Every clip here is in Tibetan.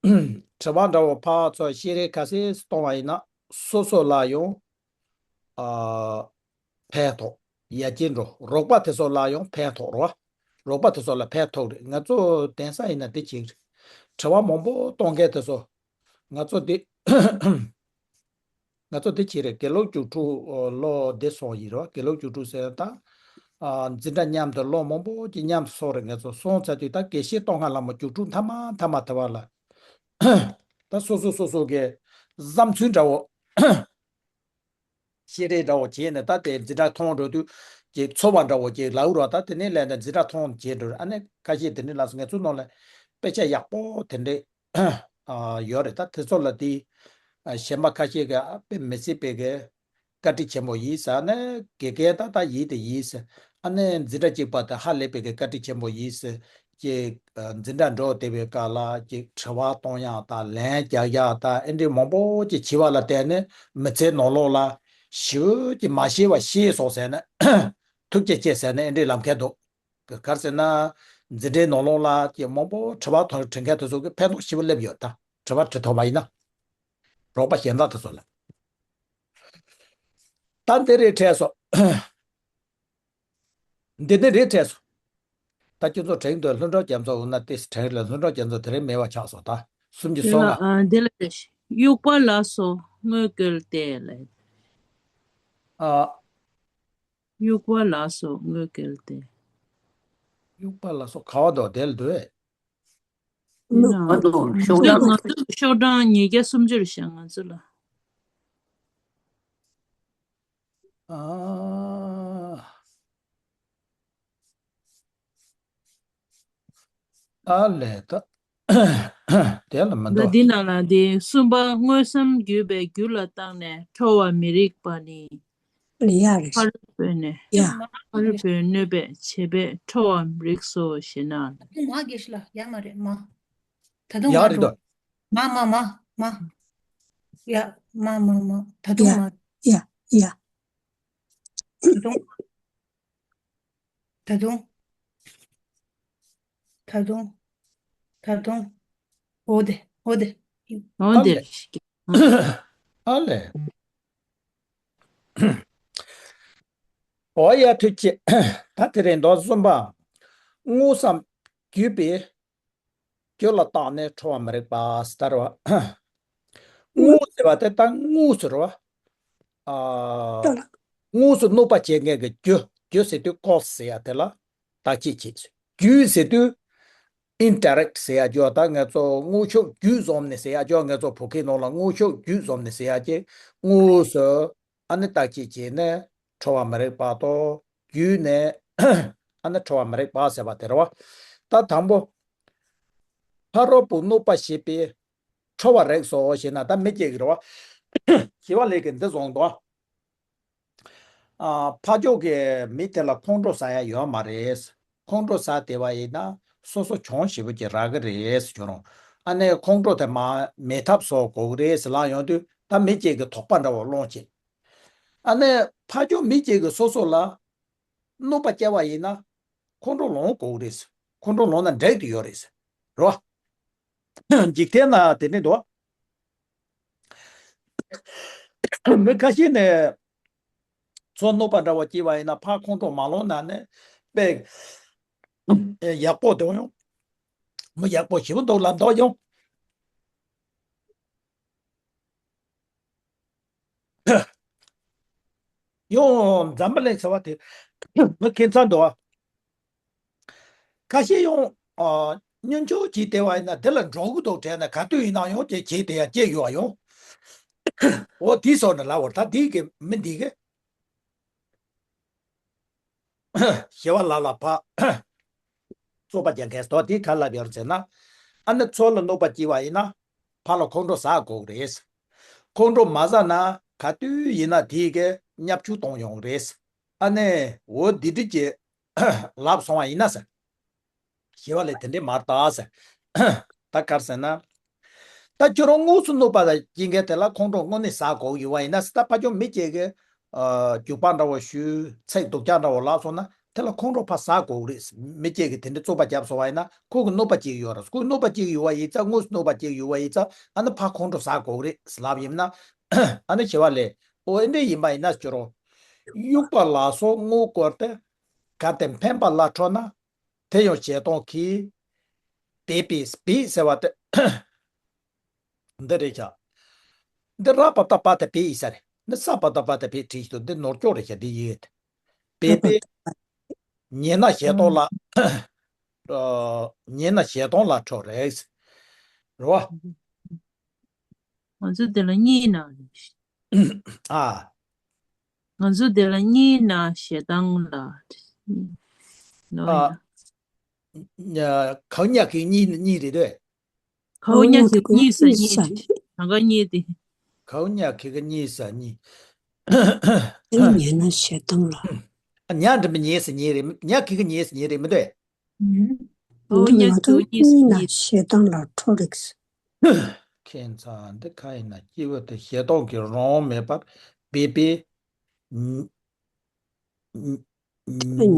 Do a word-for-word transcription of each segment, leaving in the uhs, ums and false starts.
དྲི་བ་འདྲ་བོ་ཕར་ཚུར་བཤད་རེས་ག་ཚད་གཏོང་བ་ཡིན་ན་སོ་སོ་ལ་ཡང་ཨ་ཕན་ཐོགས། ཡ་གྱེན་འགྲོ་རོགས་པ་དེ་ཚོ་ལ་ཡང་ཕན་ཐོགས་རོགས། རོགས་པ་དེ་ཚོ་ལ་ཕན་ཐོགས་རེད། ང་ཚོ་དེང་སང་ཡིན་ན་དེ་བྱེད་ཀྱི་རེད། དྲི་བ་མང་པོ་གཏོང་མཁན་དེ་ཚོ་ང་ཚོ་དེ། ང་ཚོ་དེ་བྱེད་རེད། དགེ་ལུགས་བཅུ་དྲུག་ལོ་འདི་སོང་ཡིན་རོ། དགེ་ལུགས་བཅུ་དྲུག་ཟེར་ན་ད་ཨ་འཛིན་གྲྭ་མཉམ་དུ་ལོ་མང་པོ་ཅིག་མཉམ་དུ་སོང་རེད། ང་ཚོ་སོང་ཚར་དུས་ད་དགེ་བཤེས་གཏོང་མཁན་བླ་མ་བཅུ་དྲུག་མཐའ་མ་མཐའ་མ་དེ་བ་ལ་ད་སོ་སོ་སོ་སོ་གི་བསམ་ཚུལ་འདྲ་བོ་བཤད་རེས་འདྲ་བོ་བྱས་ནས་ད་དེ་འཛིན་གྲྭ་ཐོན་འགྲོ་དུས་ཀྱི་ཚོར་བ་འདྲ་བོ་ཅིག་ལབ་རོགས། ད་དེ་ནས་ལས་ད་འཛིན་གྲྭ་ཐོན་བྱས་འགྲོ་རེད། ཨ་ནི་ཁ་ཤས་དེ་འདྲ་ལ་སོ་ང་ཚོ་ནང་ལ་དཔེ་ཆ་ཡག་པོ་དེ་འདྲ་ཨ་ཡོད་རེད། ད་དེ་ཚོ་ལ་དེ་ཨ་གཞན་པ་ཁ་ཤས་ཀྱིས་ཨ་དཔེ་མི་སྲིད་པའི་གི་བཀའ་དྲིན་ཆེན་པོ་ཡིན་ཟེར། ཨ་ནི་དགེ་རྒན་ད་ད་ཡིན་དེ་ཡིན་ཟེར། ཨ་ནི་འཛིན་གྲྭ་གཅིག་པ་དེ་ཧ་ལས་པའི་གི་བཀའ་དྲིན་ཆེན་པོ་ཡིན་ཟེར། ཅིག་ཨ་འཛིན་གྲྭ་འགྲོ་བསྡད་པའི་སྐབས་ལ་ཅིག་དྲི་བ་གཏོང་ཡག་དང་ལན་རྒྱག་ཡག་དང་ཨེ་འདྲའི་མང་པོ་ཅིག་བྱས་པ་ལ་བརྟེན་ནས་མི་ཚེ་ནང་ལོགས་ལ་ཞེ་པོ་ཅིག་མ་ཤེས་པ་ཤེས་སོང་ཟེར་ནས་ཐུགས་རྗེ་ཆེ་ཟེར་ནས་ཨེ་འདྲའི་ལབ་མཁན་འདུག་ག་རེ་ཟེར་ན། འཛིན་གྲྭའི་ནང་ལོགས་ལ་ཅིག་མང་པོ་དྲི་བ་དང་དྲི་མཁན་དེ་ཚོ་གི་ཕན་ཐོགས་ཞེ་པོ་སླེབས་ཡོད། ད་དྲི་བ་དྲི་ཐུབ་པ་ཡིན་ན། རོགས་པ་གཞན་དག་དེ་ཚོ་ལ། ད་འདི་རེད་དྲན་སོང་། འདི་ནི་རེད་དྲན་སོང་། ད་ཁྱོད་ཚོ་དྲན་འདུག་ལྷུན་གྲུབ་རྒྱ་མཚོ། འོ་ན་ཏིས་དྲན་རེད། ལྷུན་གྲུབ་རྒྱ་མཚོ་དེ་རིང་མེད་པ་ཆགས་སོང་། ད་སུམ་ཅུ་དེ་སོ་ལ་ལྔ། ཨ་འདི་ལ་དེ་དབྱུག་པ་ལ་སོགས་དངོས་བཀོལ་ཏེ་ལ། ཨ། དབྱུག་པ་ལ་སོགས་དངོས་བཀོལ་ཏེ། དབྱུག་པ་ལ་སོགས་ག་བ་འདུག་དེ་ལ་འདུག་ཨེ། ང་ཚོ་ཤོག་གྲངས། ང་ཚོ་ཤོག་གྲངས་ཉིས་བརྒྱ་སུམ་ཅུ་རེད་ཤག་ང་ཚོ་ལ། ཨ། ཨ་ལས་ད། དེ་ལ་མི་ད་འདུག་འདི་ནང་ལ་དེ་གསུམ་པ་དངོས་སམ་བརྒྱུད་པའི་རྒྱུ་ལ་བརྟགས་ནས་ཁྲོ་བ་མི་རིགས་པ་ནི། ཡ་རེད། ཕ་རོལ་པོས་ནི། ཡ། ཕ་རོལ་པོས་གནོད་པས་བྱས་པས་ཁྲོ་བའམ་རིགས་སོ་ཞེ་ན། ད་དུང་མ་གེ་ཤི་ལ་ཡ་མ་རེད་མ། ད་དུང་ཡ་མ་རེད་འགྲོ། ད། མ་མ་མ་མ། ཡ། མ་མ་མ། ད་དུང་ཡ། མ། ཡ། ཡ། ད་དུང་། ད་དུང་། ད་དུང་། ད་དུང་། འོ་དེ་འོ་དེ། འོ་དེ། ཨ་ལས། ཨ་ལས། འོ་ཡ་ཐུགས་རྗེ་ཆེ། ད་དེ་རིང་མདོ་གསུམ་པ། དངོས་སམ་བརྒྱུད་པའི་རྒྱུ་ལ་བརྟགས་ནས་ཁྲོ་བ་མི་རིགས་པ་ཟེར་བ། དངོས་ཟེར་བ་དེ་ད་དངོས་ཟེར་བ། ཨ། དངོས་སུ་གནོད་པ་བྱེད་མཁན་གྱི་རྒྱུ། རྒྱུ་ཟེར་དུས་cause ཟེར་ཡ་དེ་ལ་བརྟག་དཔྱད་བྱེད། བརྒྱུད་ཟེར་དུས་indirect ཟེར་ཡ་རྒྱུ་བ། ད་ང་ཚོ་དངོས་ཤུགས་བརྒྱུད་འཛོམས་ནས་ཟེར་ཡ་རྒྱུ་བ། ང་ཚོ་བོད་སྐད་ནང་ལ་དངོས་ཤུགས་བརྒྱུད་འཛོམས་ནས་ཟེར་ཡ་གྱི་དངོས་སུ་ཨ་ནི་བརྟག་དཔྱད་བྱས་ནས་ཁྲོ་བ་མི་རིགས་པ་དང་བརྒྱུད་ནས་ཨ་ནི་ཁྲོ་བ་མི་རིགས་པ་ཟེར་བ་དེ་རེད་བ། ད་དང་པོ། ཕ་རོལ་པོས་གནོད་པ་བྱས་པས་ཁྲོ་བ་རིགས་སོ་ཞེ་ན། ད་མི་སྐྱེ་གི་རེད་བ། ཞི་བ་ལྷས་ཀྱིས་འདི་གསུངས་འདུག་ཨ། ཕ་ཕྱོགས་ཀྱི་མི་དེ་ལ་ཁོང་ཁྲོ་ཟ་ཡ་ཡོད་མ་རེད། ཁོང་ཁྲོ་ཟ་བསྡད་པ་ཡིན་ན་སོ་སོ་གྱོང་ཞེ་པོ་ཅིག་རག་གི་རེད་ཟེར་རུང་། ཨ་ནི་ཁོང་ཁྲོ་དེ་མ་མེད་ཐབས་བཟོ་དགོས་ཀྱི་རེད་ཟེར་ལབ་ཡོང་དུས། ད་མི་སྐྱེ་གི་དོགས་པ་འདྲ་བོ་སློང་བྱེད། ཨ་ནི་ཕ་ཕྱོགས་མི་སྐྱེ་གི་སོ་སོ་ལ་གནོད་པ་སྐྱེལ་བ་ཡིན་ན་ཁོང་ཁྲོ་ལངས་དགོས་ཀྱི་རེད། ཁོང་ཁྲོ་ལངས་ན་འགྲིག་གི་ཡོད་རེད། རེད་བ། འཇིག་རྟེན་ན་དེ་འདྲ་འདུག་མི་ཁ་ཤས་ནས་ཚུར་གནོད་པ་འདྲ་བོ་སྐྱེལ་བ་ཡིན་ན་ཕར་ཁོང་ཁྲོ་མ་ལངས་ན་ནི་དཔེ་ཡག་པོ་འདུག་ཡོང་། མི་ཡག་པོ་ཞེ་པོ་འདུག་ལབ་འདུག་ཡོང་། ཡང་འཛམ་བུ་གླིང་ཟེར་བ་དེ་མི་ཁྱད་མཚར་འདུག་ཨ། ཁ་ཤས་ཡང་ཨ་སྨྱོན་ཆུང་བྱས་བསྡད་པ་ཡིན་ན་དེ་ལ་འགྲོ་གི་འདུག་དྲན་ནས་ག་དུས་ཡིན་ན་ཡང་དེ་བྱས་བསྡད་ཡ་སྐྱེས་ཡོད་ཨ་ཡོང་། འོ་དེའི་སོགས་ནི་ལབ་པར་ད་དེའི་གི་མི་འདི་གི་ཞི་བ་ལྷ་ལ་ཕར་རྩོད་པ་རྒྱག་མཁན་དོ་དེ་ག་ལབ་ཡོད་ཟེར་ན། ཨ་ནི་ཚུར་ལ་གནོད་པ་སྐྱེལ་བ་ཡིན་ན་ཕར་ལ་ཁོང་ཁྲོ་ཟ་དགོས་ཀྱི་རེད། ཁོང་ཁྲོ་མ་ཟ་ན་ག་དུས་ཡིན་ན་དེའི་གི་བརྙས་བཅོས་གཏོང་ཡོང་གི་རེད། ཨ་ནི་འོ་འདི་འདྲ་ཅིག་ལབ་སོང་བ་ཡིན་ན་ཟེར། ཞི་བ་ལྷས་དེ་འདྲས་མ་རེད་ད་ཟེར། ད་ག་རེ་ཟེར་ན། ད་ཁྱོད་རང་དངོས་སུ་གནོད་པ་དང་སྐྱེལ་མཁན་དེ་ལ་ཁོང་ཁྲོ་དངོས་གནས་ཟ་དགོས་ཡོད་པ་ཡིན་ན་ཟེར། ད་ཕ་ཕྱོགས་མི་སྐྱེ་གི་ཨ་རྒྱུག་པ་འདྲ་བོ་ཞུས། ཚིག་སྡུག་ཅག་འདྲ་བོ་ལབ་སོང་ན་ དེ་ལ་ཁོང་ཁྲོ་ཕར་ཟ་དགོས་ཀྱི་རེད། མི་གཅིག་གིས་དེ་འདྲའི་རྩོད་པ་བརྒྱབ་སོང་བ་ཡིན་ན་ཁོ་གི་གནོད་པ་གཅིག་ཡོད་རེད། ཁོ་གི་གནོད་པ་གཅིག་ཡོད་པ་ཡིན་ཙང་དངོས་སུ་གནོད་པ་གཅིག་ཡོད་པ་ཡིན་ཙང་ཨ་ནི་ཕར་ཁོང་ཁྲོ་ཟ་དགོས་ཀྱི་རེད་ལབ་ཡིན་ན། ཨ་ནི་ཞི་བ་ལྷས། འོ་ཨེ་འདྲ་ཡིན་པ་ཡིན་ན་ཅི་རུང་། དབྱུག་པ་ལ་སོགས་དངོས་བཀོལ་ཏེ། གལ་ཏེ་འཕེན་པ་ལ་ཁྲོ་ན། དེ་ཡང་ཞེ་སྡང་གིས། བེད་པས། བེད་ཟེར་བ་དེ། འདི་རེད་ཤག་འདི་ར་བ་ཏ་པ་དེ་བེད་ཡིན་ས་རེད། འདི་ས་བ་ཏ་པ་དེ་བེད་བྲིས་ཤིག་འདུག་འདི་ནོར་ཅོག་རེད་ཤག་འདི་ཡིན་ཡོད་དེ། བེད་པས། ཉེས་ན་ཞེ་སྡང་ལ། ཉེས་ན་ཞེ་སྡང་ལ་ཁྲོ་རེད། རེད་བ། ང་ཚོ་དེ་ལ་གཉིས་ན་རེད། ཨ། ང་ཚོ་དེ་ལ་གཉིས་ན་ཞེ་སྡང་ལ། ནོ་ཨ། ཡ། གང་ཉག་གི་གཉིས་གཉིས་རེད་དེ། གའུ་ཉག་གི་གཉིས་ས་གཉིས་དེ། གང་ག་གཉིས་དེ། གའུ་ཉག་གི་གཉིས་ས་གཉིས། དེ་ཉེས་ན་ཞེ་སྡང་ལ། ཉག་འགྲེང་བུ་གཉིས་ས་གཉིས་རེད། ཉག་གི་གཉིས་ས་གཉིས་རེད་མི་འདུག་གའུ་ཉག་གི་གཉིས་ས་གཉིས། ན་ཞེ་སྡང་ལ་ཁྲོ་རིགས། ཁྱད་མཚར་འདི་ག་ཡིན་ན་སྐྱེས་བུ་དེ་ཞེ་སྡང་གི་རང་དབང་མེད་པར་བེད་པས།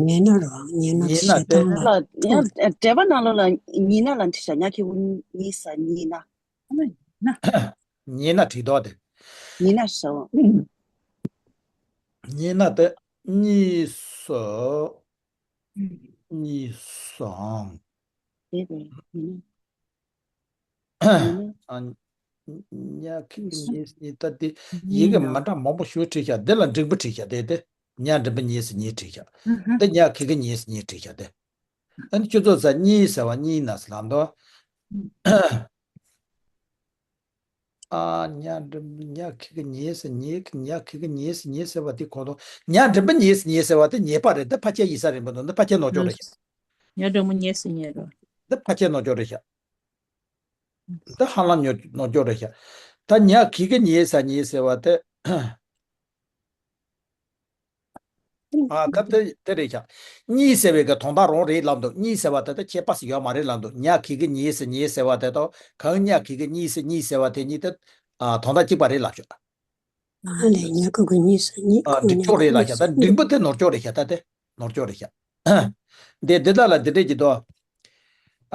ཉེས་ན་རང་ཉེས་ན་ཉེས་ན་ཞེ་སྡང་ལ། ལ་ཡང་འགྲེལ་པ་ནང་ལོགས་ལ་ཉེས་ན་ལ་འཁྲིད་བྱ་ཉག་གི་གུ་གཉིས་ས་གཉིས་ན། ཉེས་ན་བྲིས་དོགས་དེ། ཉེས་ན་ཞེ་སྡང་། ཉེས་ན་དེ་གཉིས་སུ། གཉིས་སུའང་། དེ་རེད་ཉེས་ན། ཨ། ཉག་གི་གཉིས་ཉེས་ད་དེ་ཡི་གེ་མ་འདྲ་མང་པོ་ཞིག་བྲིས་ཤག་འདི་ལ་འགྲེང་བུ་བྲིས་ཤག་དེ་དེ་ཉག་འགྲེང་བུ་གཉིས་ཉེས་བྲིས་ཤག་འདི་ཉག་གི་གཉིས་ཉེས་བྲིས་ཤག་དེ། ཨ་ནི་ཁྱོད་ཚོ་ས་གཉིས་ཟེར་བ་གཉིས་ན་ཟེར་ལབ་འདུག་ཨ། ཉག་འགྲེང་བུ་ཉག་གི་གཉིས་ཉེས་ཉག་གི་གཉིས་ཉེས་ཟེར་བ་དེ་གོ་དོ། ཉག་འགྲེང་བུ་གཉིས་ཉེས་ཟེར་བ་དེ་ཉེས་པ་རེད། འདི་ཕལ་ཆེར་ཡིན་ས་རེད་མི་འདུག་འདི་ཕལ་ཆེར་ནོར་ཅོག་རེད་ཤག་ཉག་འགྲེང་བུ་གཉིས་ཉེས་རེད། འདི་ཕལ་ཆེར་ནོར་ཅོག་རེད་ཤག་འདི་ཧ་ལམ་ཉོ་ནོར་ཅོག་རེད་ཤག་ད་ཉག་གི་གཉིས་ཉེས་ཟེར་བ་དེ། ཨ་ད་དེ་དེ་རེད་ཤག་གཉིས་ཟེར་བའི་གི་དོན་དག་རང་རེད་ལབ་འདུག་གཉིས་ཟེར་བ་དེ་ད་ཁྱད་པར་ཞིག་ཡོད་མ་རེད་ལབ་འདུག་ཉག་གི་གཉིས་ཉེས་ཟེར་བ་དེ་དང་གའུ་ཉག་གི་གཉིས་ཉེས་ཟེར་བ་དེ་གཉིས་དེ་དོན་དག་གཅིག་པ་རེད་ལབ་ཤག་ཨ་ལས་ཉག་གི་གཉིས་ཉེས་ཨ་འགྲིག་ཅོག་རེད་ལབ་ཤག་ད་འགྲེང་བུ་དེ་ནོར་ཅོག་རེད་ཤག་ད་དེ་ནོར་ཅོག་རེད་ཤག་འདི་འདི་དག་ལ་འདི་འདྲས་ཀྱི་དོ།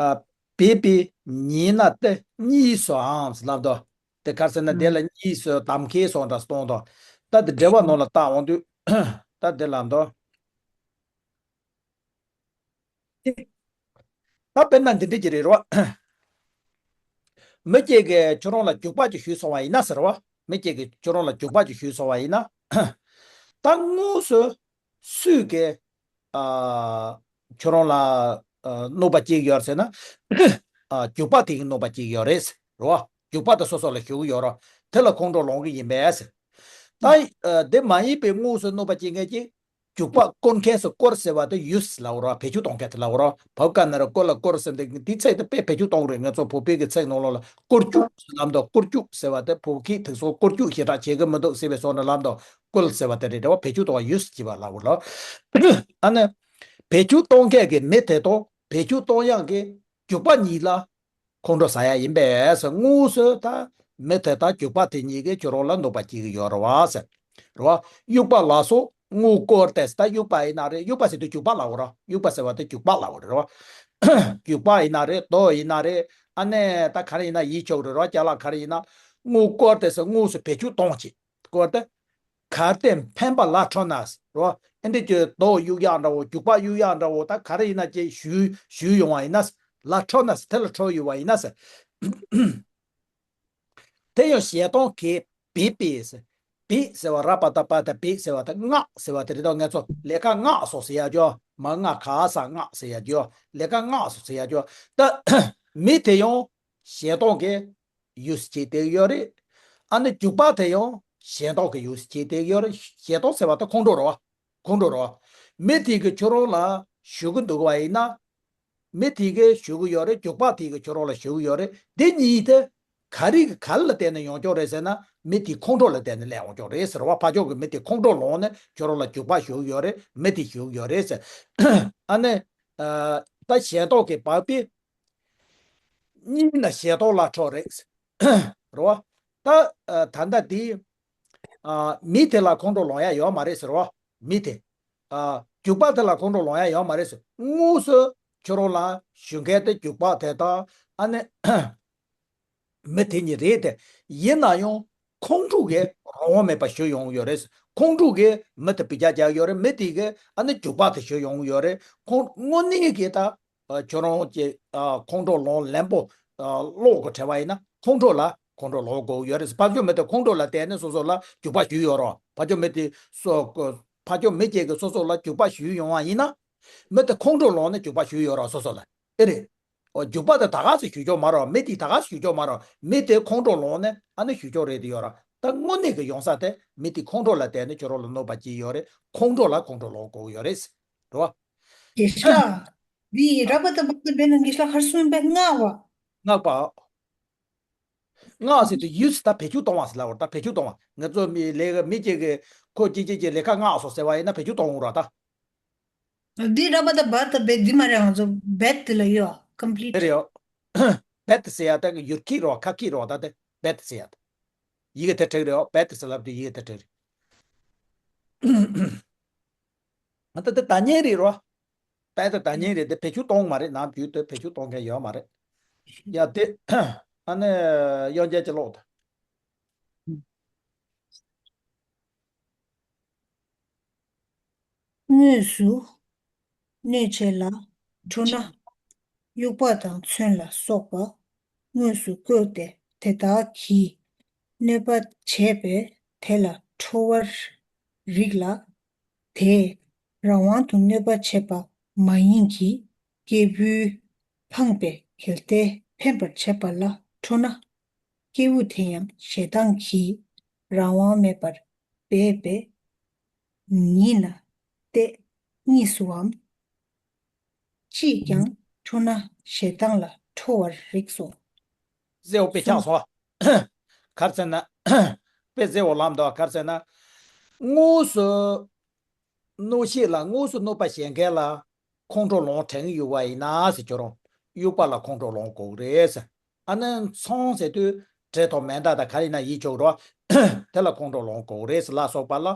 ཨ། བེད་པས་ཉེས་ན་དེ་གཉིས་སུའང་ལབ་དོ། དེ་ག་རེ་ཟེར་ན་དེ་ལ་གཉིས་སུ་གདམ་ཁའི་སོགས་འདྲ་གཏོང་དོ། ད་དེ་འགྲེལ་པ་ནང་ལ་བལྟ་འོང་དུས། ད་དེ་ལབ་དོ། ད་དཔེར་ན་འདི་འདྲས་ཀྱི་རེད་རོ། མི་གཅིག་གིས་ཁྱོད་རང་ལ་རྒྱུག་པ་ཅིག་གཞུས་སོང་བ་ཡིན་ན་ཟེར་བ། མི་གཅིག་གིས་ཁྱོད་རང་ལ་རྒྱུག་པ་ཅིག་གཞུས་སོང་བ་ཡིན་ན། ད་དངོས་སུ་སུས་ཀྱིས། ཨ། ཁྱོད་རང་ལ། ཨ། གནོད་པ་གཅིག་ཡོད་ཟེར་ན། ཨ། རྒྱུག་པ་དེ་གི་གནོད་པ་གཅིག་ཡོད་རེད་ཟེར་རོ། རྒྱུག་པ་དེ་སོ་སོ་ལ་ཞུགས་ཡོད་རོ། དེ་ལ་ཁོང་ཁྲོ་ལངས་གི་ཡིན་པས་ཟེར། ད། ཨ། དེ་མ་ཡིན་པའི་དངོས་སུ་གནོད་པ་གཅིག་མཁན་གཅིག་རྒྱུག་པ་བསྐོར་མཁན་སུ་བསྐོར་ཟེར་བ་དེ་ཡུས་ལབ་རོ། བེད་སྤྱོད་གཏོང་མཁན་དེ་ལབ་རོ། བབ་ཀ་ན་ར་བསྐོར་ལ་བསྐོར་ཟེར་འདི་འདི་ཚིག་དེ་དཔེ་བེད་སྤྱོད་གཏོང་རེད། ང་ཚོ་བོད་པའི་གི་ཚིག་ནང་ལོགས་ལ་བསྐོར་རྒྱུག་ལབ་འདུག་བསྐོར་རྒྱུག་ཟེར་བ་དེ་བོད་སྐད་དེ་ཚོ་བསྐོར་རྒྱུག་ཞེ་དྲག་བྱེད་གི་མི་འདུག་ཟེར་བའི་བཟོ་འདྲ་ལབ་འདུག་བསྐོར་ཟེར་བ་དེ་རེད་རེད་བ། བེད་སྤྱོད་གཏོང་བ་ཡུས་ཅེས་པ་ལབ་རོ། ཨ་ནི། བེད་སྤྱོད་གཏོང་མཁན་གྱི་མི་དེ་དང་བེད་སྤྱོད་གཏོང་ཡག་གི་རྒྱུག་པ་གཉིས་ལ། ཁོང་ཁྲོ་ཟ་ཡ་ཡིན་པས་དངོས་སུ་ད་མི་དེ་དང་རྒྱུག་པ་དེ་གཉིས་ཀྱིས་ཁྱོད་རང་ལ་གནོད་པ་སྐྱེལ་གྱི་ཡོད་རེད་བ་ཟེར། རེད་བ། དབྱུག་པ་ལ་སོགས་དངོས་བསྐོར་ཏེ་ད་དབྱུག་པ་ཡིན་ན་རེད། དབྱུག་པ་ཟེར་དུས་རྒྱུག་པ་ལབ་དགོས་རེད། དབྱུག་པ་ཟེར་བ་དེ་རྒྱུག་པ་ལབ་དགོས་རེད་བ། རྒྱུག་པ་ཡིན་ན་རེད། རྡོ་ཡིན་ན་རེད། ཨ་ནེ་ད་ག་རེ་ཡིན་ན་ཡིན་ཆོག་རེད་རོ། ཅ་ལག་ག་རེ་ཡིན་ན་དངོས་བསྐོར་ཏེ་ཟེར་དངོས་སུ་བེད་སྤྱོད་གཏོང་བྱེད་བསྐོར་ཏེ། གལ་ཏེ་འཕེན་པ་ལ་ཁྲོ་ན་རོ། ཨེ་འདྲ་ཅིག་རྡོ་གཡུག་ཡག་འདྲ་བོ་རྒྱུག་པ་གཡུག་ཡག་འདྲ་བོ་ད་ག་རེ་ཡིན་ན་ཅིག་གཞུས་གཞུས་ཡོང་བ་ཡིན་ན། ལ་ཁྲོ་ན་དེ་ལ་ཁྲོ་ཡོང་བ་ཡིན་ན། དེ་ཡང་ཞེ་སྡང་གིས་བེད་པས། བེད་ཟེར་བ་ར་པ་ཏ་པ་ད་བེད་ཟེར་བ་ད་སྔགས་ཟེར་བ་དེ་རེད་དོ། ང་ཚོ་ལས་ཀ་སྔགས་སོ་ཟེར་ཡག་ཅོ། མ་ང་ག་ས་སྔགས་ཟེར་ཡག་ཅོ། ལས་ཀ་སྔགས་སོ་ཟེར་ཡག་ཅོ། ད་མི་དེ་ཡང་ཞེ་སྡང་གིས་ཡུས་བྱེད་བསྡད་ཡོད་རེད། ཨ་ནི་རྒྱུག་པ་དེ་ཡང་ཞེ་སྡང་གིས་ཡུས་བྱེད་བསྡད་ཡོད་རེད། ཞེ་སྡང་ཟེར་བ་དེ་ཁོང་ཁྲོ་རེད་བ། ཁོང་ཁྲོ་རེད་བ། མི་དེ་གིས་ཁྱོད་རང་ལ་གཞུ་གི་འདུག་བ་ཡིན་ན། མི་དེ་གིས་གཞུ་གི་ཡོད་རེད། རྒྱུག་པ་དེ་གིས་ཁྱོད་རང་ལ་གཞུ་གི་ཡོད་རེད། འདི་གཉིས་དེ་ག་རེ་གི་ག་ལ་བརྟེན་ནས་ཡོང་ཆོག་རེད་ཟེར་ན། མི་དེའི་ཁོང་ཁྲོ་ལ་བརྟེན་ནས་སླེབས་ཡོང་ཆོག་རེད་ཟེར་བ། ཕར་ཕྱོགས་ཀྱི་མི་དེ་ཁོང་ཁྲོ་ལངས་ནས་ཁྱོད་རང་ལ་རྒྱུག་པ་གཞུ་གི་ཡོད་རེད། མི་དེ་གཞུ་གི་ཡོད་རེད་ཟེར། ཨ་ནི། ཨ། ད་ཞེ་སྡང་གིས་བབས་པས། གཉིས་ན་ཞེ་སྡང་ལ་ཁྲོ་རེད། རེད་བ། ད་ཨ་ད་ལྟ་དེ་ཨ་མི་དེ་ལ་ཁོང་ཁྲོ་ལངས་ཡ་ཡོད་མ་རེད་ཟེར་བ། མི་དེ་ཨ་ རྒྱུག་པ་དེ་ལ་ཁོང་ཁྲོ་ལངས་ཡ་ཡོད་མ་རེད་ཟེར། དངོས་སུ་ཁྱོད་རང་ལ་ཞུ་མཁན་དེ་རྒྱུག་པ་དེ་དང་ཨ་ནི་མི་དེ་གཉིས་རེད་དེ། ཡིན་ན་ཡང་ཁོང་ཁྲོ་གིས་རང་དབང་མེད་པ་ཞུ་ཡོང་ཡོད་རེད། ཁོང་ཁྲོ་གིས་མི་དེ་བུ་རྒྱག་རྒྱག་ཡོད་རེད། མི་དེ་གིས་ཨ་ནི་རྒྱུག་པ་དེ་ཞུ་ཡོང་ཡོད་རེད། ཁོང་དངོས་གནས་ཀྱི་ད་ཨ་ཁྱོད་རང་གི་ཨ་ཁོང་ཁྲོ་ལངས་ལན་པོ་ཨ་ཀློག་གི་བྲལ་བ་ཡིན་ན་ཁོང་ཁྲོ་ལ་ཁོང་ཁྲོ་ལངས་དགོས་ཡོད་རེད། ཕར་ཕྱོགས་མི་དེ་ཁོང་ཁྲོ་ལ་བརྟེན་ནས་སོ་སོ་ལ་རྒྱུག་པ་ཞུས་ཡོད་རེད། ཕར་ཕྱོགས་མི་དེ་སོ་ཕར་ཕྱོགས་མི་གཅིག་གིས་སོ་སོ་ལ་རྒྱུག་པ་ཞུས་ཡོང་བ་ཡིན་ན། མི་དེ་ཁོང་ཁྲོ་ལངས་ནས་རྒྱུག་པ་ཞུས་ཡོད་རེད་སོ་སོ་ལ། ཨེ་རེད། ཨོ་རྒྱུག་པ་དེ་ད་ག་སེ་ཞུ་ཆོག་མ་རེད། མི་དེ་ད་ག་སེ་ཞུ་ཆོག་མ་རེད། མི་དེ་ཁོང་ཁྲོ་ལངས་ནས་ཨ་ནི་ཞུ་ཆོག་རེད་དེ་ཡོད་རེད། ད་དངོས་གནས་ཀྱི་ཡོང་ས་དེ་མི་དེ་ཁོང་ཁྲོ་ལ་བརྟེན་ནས་ཁྱོད་རང་ལ་གནོད་པ་སྐྱེལ་ཡོད་རེད། ཁོང་ཁྲོ་ལ་ཁོང་ཁྲོ་ལངས་དགོས་ཡོད་རེད། རེད་བ། དེ་ཤ། འདི་ར་བ་ད་བ་ད་བེ་ན་གི་ཤ་ཁར་སོན་པའི་སྔགས་པ། སྔགས་པ། སྔགས་ཟེར་དུས་ཡུལ་ཟེར་ད་བེད་སྤྱོད་གཏོང་བ་ཟེར་ལབ་པ་རེད། ད་བེད་སྤྱོད་གཏོང་བ། ང་ཚོ་མི་ལས་ཀ་མི་གཅིག་གིས་ཁོ་གཅིག་གཅིག་གིས་ལས་ཀ་མངགས་སོང་ཟེར་བ་ཡིན་ན་བེད་སྤྱོད་གཏོང་འོང་ར་ད། འདི་ར་བ་ད་བ་ད་བེ་འདི་མ་རེད། ང་ཚོ་བེད་དེ་ལ་ཡོད་ཀམ་པི་ལིཊ། དེ་རེད་ཡོ། བེད་ཟེར་ཡ་ད་ཡུལ་སྐད་རེད་བ། ཁ་སྐད་རེད་བ། ད་དེ་བེད་ཟེར་ཡ་ད། ཡི་གེ་དེ་འགྲིག་རེད་བ། བེད་ཟེར་ལབ་དུས་ཡི་གེ་དེ་འགྲིག་རེད། ང་ད་དེ་ད་ཉན་རེད་རོ། ད་དེ་ད་ཉན་རེད། དེ་བེད་སྤྱོད་གཏོང་མ་རེད། ནམ་རྒྱུན་དེ་བེད་སྤྱོད་གཏོང་མཁན་ཡོད་མ་རེད། ཡ་དེ་ཨ་ནི་གཡོན་རྒྱལ་གྱི་ཀློག་ད། དངོས་སུ་གནོད་བྱེད་ལ་ཁྲོ་ན། དབྱུག་པ་དང་མཚོན་ལ་སོགས་པ་དངོས་སུ་བཀོད་དེ་དེ་དག་གིས་གནོད་པ་བྱས་པས་དེ་ལ་ཁྲོ་བར་རིགས་ལ། དེས་རང་དབང་དུ་གནོད་པ་བྱེད་པ་མ་ཡིན་གྱི། སྐྱེས་བུ་འཕངས་པས་གལ་ཏེ་འཕེན་པར་བྱེད་པ་ལ་ཁྲོ་ན། སྐྱེས་བུ་དེ་ཡང་ཞེ་སྡང་གིས་རང་དབང་མེད་པར་སྦས་པས་ཉིད་ན་སྟེ་གཉིས་སུའམ། ཅིས་ཀྱང་ཁྲོ་ན་ཞེ་སྡང་ལ་ཁྲོ་བར་རིགས་སོ། ཟེར་བ་དཔེ་ཆགས་སོ། ག་རེ་ཟེར་ན། དཔེ་ཟེར་བ་ལམ་འདུག་ག་རེ་ཟེར་ན། དངོས་སུ་གནོད་བྱེད་ལ་དངོས་སུ་གནོད་པ་བྱེད་མཁན་ལ་ཁོང་ཁྲོ་ལངས་དྲན་གྱི་ཡོད་པ་ཡིན་ན་ཟེར། ཁྱོད་རང་དབྱུག་པ་ལ་ཁོང་ཁྲོ་ལངས་དགོས་རེད་ཟེར། ཨ་ནི་མཚོན་ཟེར་དུས་དྲེད་དང་མེ་མདའ་དང་ག་རེ་ཡིན་ན་ཡིན་ཆོག་རོ། དེ་ལ་ཁོང་ཁྲོ་ལངས་དགོས་རེད་ཟེར་ལ་སོགས་པ་ལ།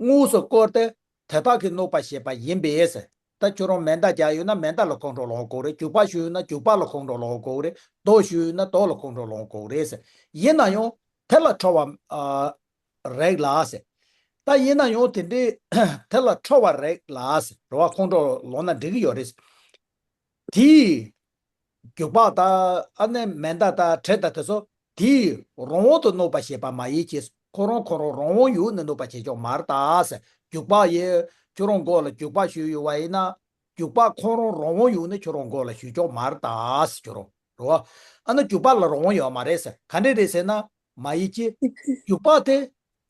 དངོས་སུ་བཀོལ་ཏེ་དེ་དག་གིས་གནོད་པ་བྱེད་པ་ཡིན་པས་ཟེར། ད་ཁྱོད་རང་མེ་མདའ་རྒྱག་ཡོད་ན་མེ་མདའ་ལ་ཁོང་ཁྲོ་ལངས་དགོས་རེད། རྒྱུག་པ་གཞུས་ཡོད་ན་རྒྱུག་པ་ལ་ཁོང་ཁྲོ་ལངས་དགོས་རེད། རྡོ་གཞུས་ཡོད་ན་རྡོ་ལ་ཁོང་ཁྲོ་ལངས་དགོས་རེད་ཟེར། ཡིན་ན་ཡང་དེ་ལ་ཁྲོ་བ་ཨ་རིགས་ལ་ཟེར། ད་ཡིན་ན་ཡང་དེ་འདྲའི་དེ་ལ་ཁྲོ་བ་རིགས་ལ་ཟེར་རེད་བ། ཁོང་ཁྲོ་ལངས་ན་འགྲིག་གི་ཡོད་རེད། དེའི་རྒྱུག་པ་དང་ཨ་ནི་མེ་མདའ་དང་དྲེད་དང་དེ་ཚོ་དེའི་རང་དབང་དུ་གནོད་པ་བྱེད་པ་མ་ཡིན་གྱི། ཁོ་རང་ཁོ་རང་རང་དབང་ཡོད་ནས་གནོད་པ་བྱེད་ཆོག་མ་རེད་ད་ཟེར། རྒྱུག་པ་ཡིས་ཁྱོད་རང་མགོ་ལ་རྒྱུག་པ་གཞུས་ཡོད་པ་ཡིན་ན། རྒྱུག་པ་ཁོ་རང་རང་དབང་ཡོད་ནས་ཁྱོད་རང་མགོ་ལ་གཞུས་ཆོག་མ་རེད་ད་ཟེར། ཁྱོད་རང་རེད་བ། ཨ་ནི་རྒྱུག་པ་ལ་རང་དབང་ཡོད་མ་རེད་ཟེར། ག་འདྲས་རེད་ཟེར་ན། མ་ཡིན་གྱི། རྒྱུག་པ་དེ་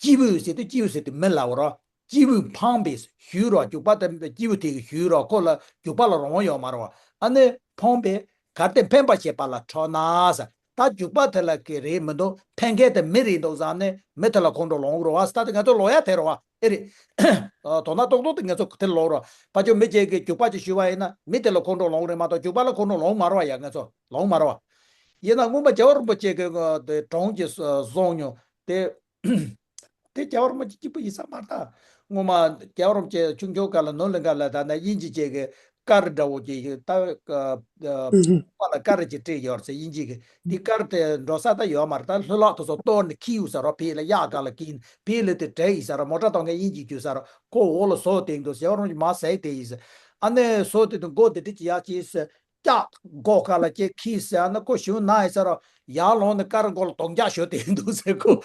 སྐྱེས་བུ་ཟེར་དུས་སྐྱེས་བུ་ཟེར་དུས་མི་ལ་འོ་ར། སྐྱེས་བུས་འཕངས་པས་གཞུས་རོགས། རྒྱུག་པ་དེ་སྐྱེས་བུ་དེ་གིས་གཞུས་རོགས། ཁོ་ལ་རྒྱུག་པ་ལ་རང་དབང་ཡོད་མ་རེད་བ། ཨ་ནི་འཕངས་པས་གལ་ཏེ་འཕེན་པར་བྱེད་པ་ལ་ཁྲོ་ན་ཟེར། ད་རྒྱུག་པ་དེ་ལ་གི་རེད་མི་འདུག་འཕེན་མཁན་དེ་མི་རེད་འདུག་བསམ་ནས་མི་དེ་ལ་ཁོང་ཁྲོ་ལངས་རོགས་བ་ཟེར། ད་དེ་ང་ཚོ་ལོག་ཡ་དེ་རེད་བ། ཨེ་རེད། དོ་སྣང་ཏོག་ཏོག་དེ་ང་ཚོ་དེ་ལོག་རོགས། ཕ་ཆོས་མི་གཅིག་གིས་རྒྱུག་པ་ཅིག་གཞུས་པ་ཡིན་ན་མི་དེ་ལ་ཁོང་ཁྲོ་ལངས་རེད་མ་གཏོགས་རྒྱུག་པ་ལ་ཁོང་ཁྲོ་ལངས་མ་རེད་བ། ཡ་ང་ཚོ་ལངས་མ་རེད་བ། ཡིན་ན་སྔོན་མ་རྒྱལ་བ་རིན་པོ་ཆེ་གིས་དེ་གྲོངས་ཀྱི་བཟོ་མྱོང་དེ། དེ་རྒྱལ་བ་རིན་པོ་ཆེ་གཅིག་པུ་ཡིན་ས་མ་རེད་ད། སྔོན་མ་རྒྱལ་བ་རིན་པོ་ཆེ་ཆུང་ཆུང་སྐབས་ལ་ནོར་གླིང་སྒར་ལ་ད་ནས་དབྱིན་ཇི་བཅས་ཀྱི་ཀར་འདྲ་བོ་ཅིག་ད་ཨ་ཨ་པ་ལ་ཀར་ཅིག་སྤྲད་ཡོད་ཟེར། དབྱིན་ཇི་གི་དེ་ཀར་དེ་འགྲོ་ས་ད་ཡོད་མ་རེད། ད་ལྷུ་ལག་དེ་ཚོ་གཏོར་ནས་འཁྱེར་ཡོད་ས་རེད། ཕེ་ལ་གཡག་སྒང་ལ་འཁྱེར་ཕེ་ལ་དེ་བྲེགས་ཡོད་ས་རེད། མོ་ཊ་གཏོང་མཁན་དབྱིན་ཇི་བྱོས་ས་རེད། ཁོ་འོག་ལ་ཟོག་བཏིང་འདུག་ཟེར། བ་རང་གི་མ་ཟས་དེ་ཡིན་ཟེར། ཨ་ནེ་ཟོག་དེ་དུ་མགོ་དེ་འདྲ་ཅིག་ཡག་ཅིག་ཟེར། སྐྱག་མགོ་ཁ་ལ་ཅིག་འཁྱེར་ཟེར། ཨ་ནི་ཁོ་ཞུ་ན་ཡིན་ས་རེད། ཡར་ལངས་ནས་ཀར་མགོ་ལ་དོང་རྒྱག་ཞོ་དེ་འདུག་ཟེར་ཁོ།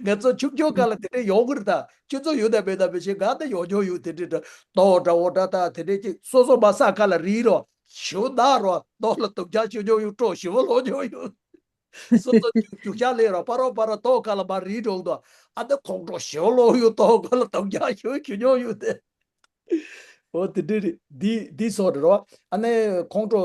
ང་ཚོ་ཆུང་ཆུང་སྐབས་ལ་དེ་འདྲ་ཡོང་གི་རེད་ད། ཁྱོད་ཚོ་ཡོད་ད་མེད་ད་མི་ཤེས། ང་ད་ཡོང་ཆོག་ཡོད། དེ་འདྲ་འདྲ་རྡོ་འདྲ་བོ་འདྲ་ད་དེ་འདྲ་ཅིག་སོ་སོ་མ་ས་ཁ་ལ་རིལ་རོགས། ཞུ་ན་རོགས། རྡོ་ལ་དུག་ཆང་ཞུ་ཆོག་ཡོད། སྤྲོ་ཞུ་བ་ལོག་ཆོག་ཡོད། སོ་སོ་རྒྱུག་རྒྱུག་ཤར་ལས་རོགས། ཕ་རོགས་ཕ་རོགས་རྡོ་ཁ་ལ་མ་རིལ་འགྲོ་འདུག་ཨ་ད་ཁོང་ཁྲོ་ཞུ་བ་ལོག་ཡོད། རྡོ་ཁ་ལ་དུག་ཆང་ཞུ་ཞུ་ཆོག་ཡོད་དེ། འོ་དེ་འདྲ་རེད། འདི་འདི་སོགས་རེད་རོ། ཨ་ནི་ཁོང་ཁྲོ་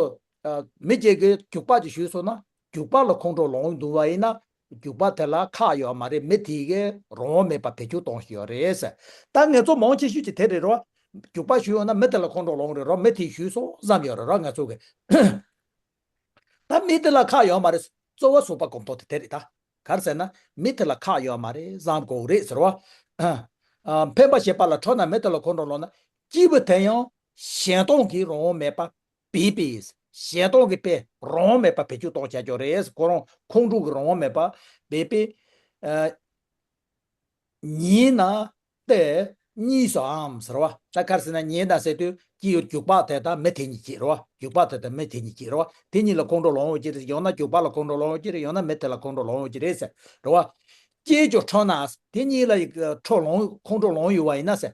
ཨ་མི་གཅིག་གིས་རྒྱུག་པ་ཅིག་གཞུས་སོང་ན་རྒྱུག་པ་ལ་ཁོང་ཁྲོ་ལངས་འདུག་པ་ཡིན་ན་རྒྱུག་པ་དེ་ལ་ཁག་ཡོད་མ་རེད། མི་དེ་གིས་རང་དབང་མེད་པ་བེད་སྤྱོད་གཏོང་བཞིན་ཡོད་རེད་ཟེར། ད་ང་ཚོ་མང་ཆེ་ཤོས་ཀྱིས་དེ་རེད་རོ། རྒྱུག་པ་གཞུས་ཡོང་ན་མི་དེ་ལ་ཁོང་ཁྲོ་ལངས་རེད་རོ། མི་དེས་གཞུས་སོང་བསམ་ཡོད་རེད་རོ་ང་ཚོ་གིས། ད་མི་དེ་ལ་ཁག་ཡོད་མ་རེད། རྩོལ་བ་ཟུར་པ་སྒོམ་ཐོག་དེ་དེ་རེད་ད། ག་རེ་ཟེར་ན་མི་དེ་ལ་ཁག་ཡོད་མ་རེད་བསམ་དགོས་རེད་ཟེར་བ། ཨ་ ཨ། འཕེན་པ་ཞེས་པ་ལ་འཕྲོ་ན་མེ་དེ་ལ་ཁོང་ཁྲོ་ལངས་ན། སྐྱེས་བུ་དེ་ཡང་གཞན་སྟོང་གི་རང་དབང་མེད་པ་བེད་སྤེལ། གཞན་སྟོང་གི་དཔེ་རང་དབང་མེད་པ་བེད་སྤྱོད་གཏོང་བྱ་རྒྱུ་རེད། ཁོ་རང་ཁོང་ཁྲོ་གི་རང་དབང་མེད་པ་བེད་སྤེལ། ཨ། ཉེས་ན་སྟེ་གཉིས་སུའམ་ཟེར་བ། ད་ག་རེ་ཟེར་ན། ཉེས་ན་ཟེར་དུས་སྐྱེས་ཡུལ་རྒྱུག་པ་དེ་དང་མེ་དེ་གཉིས་ཀྱིས་རེད་བ། རྒྱུག་པ་དེ་དང་མེ་དེ་གཉིས་ཀྱིས་རེད་བ། དེ་གཉིས་ལ་ཁོང་ཁྲོ་ལངས་ཡོང་གི་རེད། ཡང་ན་རྒྱུག་པ་ལ་ཁོང་ཁྲོ་ལངས་ཡོང་གི་རེད། ཡང་ན་མེ་དེ་ལ་ཁོང་ཁྲོ་ལངས་ཡོང་གི་རེད་ཟེར་རེད་བ། སྐྱེས་ཀྱང་འཕྲོ་ན། དེ་གཉིས་ལ་ཁྲོ་ལངས། ཁོང་ཁྲོ་ལངས་ཡོང་བ་ཡིན་ན་ཟེར།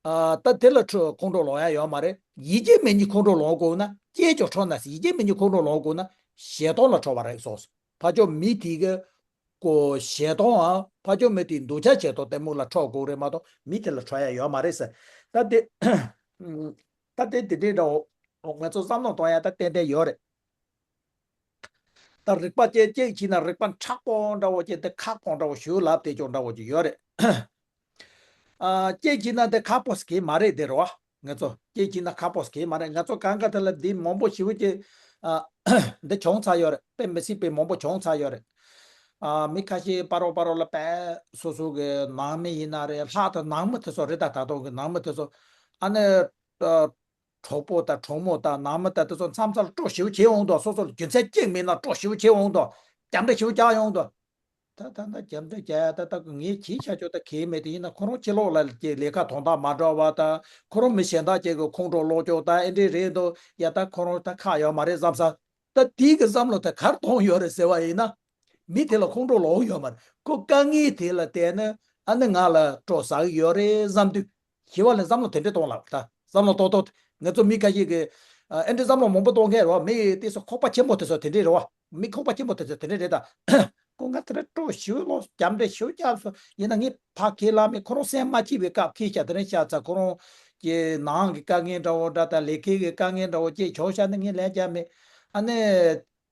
ཨ། ད་དེ་ལ་ཁྲོ་ཁོང་ཁྲོ་ལངས་ཡ་ཡོད་མ་རེད། ཡིད་ཀྱི་མེ་གཉིས་ཁོང་ཁྲོ་ལངས་དགོས་ན། སྐྱེས་ཀྱང་འཕྲོ་ན་ཟེར། ཡིད་ཀྱི་མེ་གཉིས་ཁོང་ཁྲོ་ལངས་དགོས་ན་ཞེ་སྡང་ལ་ཁྲོ་བ་རེད་སོགས། ཕར་ཕྱོགས་མི་དེ་གི་ཀོ་ཞེ་སྡང་ཨ། ཕར་ཕྱོགས་མི་དེའི་འདོད་ཆགས་ཆེ་མཐོང་གཏི་མུག་ལ་ཁྲོ་དགོས་རེད་མ་གཏོགས་མི་དེ་ལ་ཁྲོ་ཡ་ཡོད་མ་རེད་ཟེར། ད་དེ་ད་དེ་དེ་འདྲའི་འདྲ་བོ་ང་ཚོ་བསམ་བློ་གཏོང་ཡ་ད་ཏན་ཏན་ཡོད་རེད། ད་རིག་པ་ཅན་གཅིག་བྱས་ན་རིག་པ་མཁྲེགས་པོ་འདྲ་བོ་ཅིག་དེ་ཁག་པོ་འདྲ་བོ་ཞུ་ལབ་དེ་ཅོག་འདྲ་བོ་ཅིག་ཡོད་རེད། ཨ། གཅིག་བྱས་ན་དེ་ཁག་པོ་ཟེར་གི་མ་རེད་དེ་རེད་བ། ང་ཚོ་གཅིག་བྱས་ན་ཁག་པོ་ཟེར་གི་མ་རེད། ང་ཚོ་གང་ག་དེ་ལ་འདི་མང་པོ་ཞེ་པོ་ཅིག་ཨ། འདི་བྱུང་ཚར་ཡོད་རེད། དཔེ་མི་སྲིད་པའི་མང་པོ་བྱུང་ཚར་ཡོད་རེད། ཨ། མི་ཁ་ཤས་ཕ་རོལ་ཕ་རོལ་ལ་དཔེ་སོ་སོ་གི་ནང་མི་ཡིན་ན་རེད། ལྷ་དང་ནང་མི་དེ་ཚོ་རེད། ད་ད་དུང་གི་ནང་མི་དེ་ཚོ་ཨ་ནི། ཨ། གྲོགས་པོ་དང་གྲོགས་མོ་དང་ནང་མི་དང་དེ་ཚོ་མཚམས་མཚམས་ལ་སྤྲོ་ཞེ་པོ་བྱེད་འོང་དོ། སོ་སོ་ལ་རྒྱུ་མཚན་གཅིག་མེད་ན་སྤྲོ་ཞེ་པོ་བྱེད་འོང་དོ། རྒྱབ་འདྲེ་ཞེ་པོ་རྒྱག་ཡོང་དོ། ད་ད་ད་རྒྱབ་འདྲེ་རྒྱག་ཡ་ད་ད་ངས་བྱས་བཞག་ཆོག་ད་གལ་མེད་དེ། ཡིན་ན་ཁོ་རང་ཕྱི་ལོགས་ལ་ཀྱི་ལས་ཀ་དོན་དག་མ་འདྲ་བ་དང་། ཁོ་རང་མི་གཞན་དག་ཅིག་གི་ཁོང་ཁྲོ་ལངས་ཆོག་ད་ཨེ་འདྲེ་རེད་འདུག་ཡ། ད་ཁོ་རང་ད་ཁག་ཡོད་མ་རེད་བསམ་ས། ད་དེའི་གི་བསམ་བློ་དེ་གར་གཏོང་ཡོད་རེད་ཟེར་བ་ཡིན་ན། མི་དེ་ལ་ཁོང་ཁྲོ་ལངས་ཡོད་མ་རེད། ཁོ་དཀའ་ངལ་དེ་ལ་བལྟས་ན་ཨ་ནི་ང་ལ་སྤྲོ་ཟ་གི་ཡོད་རེད་བསམ་དུས། ཞི་བ་ལྷས་བསམ་བློ་དེ་འདྲ་གཏོང་ལབ་ད། བསམ་བློ་ཏོག་ཏོག་ང་ཚོ་མི་ཁ་ཤས་ཀྱིས་ཨ་འདྲ་བསམ་བློ་མང་པོ་གཏོང་མཁན་རེད་བ། མི་དེ་ཚོ་ཁོག་པ་ཆེན་པོ་དེ་ཚོ་དེ་འདྲ་རེད་བ། མི་ཁོག་པ་ཆེན་པོ་དེ་ཚོ་དེ་འདྲ་རེད་ད། ཁོ་ང་དེ་འདྲ་སྤྲོ་ཞེ་པོ་ལངས། རྒྱབ་འདྲེ་ཞེ་པོ་རྒྱབ་སོང་། ཡིན་ན་ངས་ཕར་ཁས་ལེན་མེད། ཁོ་རང་སེམས་མ་སྐྱིད་པའི་སྐབས་ཁས་བཞག་དེ་རིང་བཞག་ཚར། ཁོ་རང་གི་ནང་གི་དཀའ་ངལ་འདྲ་བོ་འདྲ་དང་ལས་ཀའི་གི་དཀའ་ངལ་འདྲ་བོ་ཅིག་བྱུང་བཞག་ན་ངས་ལན་རྒྱག་མེད། ཨ་ནི།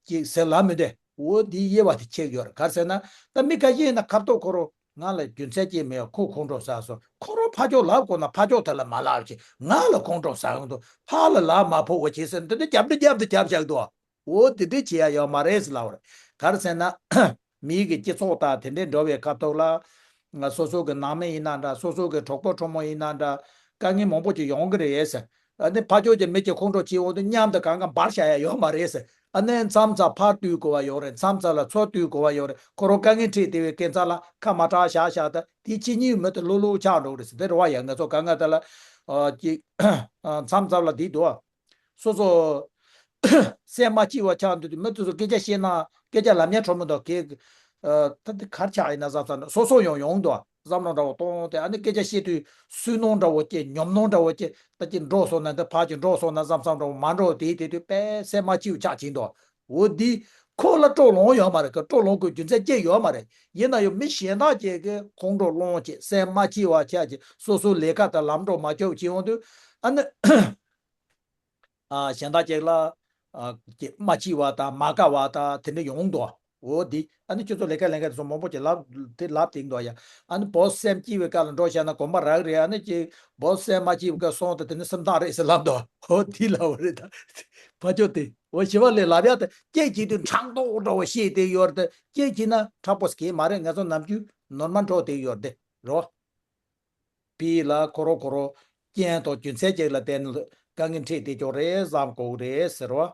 ཅིག་ཟེར་ལབ་མི་འདོད། འོ་འདི་དབྱེ་བ་དེ་ཕྱེ་གི་ཡོད་རེད། ག་རེ་ཟེར་ན། ད་མི་ཁ་ཤས་ཡིན་ན་ཁ་ཐོག་ཁོ་རང་ང་ལ་རྒྱུ་མཚན་ཅིག་མེད། ཁོ་ཁོང་ཁྲོ་ཟ་སོང་། ཁོ་རང་ཕར་ཕྱོགས་ལབ་དགོས་ན་ཕར་ཕྱོགས་དེ་ལ་མ་ལབ་ཅིག་ང་ལ་ཁོང་ཁྲོ་ཟ་གི་འདུག་ཕར་ལ་ལབ་མ་ཕོད་པ་བྱས་ཟེར་འདི་འདྲ་རྒྱབ་འདྲེ་རྒྱབ་ཏུ་རྒྱབ་བཞག་འདུག་འོ་དེ་འདྲ་བྱེད་ཡ་ཡོད་མ་རེད་ཟེར་ལབ་པ་རེད། ག་རེ་ཟེར་ན། མིའི་གི་སྤྱི་ཚོགས་དང་དེ་འདྲའི་འགྲོ་བའི་སྐབས་ཐོག་ལ། ང་སོ་སོ་གི་ནང་མི་ཡིན་ན་འདྲ། སོ་སོ་གི་གྲོགས་པོ་གྲོགས་མོ་ཡིན་ན་འདྲ། དཀའ་ངལ་མང་པོ་ཅིག་ཡོང་གི་རེད་ཟེར། ཨ་ནི་ཕར་ཕྱོགས་ཀྱི་མི་གཅིག་ཁོང་ཁྲོ་ཆེ་འོང་དུས་མཉམ་དུ་གང་ག་འབར་བཞག་ཡ་ཡོད་མ་རེད་ཟེར། ཨ་ནི་མཚམས་མཚམས་ཕར་བཏུལ་དགོས་པ་ཡོད་རེད། མཚམས་མཚམས་ལ་ཚུར་བཏུལ་དགོས་པ་ཡོད་རེད། ཁོ་རང་དཀའ་ངལ་འཕྲད་བསྡད་པའི་སྐབས་ཚ་ལ་ཁ་མ་གྲག་བཞག་བཞག་ད་དེ་ཕྱི་ཉིན་མི་དེ་ལྷུག་ལྷུག་ཆགས་འགྲོ་གི་རེད་ཟེར། དེ་རེད་བ་ཡ། ང་ཚོ་གང་ག་དེ་ལ་ཨ་ཅིག་མཚམས་མཚམས་ལ་འདི་འདུག་སོ་སོ་སེམས་མ་སྐྱིད་པ་ཆགས་འདུག་དུས་མི་དེ་ཚོ་སྐད་ཆ་བཤད་ན་སྐད་ཆ་ལབ་ཉན་ཁྲོ་མི་འདུག་གས། ཨ། ད་འདི་གར་ཆགས་ཡིན་ན་བསམ་བསམ་འདྲ་སོ་སོ་ཡང་ཡོང་འདུག་བསམ་བློ་འདྲ་བོ་གཏོང་སྟེ། ཨ་ནི་སྐད་ཆ་བཤད་དུས་སུན་སྣང་འདྲ་བོ་སྐྱེ། ཉོབ་སྣང་འདྲ་བོ་སྐྱེ། ད་ཅིག་འགྲོ་སོང་ན་འདི་ཕར་ཅིག་འགྲོ་སོང་ན་བསམ་བསམ་འདྲ་བོ་མ་འགྲོ་དེ་དེ་དུས་དཔེ་སེམས་མ་སྐྱིད་པ་ཆགས་ཀྱིན་འདུག་འོ་འདི་ཁོ་ལ་སྤྲོ་ལངས་ཡོད་མ་རེད། ཁོ་སྤྲོ་ལངས་དགོས་རྒྱུ་མཚན་ཅི་ཡོད་མ་རེད། ཡིན་ན་ཡང་མི་གཞན་དག་ཅིག་གིས་ཁོང་ཁྲོ་སློང་བྱས། སེམས་མ་སྐྱིད་པ་ཆགས་བྱས། སོ་སོའི་ལས་ཀ་དང་ལམ་འགྲོ་མ་ཆོག་བྱེད་ཡོང་དུས་ཨ་ནི། ཨ། གཞན་དག་ཅིག་ལ། ཨ། ཀྱི་མ་སྐྱིད་པ་དང་མ་དགའ་བ་དང་དེ་འདྲ་ཡོང་འདུག་འོ་འདི་ཨ་ནི་ཁྱོད་ཚོ་ལས་ཀ་ལས་མཁན་དེ་ཚོ་མང་པོ་ཅིག་ལབ་དེ་ལབ་དེ་འདུག་ཡ། ཨ་ནི་བོ་སེམས་སྐྱིད་པའི་སྐབས་ལ་འགྲོ་བྱས་ན་གོམ་པ་རག་རེད། ཨ་ནི་ཅིག་བོ་སེམས་མ་སྐྱིད་པའི་སྐབས་སོང་དུས་དེ་ནི་སེམས་ཐག་རེད་ཟེར་ལབ་འདུག་འོ་འདི་ལབ་པ་རེད་ད། ཕ་ཆོས་དེ་འོ་ཞི་བ་ལྷས་ལབ་ཡ་དེ་སྐད་ཅིག་དུས་ཕྲག་དོག་འདྲ་བོ་བཤད་དེ་ཡོད་རེད་དེ། སྐད་ཅིག་ན་དྲག་པོ་ཟེར་གི་མ་རེད། ང་ཚོ་ནམ་རྒྱུན་ནོར་མ་འགྲོ་དེ་ཡོད་རེད་དེ་རོ། པི་ལ་ཁོ་རོ་ཁོ་རོ་རྐྱེན་དང་རྒྱུ་མཚན་ཅིག་ལ་བརྟེན་ནས་དཀའ་ངལ་འཕྲད་བསྡད་ཀྱོག་རེད་བསམ་དགོས་རེད་ཟེར་བ།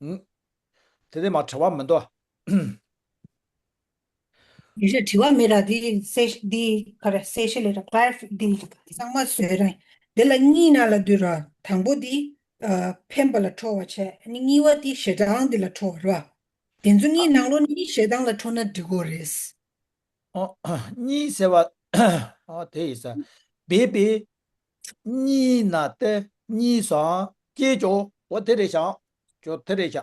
ཨུམ། དེ་དེ་མ་དྲི་བ་མི་འདུག་ཡིན་ཤག་དྲི་བ་མེད་ར། འདི་སེ་འདི་ག་རེ་སེ་ཤེ་ལེ་ར་ཀླར་འདི་གཙང་མ་བཟོས་ར། འདི་ལ་གཉིས་ནང་ལ་འདུས་ར། དང་པོ་འདི་ཨ་འཕེན་པ་ལ་ཁྲོ་བ་བྱས། ཨ་ནི་གཉིས་པ་འདི་ཞེ་སྡང་འདི་ལ་ཁྲོ་བ་ར། དེ་ཚོ་གཉིས་ནང་ལོགས་ནས་ཞེ་སྡང་ལ་ཁྲོ་ན་འགྲིག་གོ་རེད། ཨོ། གཉིས་ཟེར་བ། ཨོ་དེ་ཡིན་ས། བེ་བེ། གཉིས་ན་སྟེ་གཉིས་སམ་སྐྱེས་ཀྱང་འོ་དེ་རེད་ཤག་ཅོ་དེ་རེད་ཤག་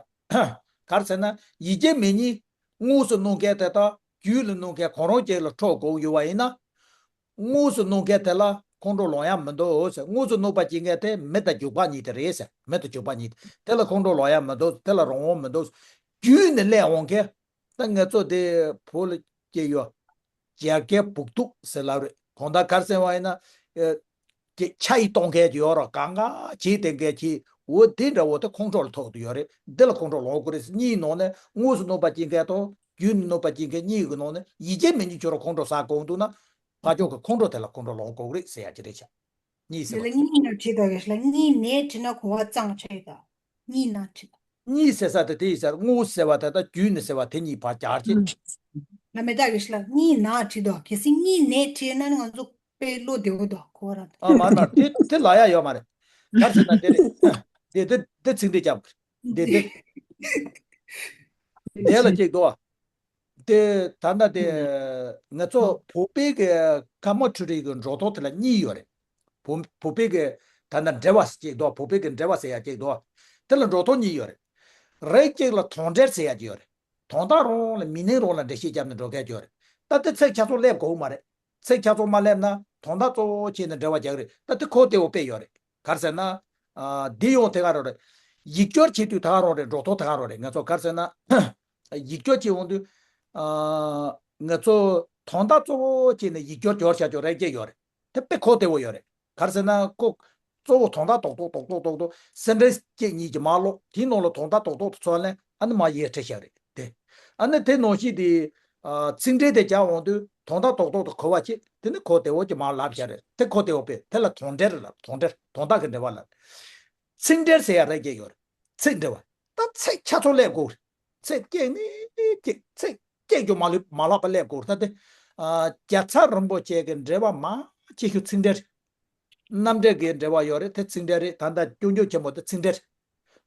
ག་རེ་ཟེར་ན་ཡིད་ཀྱི་མེ་གཉིས་དངོས་སུ་གནོད་མཁན་དེ་དག་རྒྱུད་ལ་གནོད་མཁན་གང་རུང་ཅིག་ལ་ཁྲོ་དགོས་ཡོད་པ་ཡིན་ན། དངོས་སུ་གནོད་མཁན་དེ་ལ་ཁོང་ཁྲོ་ལངས་ཡ་མི་འདུག་ཟེར། དངོས་སུ་གནོད་པ་སྐྱེལ་མཁན་དེ་མེ་དང་རྒྱུག་པ་གཉིས་དེ་རེད་ཟེར། མེ་དང་རྒྱུག་པ་གཉིས་དེ་ལ་ཁོང་ཁྲོ་ལངས་ཡ་མི་འདུག་དེ་ལ་རང་དབང་མི་འདུག་རྒྱུད་ནས་སླེབས་འོང་མཁན། ད་ང་ཚོ་དེ་བོད་ལ་སྐྱེས་ཡོད། རྒྱ་སྐད་སྦུག་དུག་ཟེར་ལབ་རེད། གང་ལྟར་ག་རེ་ཟེར་བ་ཡིན་ན། ཨེ། ཀྱི་ཆ་ཡི་གཏོང་མཁན་ཡོད་རོགས། གང་ག་བྱེད་དེ་མཁན་གྱི་འོ་དེ་འདྲ་བོ་དེ་ཁོང་ཁྲོ་ལ་ཐུག་ཏུ་ཡོད་རེད། འདི་ལ་ཁོང་ཁྲོ་ལངས་དགོས་རེད། གཉིས་ནང་ནས་དངོས་སུ་གནོད་པ་སྐྱེལ་མཁན་དང་རྒྱུད་ནས་གནོད་པ་སྐྱེལ་མཁན་གཉིས་ཀྱི་ནང་ནས་ཡིད་ཀྱི་མེ་གཉིས་ཁྱོད་རང་ཁོང་ཁྲོ་ཟ་དགོས་འདུག་ན། ཕ་ཕྱོགས་ཀྱི་ཁོང་ཁྲོ་དེ་ལ་ཁོང་ཁྲོ་ལངས་དགོས་རེད་ཟེར་ཡ་ཅིག་རེད་ཤག་གཉིད་སད་དེ་ལ་པ་གཉིད་ན་བྲིས་དོ་གེ་ལ་གཉིད་ནས་བྲིས་ན་གོ་བ་གཙང་ཆེ་ཡི་ད། གཉིད་ན་བྲིས་དོ། གཉིད་སད་ས་དེ་དེ་ཡིན་ས་རེད། དངོས་སད་པ་དེ་དང་རྒྱུད་ནས་སད་པ་དེ་གཉིས་བར་རྒྱག་ཅེས། ལ་མེ་ད་གེ་ལ་གཉིད་ན་བྲིས་དོ། གལ་སྲིད་གཉིད་ནས་བྲིས་ན་ནི་ང་ཚོ་དཔེ་བློ་བདེ་བོ་དོ་གོ་བ་ར་དོ། ཨ་མ་མ་དེ་དེ་ལ་ཡ་ཡོད་མ་རེད། ག་རེ་ཟེར་ན་དེ་རེད། དེ་དེ་དེ་ཚིག་འདི་རྒྱབ། དེ་དེ་དེ་ལ་གཅིག་དོ། དེ་ད་ལྟ་དེ་ང་ཚོ་བོད་པའི་གི་ཀརྨ་ཊཱིཀ་རའི་གི་འགྲོ་སྟངས་དེ་ལ་གཉིས་ཡོད་རེད། བོད་བོད་པའི་གི་ད་ལྟ་འགྲེལ་བ་ཟེར་གཅིག་འདུག་བོད་པའི་གི་འགྲེལ་བ་ཟེར་ཡ་གཅིག་འདུག་དེ་ལ་འགྲོ་སྟངས་གཉིས་ཡོད་རེད། རིགས་གཅིག་ལ་དོང་འགྲེལ་ཟེར་ཡ་གཅིག་ཡོད་རེད། དོན་དག་རང་ལ་མི་སྣའི་རང་ལ་འགྲེལ་བཤད་བརྒྱབ་ནས་འགྲོ་མཁན་གཅིག་ཡོད་རེད། ད་དེ་ཚིག་ཆ་ཚང་སླེབས་དགོས་མ་རེད། ཚིག་ཆ་ཚང་མ་སླེབས་ན་དོན་དག་གཙོ་བོ་བྱས་ནས་འགྲེལ་བ་རྒྱག་གི་རེད། ད་དེ་གོ་བདེ་བོ་དཔེ་ཡོད་རེད། ག་རེ་ཟེར་ན། ཨ། འདི་ཡང་དེ་ག་རང་རེད། ཡིག་སྐྱོར་བྱེད་དུས་དེ་ག་རང་རེད། འགྲོ་སྟངས་དེ་ག་རང་རེད། ང་ཚོ་ག་རེ་ཟེར་ན། ཡིག་སྐྱོར་བྱེད་འོང་དུས། ཨ། ང་ཚོ་དོན་དག་གཙོ་བོ་བྱས་ནས་ཡིག་སྐྱོར་སྐྱོར་ཆ་ཅོ་རེ་སྐྱེ་ཡོད་རེད། དེ་དཔེ་གོ་བདེ་བོ་ཡོད་རེད། ག་རེ་ཟེར་ན་ཁོ་གཙོ་བོ་དོན་དག་རྡོག་རྡོག་རྡོག་རྡོག་རྡོག་རྡོག་སེ་ཊེན་སི་གཅིག་གཉིས་ཀྱི་མར་ཀློག་དེའི་ནང་ལ་དོན་དག་རྡོག་རྡོག་ཏུ་ཚོར་ནས་ཨ་ནི་མར་ཡིག་ཕྲ་ཤག་རེད་དེ། ཨ་ནི་དེ་ནང་བཞིན་དེ། ཨ། ཚིག་འགྲེལ་དེ་རྒྱག་འོང་དུས་དོན་དག་རྡོག་རྡོག་ཏུ་གོ་བ་ཅིག་དེ་ནི་གོ་བདེ་བོ་ཅིག་མར་ལབ་ཤག་རེད། དེ་གོ་བདེ་བོ་དཔེ་དེ་ལ་དོང་འགྲེལ་ལབ། དོང་འགྲེལ་དོན་དག་གི་འགྲེལ་བ་ལབ། ཚིག་འགྲེལ་ཟེར་ཡ་རེ་སྐྱེ་ཡོད་རེད། ཚིག་འགྲེལ་བ། ད་ཚིག་ཆ་ཚང་སླེབས་དགོས་རེད། ཚིག་སྐྱེས་ནས་སྐྱེས་ཚིག་སྐྱེས་རྒྱུ་མ་ལུས་མ་ལག་པ་སླེབས་དགོས་རེད། ད་དེ། ཨ། རྒྱལ་ཚབ་རིན་པོ་ཆེ་གི་འགྲེལ་བ་མ་ཆེ་ཤོས་ཚིག་འགྲེལ་རེད། རྣམ་འགྲེལ་གྱི་འགྲེལ་བ་ཡོད་རེད། དེ་ཚིག་འགྲེལ་རེད། ད་ལྟ་སྐྱོན་བརྗོད་ཆེན་པོ་དེ་ཚིག་འགྲེལ་རེད།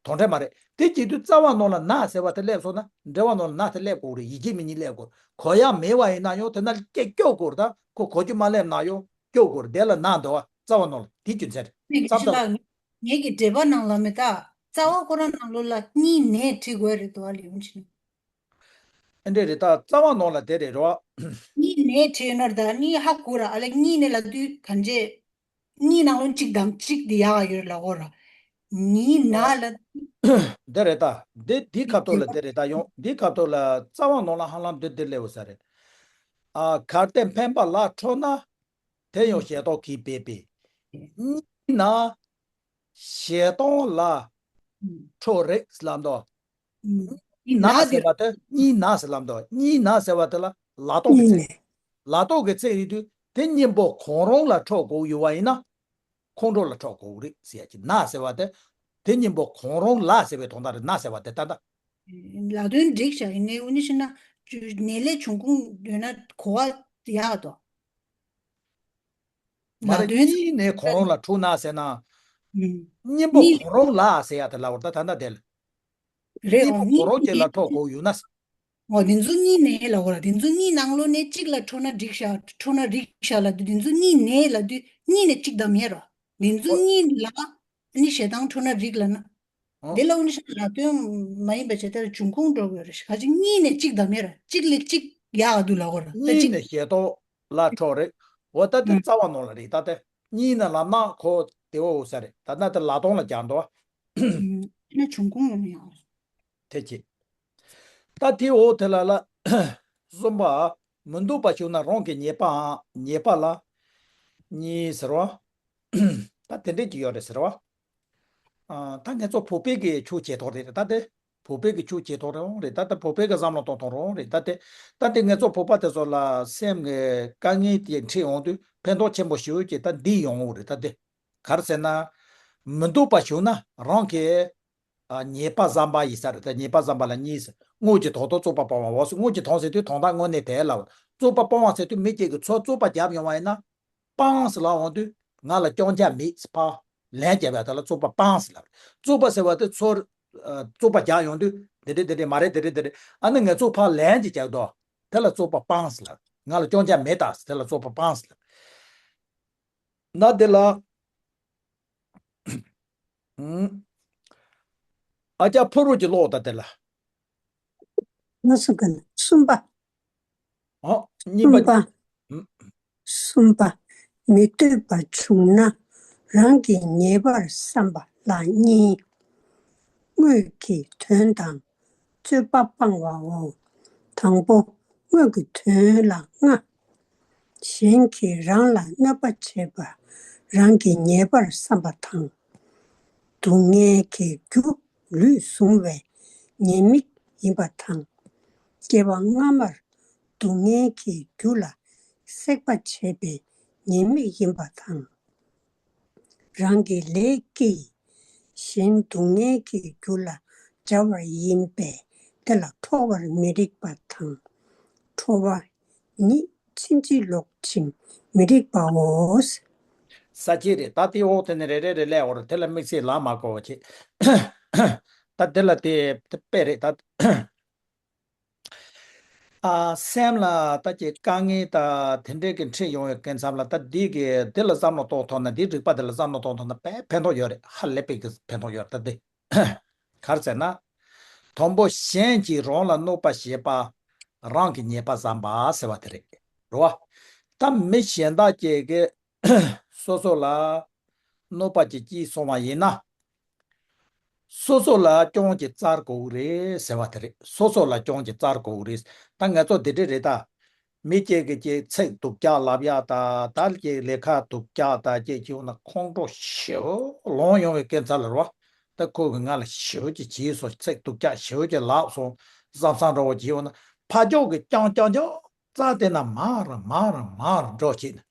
དོན་འགྲེལ་མ་རེད། དེ་བྱེད་དུས་རྩ་བ་ནང་ལ་ན་ཟེར་བ་དེ་སླེབས་སོང་ན་འགྲེལ་བ་ནང་ལ་ན་དེ་སླེབས་དགོས་རེད། ཡིན་གཅིག་མིན་གཉིས་སླེབས་དགོས་རེད། གོ་ཡ་མེད་པ་ཡིན་ན་ཡང་དེ་ན་སྐད་སྐྱོག་དགོས་རེད། ད་ཁོ་གོ་རྒྱུ་མ་སླེབས་ན་ཡང་སྐྱོག་དགོས་རེད། དེ་ལ་ན་འདུག་བ། རྩ་བ་ནང་ལ་དེ་རྒྱུ་མཚན་རེད། ངས་ཙམ་ཙམ། ལ་ངེད་ཀྱི་འགྲེལ་པ་ནང་ལ་མེད་ད། རྩ་བ་ཁོ་རང་ནང་ལོགས་ལ་གཉིས་ནས་བྲིས་དགོས་རེད་འདུག་བ། ལེའུ་ཕྱིན། ཨེ་འདྲས་རེད། ད་རྩ་བ་ནང་ལ་དེ་རེད་རོ། གཉིས་ནས་བྲིས་ན་ད་གཉིས་ཧ་གོ་ར། ཨ་ལས་གཉིས་ནས་ལབ་དུས་གང་བྱེད། གཉིས་ནང་ལོགས་གཅིག་དང་གཅིག་དེ་ཡག་ཡོད་ལབ་དགོས་ར། གཉིས་ན་ལ། འདི་རེད་ད། འདི་འདི་ཁ་ཐོག་ལ་འདི་རེད་ད། ཡོང་འདི་ཁ་ཐོག་ལ་རྩ་བ་ནང་ལ་ཧ་ལམ་འདི་འདི་སླེབས་ཡོད་ས་རེད། ཨ། གལ་ཏེ་འཕེན་པ་ལ་ཁྲོ་ན། དེ་ཡང་ཞེ་སྡང་གིས་སྦད་པས། གཉིས་ན། ཞེ་སྡང་ལ་ཁྲོ་རེག་ལབ་འདུག་གཉིས་ན་ཟེར་བ་དེ། གཉིས་ན་ཟེར་ལབ་འདུག་གཉིས་ན་ཟེར་བ་དེ་ལ་ལ་དོག་གི་ཚིག་ལ་དོག་གི་ཚིག་ཡིན་དུས་དེ་གཉིས་པོ་གང་རུང་ལ་ཁྲོ་དགོས་ཡོད་པ་ཡིན་ན། ཁོང་ཁྲོ་ལ་ཁྲོ་དགོས་རེད་ཟེར་ཡ་ཅིག་ན་ཟེར་བ་དེ། དེ་གཉིས་པོ་གང་རུང་ལ་ཟེར་བའི་དོན་དག་རེད། ན་ཟེར་བ་དེ་ད་ལྟ། ལ་དོན་འགྲིག་བྱ་ཡིན་ནའི་འུ་ནི་ཤི་ན། ནས་ལས་བྱུང་ཁུངས་ཡོད་ན་གོ་བ་ཡག་ཏོ། མ་རེད། ལ་དོན་གཉིས་ནས་གང་རུང་ལ་ཁྲོ་ན་ཟེར་ན། ཨུམ། གཉིས་པོ་གང་རུང་ལ་ཟེར་ཡ་དེ་ལ་བར་ད་ད་ལྟ་དེ་ལ། རེད། གཉིས་པོ་གང་རུང་གཅིག་ལ་ཁྲོ་དགོས་ཡོད་ན། འོ་དེ་ཚོ་གཉིས་ནས་ལ་བར་དེ་ཚོ་གཉིས་ནང་ལོགས་ནས་གཅིག་ལ་ཁྲོ་ན་འགྲིག་ཤག་ཁྲོ་ན་འགྲིག་ཤག་ལབ་དུས་དེ་ཚོ་གཉིས་ནས་ལབ་དུས་གཉིས་ནས་གཅིག་དང་མེད་རོ། དེ་ཚོ་གཉིས་ལ་ནི་ཞེ་སྡང་ཁྲོ་ན་འགྲིག་ལབ་ན། འདི་ལ་འུ་ནི་ཤ་ལ་དོན་མ་ཡིན་པ་བྱས་ད་འབྱུང་ཁུངས་འགྲོ་གི་ཡོད་རེད། ག་ཅིག་གཉིས་ནས་གཅིག་དང་མེད་ར། གཅིག་ལས་གཅིག་ཡག་འདུག་ལབ་དགོས་ར། ད་གཉིས་གཅིག་ནས་ཞེ་སྡང་ལ་ཁྲོ་རེད། འོ་ད་དེ་ཨུ། རྩ་བ་ནང་ལ་རེད། ད་དེ་གཉིས་ནས་ལབ་ན་གོ་བདེ་བོ་ཡོད་ས་རེད། ད་ན་དེ་ལ་དོན་ལ་སྦྱར་འདུག་ཨུ། ན་འབྱུང་ཁུངས་ཡོང་ཡང་། དེ་གཅིག་ད་དེ་འོ་དེ་ལ་ལ་གསུམ་པ། མི་སྡུག་པ་བྱུང་ན་རང་གི་ཉེས་པའང་ཉེས་པ་ལ་གཉིས་ཟེར་བ། ད་དེ་འདྲས་ཀྱི་ཡོད་རེད་ཟེར་བ། ཨ། ད་ང་ཚོ་བོད་པའི་གི་ཆོས་བྱེད་ཐོག་རེད། ད་དེ་བོད་པའི་གི་ཆོས་བྱེད་ཐོག་རེད་འོང་རེད། ད་ལྟ་བོད་པའི་གི་བསམ་བློ་གཏོང་ཐོག་རེད་འོང་རེད། ད་དེ་ད་དེ་ང་ཚོ་བོད་པ་དེ་ཚོ་ལ་སེམས་ཀྱི་དཀའ་ངལ་དེ་འཕྲད་འོང་དུས་ཕན་ཐོགས་ཆེན་པོ་ཞེ་པོ་ཅིག་ད་འདི་ཡོང་འོང་རེད། ད་དེ་ག་རེ་ཟེར་ན། མི་སྡུག་པ་བྱུང་ན་རང་གི་ཨ། ཉེས་པ་བསམ་པ་ཡིན་ས་རེད། ད་ཉེས་པ་བསམ་པ་ལ་གཉིས་ཟེར། དངོས་ཀྱི་དོན་དུ་རྩོད་པ་སྤང་བའོ་ཟེར། དངོས་ཀྱི་དོན་ཟེར་དུས་དོན་དག་དངོས་གནས་དེ་ལ་བ། རྩོད་པ་སྤང་བ་ཟེར་དུས་མི་གཅིག་གིས་ཚུར་རྩོད་པ་བརྒྱབ་ཡོང་བ་ཡིན་ན། སྤངས་ཟེར་ལབ་འོང་དུས་ང་ལ་སྐྱོན་ཆ་མེད་ཟེར་ཕར་ལན་བརྒྱབ་ཡ་དེ་ལ་རྩོད་པ་སྤངས་ཟེར་ལབ། རྩོད་པ་ཟེར་བ་དེ་ཚུར་ཨ། རྩོད་པ་རྒྱག་ཡོང་དུས་འདི་འདྲ་འདི་འདྲ་མ་རེད། འདི་འདྲ་འདི་འདྲ། ཨ་ནི་ང་ཚོ་ཕར་ལན་ཅིག་རྒྱག་དོ། དེ་ལ་རྩོད་པ་སྤངས་ཟེར་ལབ། ང་ལ་སྐྱོན་ཆ་མེད་ད་ཟེར། དེ་ལ་རྩོད་པ་སྤངས་ཟེར་ལབ། ན་དེ་ལ། ཨུམ། ཨ་ཅག་ཕུར་བུ་གྱི་ཀློག་ད་དེ་ལ། ང་སུ་ག་ན་གསུམ་པ། ཨོ། གཉིས་པ། གསུམ་པ། ཨུམ། གསུམ་པ། མི་འདོད་པ་བྱུང་ན་རང་གི་ཉེས་པར་བསམ་པ་ལ་གཉིས། དངོས་ཀྱི་དོན་དང་རྩོད་པ་སྤང་བའོ། དང་པོ་དངོས་ཀྱི་དོན་ལ་ལྔ། གཞན་གྱིས་རང་ལ་གནོད་པ་བྱས་པ་རང་གི་ཉེས་པར་བསམ་པ་དང་། སྡུག་བསྔལ་གྱི་རྒྱུ་ལུས་བཟུང་བའི་ཉེས་དམིགས་ཡིན་པ་དང་། སྐྱེ་བ་སྔ་མར་སྡུག་བསྔལ་གྱི་རྒྱུ་ལ་ བསྲེག་པ་བྱས་པའི་ཉེས་དམིགས་ཡིན་པ་དང་། རང་གི་ལས་ཀྱིས་གཞན་སྡུག་བསྔལ་གྱི་རྒྱུ་ལ་སྦྱར་བ་ཡིན་པས་དེ་ལ་ཁྲོ་བར་མི་རིགས་པ་དང་། ཁྲོ་བ་ཉིད་ཕྱིན་ཅི་ལོག་ཅིང་མི་རིགས་པའོ། ས་བཅད་རེད། ད་དེ་འོག་དེ་ནས་རེ་རེ་རེ་ལས་འོར་དེ་ལ་དམིགས་བསལ་ལབ་མ་དགོས་པ་བྱེད། ད་དེ་ལ་དེ་དཔེ་རེད་ད། ཨ། སེམས་ལ་ད་ཀྱི་དཀའ་ངལ་ད་དེ་འདྲའི་གི་འཕྲད་ཡོང་བའི་སྐབས་མཚམས་ལ་ད་འདི་གི་འདི་ལ་བསམ་བློ་གཏོང་ཐུབ་ན། འདི་རིག་པ་འདི་ལ་བསམ་བློ་གཏོང་ཐུབ་ན་དཔེ་ཕན་ཐོགས་ཡོད་རེད། ཧ་ལས་པའི་གི་ཕན་ཐོགས་ཡོད་རེད། ད་འདི་ག་རེ་ཟེར་ན། དང་པོ་གཞན་གྱིས་རང་ལ་གནོད་པ་བྱེད་པ། རང་གིས་ཉེས་པ་བསམ་པ་ཟེར་བ་དེ་རེད། རེད་བ། ད་མི་གཞན་དག་ཅིག་གིས་སོ་སོ་ལ་གནོད་པ་ཅིག་བྱས་སོང་བ་ཡིན་ན། སོ་སོ་ལ་སྐྱོན་གྱིས་བཙལ་དགོས་རེད་ཟེར་བ་དེ་རེད། སོ་སོ་ལ་སྐྱོན་གྱིས་བཙལ་དགོས་རེད། ད་ང་ཚོ་འདི་འདྲ་རེད་ད། མི་གཅིག་གིས་ཅིག་ཚིག་སྡུག་ཅག་ལབ་ཡག་ད། ད་ཀྱི་ལས་ཁ་སྡུག་ཅག་ད་ཅིག་བྱས་ན་ཁོང་ཁྲོ་ཞེ་པོ་ལངས་ཡོང་བའི་སྐབས་མཚམས་ལ་རེད་བ། ད་ཁོ་གིས་ང་ལ་ཞེ་པོ་ཅིག་བྱས་སོང་། ཚིག་སྡུག་ཅག་ཞེ་པོ་ཅིག་ལབ་སོང་བསམ་བསམ་འདྲ་བོ་བྱས་ཡོང་ན། ཕར་ཕྱོགས་ཀྱིས་རྐྱང་རྐྱང་རྐྱང་བཙལ་བསྡད་ན་མར་མར་མར་འགྲོ་བྱས་ནས།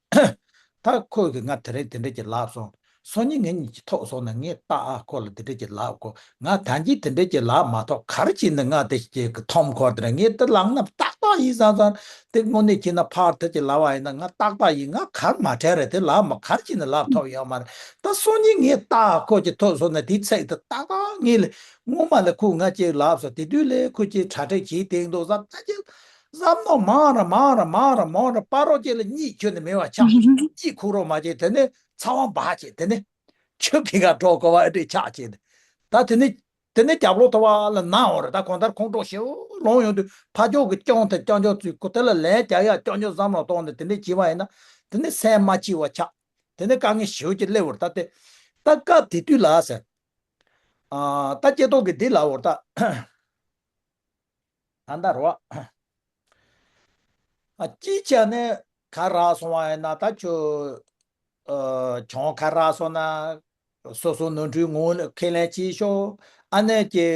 ད་ཁོ་གིས་ང་དེ་རིང་དེ་འདྲ་ཅིག་ལབ་སོང་། སང་ཉིན་ངེད་གཉིས་ཀྱི་ཐུག་སོང་ན་ངས་ཏག་ཨ་ཁོ་ལ་དེ་འདྲ་ཅིག་ལབ་དགོས། ང་ད་གིན་དེ་འདྲ་ཅིག་ལབ་མ་ཐུབ། ག་རེ་བྱས་ནས་ང་དེ་ཅིག་གི་ཐོམ་ཁོར་དེ་རེད། ངས་དེ་ལབ་ན་ཏག་ཏག་ཡིན་བསམ་བསམ། དེ་དངོས་གནས་བྱས་ན་ཕར་དེ་ཅིག་ལབ་པ་ཡིན་ན་ང་ཏག་ཏག་ཡིན། ང་གར་མ་བྲལ་རེད། དེ་ལབ་མ་ག་རེ་བྱས་ནས་ལབ་ཐུབ་ཡོད་མ་རེད། ད་སང་ཉིན་ངས་ཏག་ཨ་ཁོ་ཅིག་ཐུག་སོང་ན་དེའི་ཚིག་དེ་ཏག་ཏག་ངས་ལ་སྔོན་མ་ལ་ཁོས་ང་ཅིག་ལབ་སོང་། དེ་དུས་ལས་ཁོ་ཅིག་གྲ་སྒྲིག་བྱས་བསྡད་འདུག་བསམ། ད་ཅིག་བསམ་མནོ་མང་ར་མང་ར་མང་ར་མང་ར་སྤར་རོགས་ཅིག་ལ་གཉིད་ཁྱོན་ནས་མེད་པ་ཆགས། གཉིད་ཁུག་རོགས་མ་བྱེད། དེ་ནས་ཚ་བ་འབར་བྱེད། དེ་ནས་ཆུ་ཕི་ག་འགྲོ་དགོས་པ་ཨེ་འདྲས་ཆགས་བྱེད། ད་དེ་ནས་དེ་ནས་རྒྱབ་ལོག་ཐོ་བ་ལ་ན་འོ་རེད། ད་གང་ལྟར་ཁོང་ཁྲོ་ཞེ་པོ་ལངས་ཡོང་དུས་ཕར་ཕྱོགས་ཀྱི་རྐྱང་དེ་རྐྱང་རྐྱང་བཙུགས། ཁོ་དེ་ལ་ལན་རྒྱག་ཡག་རྐྱང་རྐྱང་བསམ་བློ་གཏོང་ནས་དེ་འདྲས་བྱས་པ་ཡིན་ན། དེ་ནས་སེམས་མ་སྐྱིད་པ་ཆགས། དེ་ནས་དཀའ་ངལ་ཞེ་པོ་ཅིག་སླེབས་འོ་རེད། ད་དེ་ད་སྐབས་དེ་དུས་ལ་ཟེར། ཨ། ད་སྐྱེ་ཐོག་གི་འདི་ལ་འོ་རེད་ད། ད་ལྟ་རོ། ཨ། སྤྱིའི་ཆ་ནས་ག་རག་སོང་བ་ཡིན་ན། ད་ཁྱོད་ཨ་གྱོང་ག་རག་སོང་ན་སོ་སོ་ནོར་འཁྲུལ་ངོས་ལེན་ཁས་ལེན་བྱེད་ཤོག། ཨ་ནེ་ཀྱི་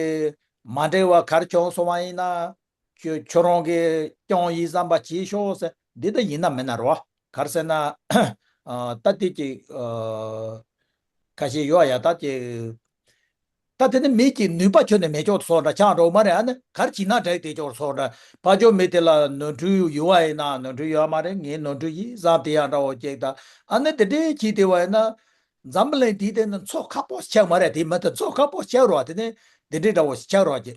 མ་འགྲིག་པ་ག་རེ་བྱུང་སོང་བ་ཡིན་ན་ཁྱོད་ཁྱོད་རང་གི་སྐྱོན་ཡིན་བསམ་པ་བྱེད་ཤོག་ཟེར། འདི་ད་ཡིན་ན་མིན་ན་རོ། ག་རེ་ཟེར་ན། ཨ། ད་དེ་ཀྱི་ཨ་ཁ་ཤས་ཡོད་ཡ། ད་ཀྱི་ད་དེ་ནི་མི་གཅིག་ནུས་པ་ཁྱོན་ནས་མེད་ཅོག་སོགས་འདྲ་ཆགས་འགྲོ་མ་རེད། ཨ་ནི་ག་རེ་བྱས་ན་འགྲིག་དེ་ཅོག་སོགས་འདྲ། ཕར་ཕྱོགས་མི་དེ་ལ་ནོར་འཁྲུལ་ཡོད་པ་ཡིན་ན་ནོར་འཁྲུལ་ཡོད་མ་རེད། ངའི་ནོར་འཁྲུལ་ཡིན་བསམ་དེ་ཡང་འདྲ་བོ་ཅིག་ད། ཨ་ནི་དེ་འདྲའི་བྱས་དེ་བ་ཡིན་ན་འཛམ་བུ་གླིང་འདིའི་སྟེང་ན་འཚོ་ཁག་པོ་ཆགས་མ་རེད། དེ་མི་དེ་འཚོ་ཁག་པོ་ཆགས་རོགས། དེ་ནི་དེ་འདྲའི་འདྲ་བོ་ཆགས་རོགས་ཀྱི་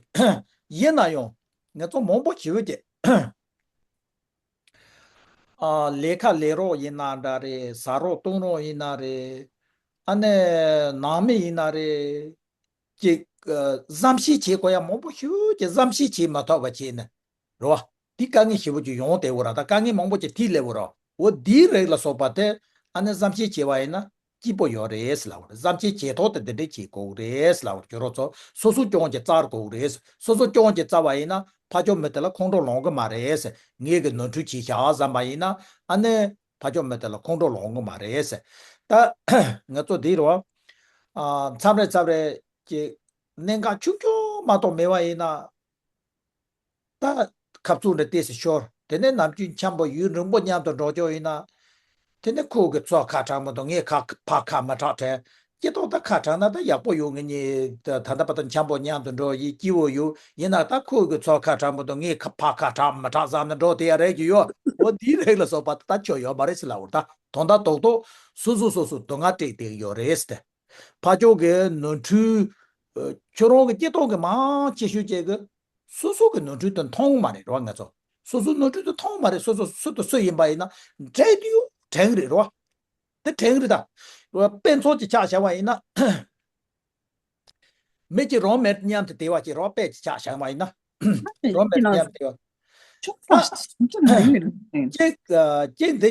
ཡིན་ན་ཡང་ང་ཚོ་མང་པོ་ཞེ་པོ་ཅིག་ཨ། ལས་ཀ་ལས་རོགས་ཡིན་ན་འདྲ་རེད། ཟ་རོགས་བཏུང་རོགས་ཡིན་ན་རེད། ཨ་ནི་ནང་མི་ཡིན་ན་རེད། ཅིག་ཨ། བསམ་ཤེས་བྱེད་དགོས་ཡ་མང་པོ་ཞེ་པོ་ཅིག་བསམ་ཤེས་བྱེད་མ་ཐུབ་པ་བྱས་ནས་རེད་བ། འདི་དཀའ་ངལ་ཞེ་པོ་ཅིག་ཡོང་བསྡད་ཡོད་ར། ད་དཀའ་ངལ་མང་པོ་ཅིག་འཕྲད་སླེབས་ཡོད་ར། འོ་འདིའི་རིགས་ལ་སོགས་པ་དེ་ཨ་ནི་བསམ་ཤེས་བྱས་པ་ཡིན་ན་སྐྱིད་པོ་ཡོད་རེད་ཟེར་ལབ་པ་རེད། བསམ་ཤེས་བྱེད་ཐོག་དེ་འདི་འདྲས་བྱེད་དགོས་རེད་ཟེར་ལབ་པ་རེད། ཁྱོད་རང་ཚོ་སོ་སོ་སྐྱོན་གྱིས་བཙལ་དགོས་རེད། སོ་སོ་སྐྱོན་གྱིས་བཙལ་བ་ཡིན་ན་ཕར་ཕྱོགས་མི་དེ་ལ་ཁོང་ཁྲོ་ལངས་གི་མ་རེད་ཟེར། ངས་གི་ནོར་འཁྲུལ་བྱས་བཞག་བསམ་པ་ཡིན་ན་ཨ་ནི་ཕར་ཕྱོགས་མི་དེ་ལ་ཁོང་ཁྲོ་ལངས་གི་མ་རེད་ཟེར། ད་ང་ཚོ་འདི་རུ་ཨ་མཚམས་རེ་མཚམས་རེ་ཀྱི་གནད་འགག་ཆུང་ཆུང་མ་གཏོགས་མེད་པ་ཡིན་ན། ད་ཁ་བཙུགས་འདྲ་ཏོག་ཙམ་ཤོར། དེ་ནས་ནམ་རྒྱུན་འཆམ་པོ་ཡུན་རིང་པོ་མཉམ་དུ་འགྲོ་ཀྱོག་ཡིན་ན། དེ་ནས་ཁོ་གི་ཚོ་ཁ་གྲག་མི་འདུག། ངས་ཁ་ཕ་ཁ་མ་གྲག་དྲན། སྐྱེ་ཐོག་ད་ཁ་གྲག་ན་ད་ཡག་པོ་ཡོང་གི་ནི། ད་ད་ད་པ་ད་འཆམ་པོ་མཉམ་དུ་འགྲོ་ཡི་སྐྱིད་པོ་ཡོད། ཡིན་ན་ད་ཁོ་གི་ཚོ་ཁ་གྲག་མི་འདུག། ངས་ཁ་ཕ་ཁ་གྲག་མ་གྲག་བསམ་ནས་འགྲོ་དེ་ཡ་རེད་ཀྱི་ཡོད། འོ་དེའི་རིགས་ལ་སོགས་པ་ད་ཆོ་ཡོད་མ་རེད་ཟེར་ལབ་པ་རེད། ད་དོན་དག་རྡོག་རྡོག་སོ་སོ་སོ་སོ་སྡུག་བསྔལ་སྤྲད་དེ་ཡོད་རེད་ཟེར་ཏེ། ཕར་ཕྱོགས་ཀྱི་ནོར་འཁྲུལ། ཨ། ཁྱོད་རང་གི་སྐྱེ་སྟོབས་ཀྱི་མང་ཆེ་ཤོས་ཅིག་གི་སོ་སོ་གི་ནོར་འཁྲུལ་དེ་མཐོང་མ་རེད་རོ། ང་ཚོ་སོ་སོ་ནོར་འཁྲུལ་དེ་མཐོང་མ་རེད། སོ་སོ་སུ་དང་སུ་ཡིན་པ་ཡིན་ན་འདྲེ་དུ་ཡོད་དྲན་གི་རེད་རོ། དེ་དྲན་གི་རེད་ད། དཔེ་མཚོན་ཅིག་ཆ་བཞག་པ་ཡིན་ན། མི་གཅིག་རང་མེད་མཉམ་དུ་བསྡད་པ་ཅིག་རོ། དཔེ་ཅིག་ཆ་བཞག་པ་ཡིན་ན། རང་མེད་མཉམ་དུ་བསྡད་པ། ཅིག་ཅིག་འདི་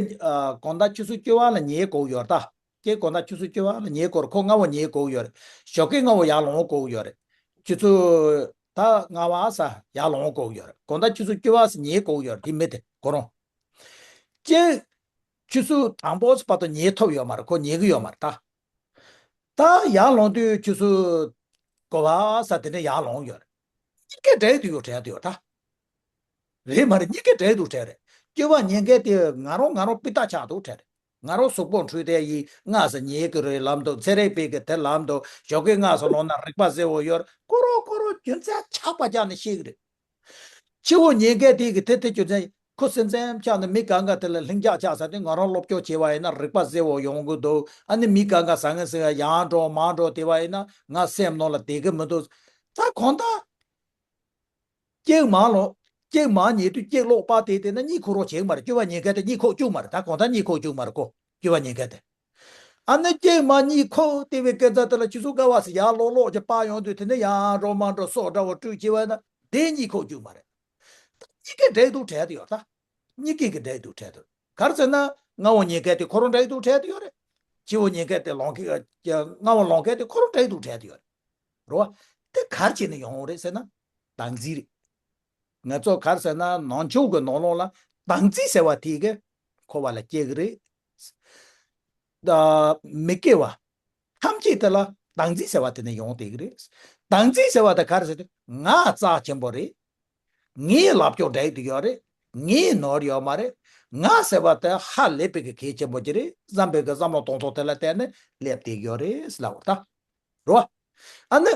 གང་ལྟར་ཆུ་ཚོད་བཅུ་པ་ལ་ཉལ་དགོས་ཡོད་ད། ཀྱེ་གོ་ན་ཆུ་ཚོད་བཅུ་པ་ལ་ཉལ་དགོས་རེད། ཁོ་སྔ་བོ་ཉལ་དགོས་ཡོད་རེད། ཞོགས་ཀས་སྔ་བོ་ཡར་ལོངས་དགོས་ཡོད་རེད། ཆུ་ཚོད་ད་ལྔ་པ་ས་ཡར་ལོངས་དགོས་ཡོད་རེད། གོ་ན་ཆུ་ཚོད་བཅུ་པ་ས་ཉལ་དགོས་ཡོད་རེད། དེ་མི་དེ་གོ་རང་། ཀྱེ་ཆུ་ཚོད་དང་པོ་ས་བར་དུ་ཉལ་ཐུབ་ཡོད་མ་རེད། ཁོ་ཉལ་གི་ཡོད་མ་རེད་ད། ད་ཡར་ལོངས་དུས་ཆུ་ཚོད་དགུ་པ་ས་དེ་འདྲ་ཡར་ལོངས་ཡོད་རེད། གཉིས་ཀ་འདྲ་དུ་ཡོད་དྲན་དུ་ཡོད་ད། རེད་མ་རེད། གཉིས་ཀ་འདྲ་དུ་དྲན་རེད། སྐྱེ་བ་ཉེན་ཁ་དེ་ང་རང་ང་རང་སྤུས་དག་ཆགས་འདུག་དྲན། ང་རང་གཟུགས་པོ་འཁྲུད་དེ་ཡིན། སྔགས་སུ་ཉལ་གི་རེད་ལབ་འདུག་ཚེ་རིང་བེ་གི་དེ་ལབ་འདུག་ཞོགས་ཀས་སྔགས་སུ་ལོག་ན་རིག་པ་གསལ་བོ་ཡོད། ཁོ་རང་ཁོ་རང་རྒྱུ་མཚན་ཆགས་པ་རྒྱག་ནས་ཤེས་གི་རེད། སྐྱེ་བོ་ཉེན་ཁ་དེ་གི་དེ་དེ་རྒྱུ་མཚན་ཁོ་སེམས་ཙམ་ཆགས་ནས་མི་གང་ག་དེ་ལ་ལྷིང་འཇགས་ཆགས་ས་དེ་ང་རང་སློབ་སྦྱོང་བྱས་པ་ཡིན་ན་རིག་པ་གསལ་བོ་ཡོང་གི་འདུག་ཨ་ནི་མི་གང་ག་ཟང་ངེ་ཟིང་ཡང་འགྲོ་མང་འགྲོ་དེ་བ་ཡིན་ན་ང་སེམས་ནང་ལ་བསྡད་གི་མི་འདུག་ད་གང་ལྟར། སྐྱེས་མ་ལོ། སྐྱེས་མ་ཉེ་དུས་སྐྱེས་ལོག་པ་དེ་དེ་ན་གཉིད་ཁུག་རོགས་བྱེད་མ་རེད། སྐྱེ་བ་ཉེན་ཁ་དེ་གཉིད་ཁུག་བཅུག་མ་རེད། ད་གང་ལྟར་གཉིད་ཁུག་བཅུག་མ་རེད་ཁོ། སྐྱེ་བ་ཉེན་ཁ་དེ། ཨ་ནི་སྐྱེས་མ་གཉིད་ཁུག་དེ་བའི་སྐད་ཆ་དེ་ལ་ཁྱི་ཚོ་དགའ་བ་སི་ཡར་ལོག་ལོག་ཅིག་པ་ཡོང་དུས་དེ་ནི་ཡང་རོ་མ་འགྲོ་སོགས་འདྲ་བོ་སྤྲུག་བྱེད་པ་ན་དེ་གཉིད་ཁུག་བཅུག་མ་རེད། ད་གཉིད་ཀའི་འབྲས་དུ་བྲལ་དུ་ཡོད་ད། གཉིད་ཀའི་གི་འབྲས་དུ་བྲལ་དུ། ག་རེ་ཟེར་ན་ང་བོ་ཉེན་ཁ་དེ་ཁོ་རང་འབྲས་དུ་བྲལ་དུ་ཡོད་རེད། སྐྱེ་བོ་ཉེན་ཁ་དེ་ལོང་ཁ་ང་བོ་ལོང་ཁ་དེ་ཁོ་རང་འབྲས་དུ་བྲལ་དུ་ཡོད་རེད། རོ། དེ་ག་རེ་བྱས་ནས་ཡོང་བ་རེད་ཟེར་ན། བདག་འཛིན་རེད། ང་ཚོ་ག་རེ་ཟེར་ན་ནང་ཆོས་ཀྱི་ནང་ལོགས་ལ་བདག་འཛིན་ཟེར་བ་དེ་གི་འཁོར་བ་ལ་སྐྱེ་གི་རེད། ད་མི་སྐྱེ་བ་ཐམས་ཅད་དེ་ལ་བདག་འཛིན་ཟེར་བ་དེ་ནས་ཡོང་བསྡད་གི་རེད། བདག་འཛིན་ཟེར་བ་དེ་ག་རེ་ཟེར་ན་ང་རྩ་ཆེན་པོ་རེད། ངའི་ལབ་སྐྱོར་འགྲིག་འདུག་ཡོད་རེད། ངའི་ནོར་ཡོད་མ་རེད། ང་ཟེར་བ་དེ་ཧ་ལས་པའི་གི་གལ་ཆེན་པོ་ཅིག་རེད་བསམ་པའི་གི་བསམ་བློ་གཏོང་ཐོག་དེ་ལ་བརྟེན་ནས་སླེབས་བསྡད་ཡོད་རེད་ལབ་པ་ད། རོ། ཨ་ནི།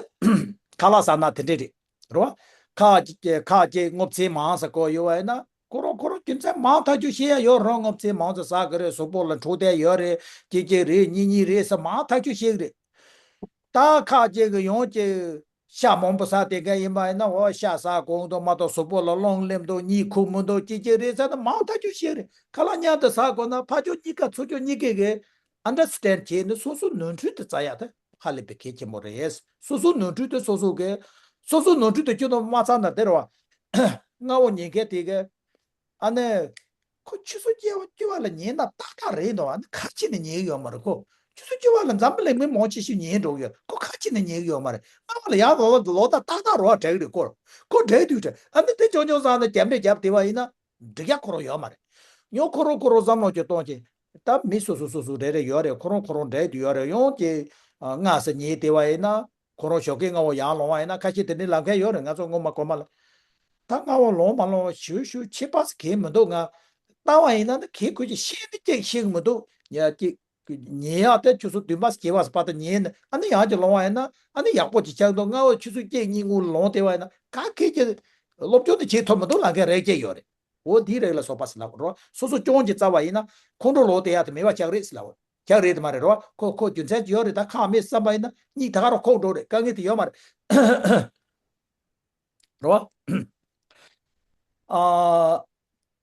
ཁ་ལག་ཟ་ན་དེ་འདྲས་རེད། རོ། ཁ་ཅིག་ཁ་ཅིག་སྔོ་ཚལ་མང་ཟ་གོ་ཡོད་བ་ཡིན་ན་ཁོ་རང་ཁོ་རང་རྒྱུ་མཚན་མང་ཐག་ཆོད་བཤད་ཡ་ཡོད་རང་སྔོ་ཚལ་མང་ཙམ་ཟ་གི་རེད་གཟུགས་པོ་ལ་འཕྲོད་བསྟེན་ཡོད་རེད་ཅིག་ཅིག་རེད་གཉིས་གཉིས་རེད་ཟེར་མང་ཐག་ཆོད་བཤད་གི་རེད། ད་ཁ་ཅིག་གི་ཡོང་ཅིག་ཤ་མང་པོ་ཟ་དེ་ག་ཡིན་པ་ཡིན་ན་འོ་ཤ་ཟ་གོང་དུ་མ་གཏོགས་གཟུགས་པོ་ལ་རླུང་སླེབས་འདུག་གཉིད་ཁུག་མི་འདུག་ཅིག་ཅིག་རེད་ཟེར་ན་མང་ཐག་ཆོད་བཤད་རེད་ཁ་ལག་མཉམ་དུ་ཟ་དགོས་ན་ཕ་ཆོས་གཉིས་ཀ་ཚུར་ཆོས་གཉིས་ཀས་གི་ཨན་ཌར་སི་ཊེན་ཌི་བྱས་ནས་སོ་སོ་ནོར་འཁྲུལ་དེ་བཙལ་ཡ་དེ་ཧ་ལས་པའི་གལ་ཆེན་པོ་རེད། སོ་སོ་ནོར་འཁྲུལ་དེ་སོ་སོ་གིས་སོ་སོ་ནོར་འཁྲུལ་དེ་ཁྱོད་ཚོ་མ་བཙལ་ན་དེ་རེད་བ། སྔ་བོ་ཉེན་ཁའི་དེ་གི་ཨ་ནི་ཁོ་ཆུ་ཚོད་སྐྱེ་བ་སྐྱེ་བ་ལ་ཉེན་ན་ཏག་ཏག་རེད་འདུག་ཨ་ནི་ཁ་ཕྱེ་ནས་ཉེན་གི་ཡོད་མ་རེད་ཁོ། ཆུ་ཚོད་སྐྱེ་བ་ལ་འཛམ་བུ་གླིང་མི་མང་ཆེ་ཤོས་ཉེན་འགྲོ་གི་ཡོད་ཁོ་ཁ་ཕྱེ་ནས་ཉེན་གི་ཡོད་མ་རེད། སྔ་བ་ལ་ཡར་ལོ་ལོ་ཏག་ཏག་རོ་བ་འགྲིག་རེད་ཁོ། ཁོ་འགྲིག་དུས་འགྲིག་ཨ་ནི་དེ་ཆུང་ཆུང་ས་ནས་རྒྱབ་འདྲེ་རྒྱབ་བསྡད་པ་ཡིན་ན། འགྲིག་ཡ་ཁོ་རང་ཡོད་མ་རེད། ཉོ་ཁོ་རང་ཁོ་རང་བསམ་བློ་ཅིག་གཏོང་ཅིག་ད་མི་སོ་སོ་སོ་སོ་རེ་རེ་ཡོད་རེད། ཁོ་རང་ཁོ་རང་འགྲིག་དུ་ཡོད་རེད། ཡོང་ཅིག་སྔ་ས་ཉལ་བསྡད་པ་ཡིན་ན་ཁོ་རང་ཞོགས་ཀས་སྔ་བོ་ཡར་ལོང་བ་ཡིན་ན་ཁ་ཤས་དེ་འདྲའི་ལབ་མཁན་ཡོད་རེད། ང་ཚོ་སྔོན་མ་གོ་མ་ལ་ད་སྔ་བོ་ལོང་མ་ལོང་ཞུ་ཞུ་ཁྱད་པར་གང་མི་འདུག་ང་ལྟ་བ་ཡིན་ན་ད་གས་ཁོ་ཅིག་ཤེས་ནི་ཅིག་ཤེས་གི་མི་འདུག་ཡ་ཅིག་ཉལ་ཡག་དེ་ཆུ་ཚོད་བདུན་པ་བརྒྱད་པ་བར་དུ་ཉལ་ནས་ཨ་ནི་ཡང་ཅིག་ལོང་བ་ཡིན་ན་ཨ་ནི་ཡག་པོ་ཅིག་ཆགས་འདུག་སྔ་བོ་ཆུ་ཚོད་བརྒྱད་གཉིས་སྔོན་ལོང་བསྡད་པ་ཡིན་ན་ག་གས་ཀྱི་སློབ་སྦྱོང་དེ་བྱེད་ཐུབ་མི་འདུག་ལབ་མཁན་རེ་སྐྱེས་ཡོད་རེད། འོ་འདི་རིགས་ལ་སོགས་པ་ཟེར་ལབ་རོ། སོ་སོ་སྐྱོན་གྱིས་བཙལ་བ་ཡིན་ན་ཁོང་ཁྲོ་ལོག་སྟེ་ཡག་དེ་མེད་པ་ཆགས་རེད་ཟེར་ལབ། ཆགས་རེད་དེ་མ་རེད་རོ། ཁོ་ཁོ་རྒྱུ་མཚན་ཅིག་ཡོད་རེད། ད་ཁག་མེད་བསམ་པ་ཡིན་ན་གཉིད་ད་ག་རང་ཁུག་འགྲོ་རེད། དཀའ་ངལ་དེ་ཡོད་མ་རེད་རོ། ཨ།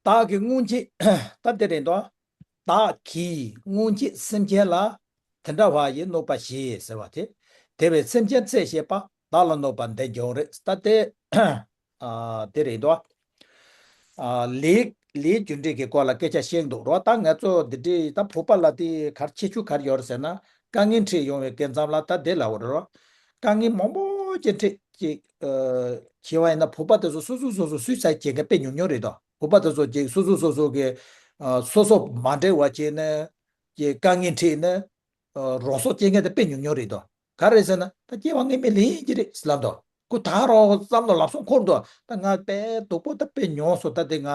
བདག་གིས་སྔོན་ཆད་ད་དེ་རེད་དོ། བདག་གིས་སྔོན་ཆད་སེམས་ཅན་ལ་དེ་འདྲ་བ་ཡི་གནོད་པ་བྱས་ཟེར་བ་དེ། དེ་བས་སེམས་ཅན་ཚེ་ཤེས་པ་བདག་ལ་གནོད་པ་འདི་འབྱུང་རེད་ད་དེ། ཨ། དེ་རེད་དོ། ཨ། ལས་ལས་རྒྱུ་འབྲས་ཀྱི་སྐོར་ལ་སྐད་ཆ་བཤད་འདུག་རོ། ད་ང་ཚོ་འདི་འདྲའི་ད་བོད་པ་ལ་དེ་གར་ཁྱད་ཆོས་ག་རེ་ཡོད་རེད་ཟེར་ན་དཀའ་ངལ་འཕྲད་ཡོང་བའི་སྐབས་མཚམས་ལ་ད་དེ་ལབ་པ་རེད་རོ། དཀའ་ངལ་མང་པོ་ཅིག་འཕྲད་ཅིག་ཨ། བྱས་པ་ཡིན་ན་བོད་པ་དེ་ཚོ་སོ་སོ་སོ་སོ་སུའི་སའི་བྱེད་མཁན་དཔེ་ཉུང་ཉུང་རེད་དོ། བོད་པ་དེ་ཚོ་ཅིག་སོ་སོ་སོ་སོ་གི་ཨ། སོ་སོ་མ་འབྲེལ་བ་བྱས་ནས་ཀྱི་དཀའ་ངལ་འཕྲད་ནས་ཨ། རང་སྲོག་བཅད་མཁན་དེ་དཔེ་ཉུང་ཉུང་རེད་དོ། ག་རེ་ཟེར་ན་ད་སྐྱེ་བ་སྔ་མའི་ལས་ཡིན་གྱི་རེད་ཟེར་ལབ་དོ། ཁོ་ད་རང་བསམ་བློ་ལབ་སོང་འཁོར་འདུག་ད་ང་དཔེ་སྡུག་པོ་ད་དཔེ་མྱོང་སོང་། ད་དེ་ང་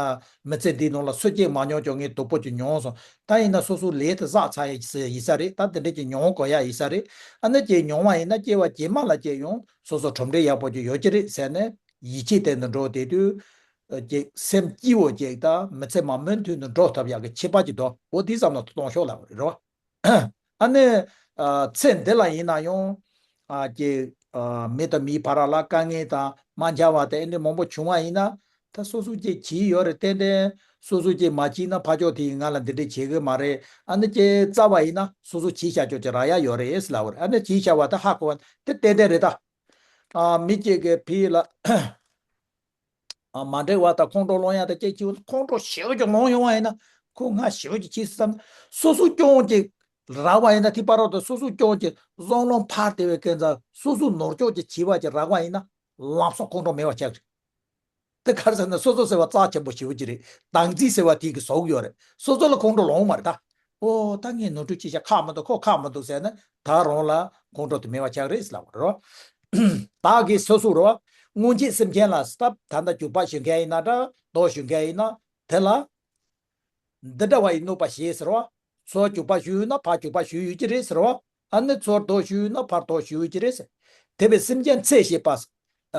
མི་ཚེ་འདིའི་ནང་ལ་སུ་སྐྱེས་མ་མྱོང་ཀྱང་ངས་སྡུག་པོ་ཅིག་མྱོང་སོང་། ད་ཡིན་ན་སོ་སོ་ལས་དེ་བསགས་ཚར་ཡ་ཡིན་ས་རེད། ད་དེ་འདྲ་ཅིག་མྱོང་དགོས་ཡ་ཡིན་ས་རེད། ཨ་ནི་ཅིག་མྱོང་བ་ཡིན་ན་སྐྱེ་བ་རྗེས་མ་ལ་ཅིག་ཡང་སོ་སོ་གྲུབ་འབྲས་ཡག་པོ་ཅིག་ཡོད་ཀྱི་རེད་ཟེར་ནས་ཡིད་ཆེས་དེ་འདྲ་འགྲོ་བསྡད་དུས་ཅིག་སེམས་སྐྱིད་པོ་ཅིག་ད་མི་ཚེ་མ་མུ་མཐུད་དུ་འགྲོ་ཐུབ་ཡག་གི་ཁྱད་པར་ཅིག་འདུག་འོ་དེ་བསམ་བློ་གཏོང་ཤོག་ལབ་རེད་རོ། ཨ་ནི། ཨ། ཚེ་འདི་ལ་ཡིན་ན་ཡང་། ཨ། ཀྱི། ཨ། མི་དང་མིའི་བར་ལ་དཀའ་ངལ་དང་མ་འཆམ་པ་དང་ཨེ་འདྲ་མང་པོ་བྱུང་བ་ཡིན་ན། ད་སོ་སོ་ཀྱིས་བྱས་ཡོད་རེད། ཏན་ཏན་སོ་སོ་ཀྱིས་མ་བྱས་ན་ཕ་ཕྱོགས་དེ་ཡིས་ང་ལ་འདི་འདྲ་བྱེད་གི་མ་རེད། ཨ་ནི་ཀྱི་རྩ་བ་ཡིན་ན་སོ་སོ་བྱས་བཞག་ཆོག་ཀྱི་རག་ཡ་ཡོད་རེད་ཟེར་ལབ་པ་རེད། ཨ་ནི་བྱས་བཞག་པ་ད་ཧ་གོ་བ་དེ་ཏན་ཏན་རེད་ད། ཨ། མི་གཅིག་གིས་ཕི་ལ། ཨ། མ་འགྲིག་པ་དང་ཁོང་ཁྲོ་སློང་ཡ་དང་སྐད་ཅིག་ཁོང་ཁྲོ་ཞེ་པོ་ཅིག་ལངས་ཡོང་བ་ཡིན་ན་ཁོ་ང་ཞེ་པོ་ཅིག་ཁྱི་བསམ། སོ་སོ་སྐྱོན་ཅིག་རག་པ་ཡིན་ན་དེ་བར་དུ་སོ་སོ་སྐྱོན་ཅིག་བསམ་བློ་འཕར་བསྡད་པའི་སྐབས་ཙམ་སོ་སོ་ནོར་སྐྱོན་ཅིག་བྱས་པ་ཅིག་རག་པ་ཡིན་ན་ལམ་སང་ཁོང་ཁྲོ་མེད་པ་ཆགས་རེད། དེ་ག་རེ་ཟེར་ན་སོ་སོ་ཟེར་བ་རྩ་ཆེན་པོ་ཞེ་པོ་ཅིག་རེད། བདག་འཛིན་ཟེར་བ་དེ་གི་ཟོག་ཡོད་རེད། སོ་སོ་ལ་ཁོང་ཁྲོ་ལངས་མ་རེད་ད། ཨོ་ད་ངས་ནོར་འཁྲུལ་ཅིག་བྱས་ཁག་མི་འདུག་ཁོ་ཁག་མི་འདུག་ཟེར་ན་ད་རང་ལ་ཁོང་ཁྲོ་དེ་མེད་པ་ཆགས་རེད་ཟེར་ལབ་པ་རེད། བདག་གིས་སོ་སོ་རེད་བ། སྔོན་ཆད་སེམས་ཅན་ལ་སྟབས་ད་ལྟ་རྒྱུག་པ་ཞུ་མཁན་ཡིན་ན་འདྲ་མདོ་ཞུ་མཁན་ཡིན་ན་དེ་ལ། འདི་འདྲ་བ་ཡི་གནོད་པ་བྱེད་ཟེར་བ། ཚུར་འཇུག་པ་ཞུས་ཡོད་ན་ཕར་འཇུག་པ་ཞུས་ཡོད་ཀྱི་རེད་ཟེར་བ། ཨ་ནི་ཚུར་ལྡོག་ཞུས་ཡོད་ན་ཕར་ལྡོག་ཞུས་ཡོད་ཀྱི་རེད་ཟེར། དེ་བས་སེམས་ཅན་འཚེ་བྱེད་པ།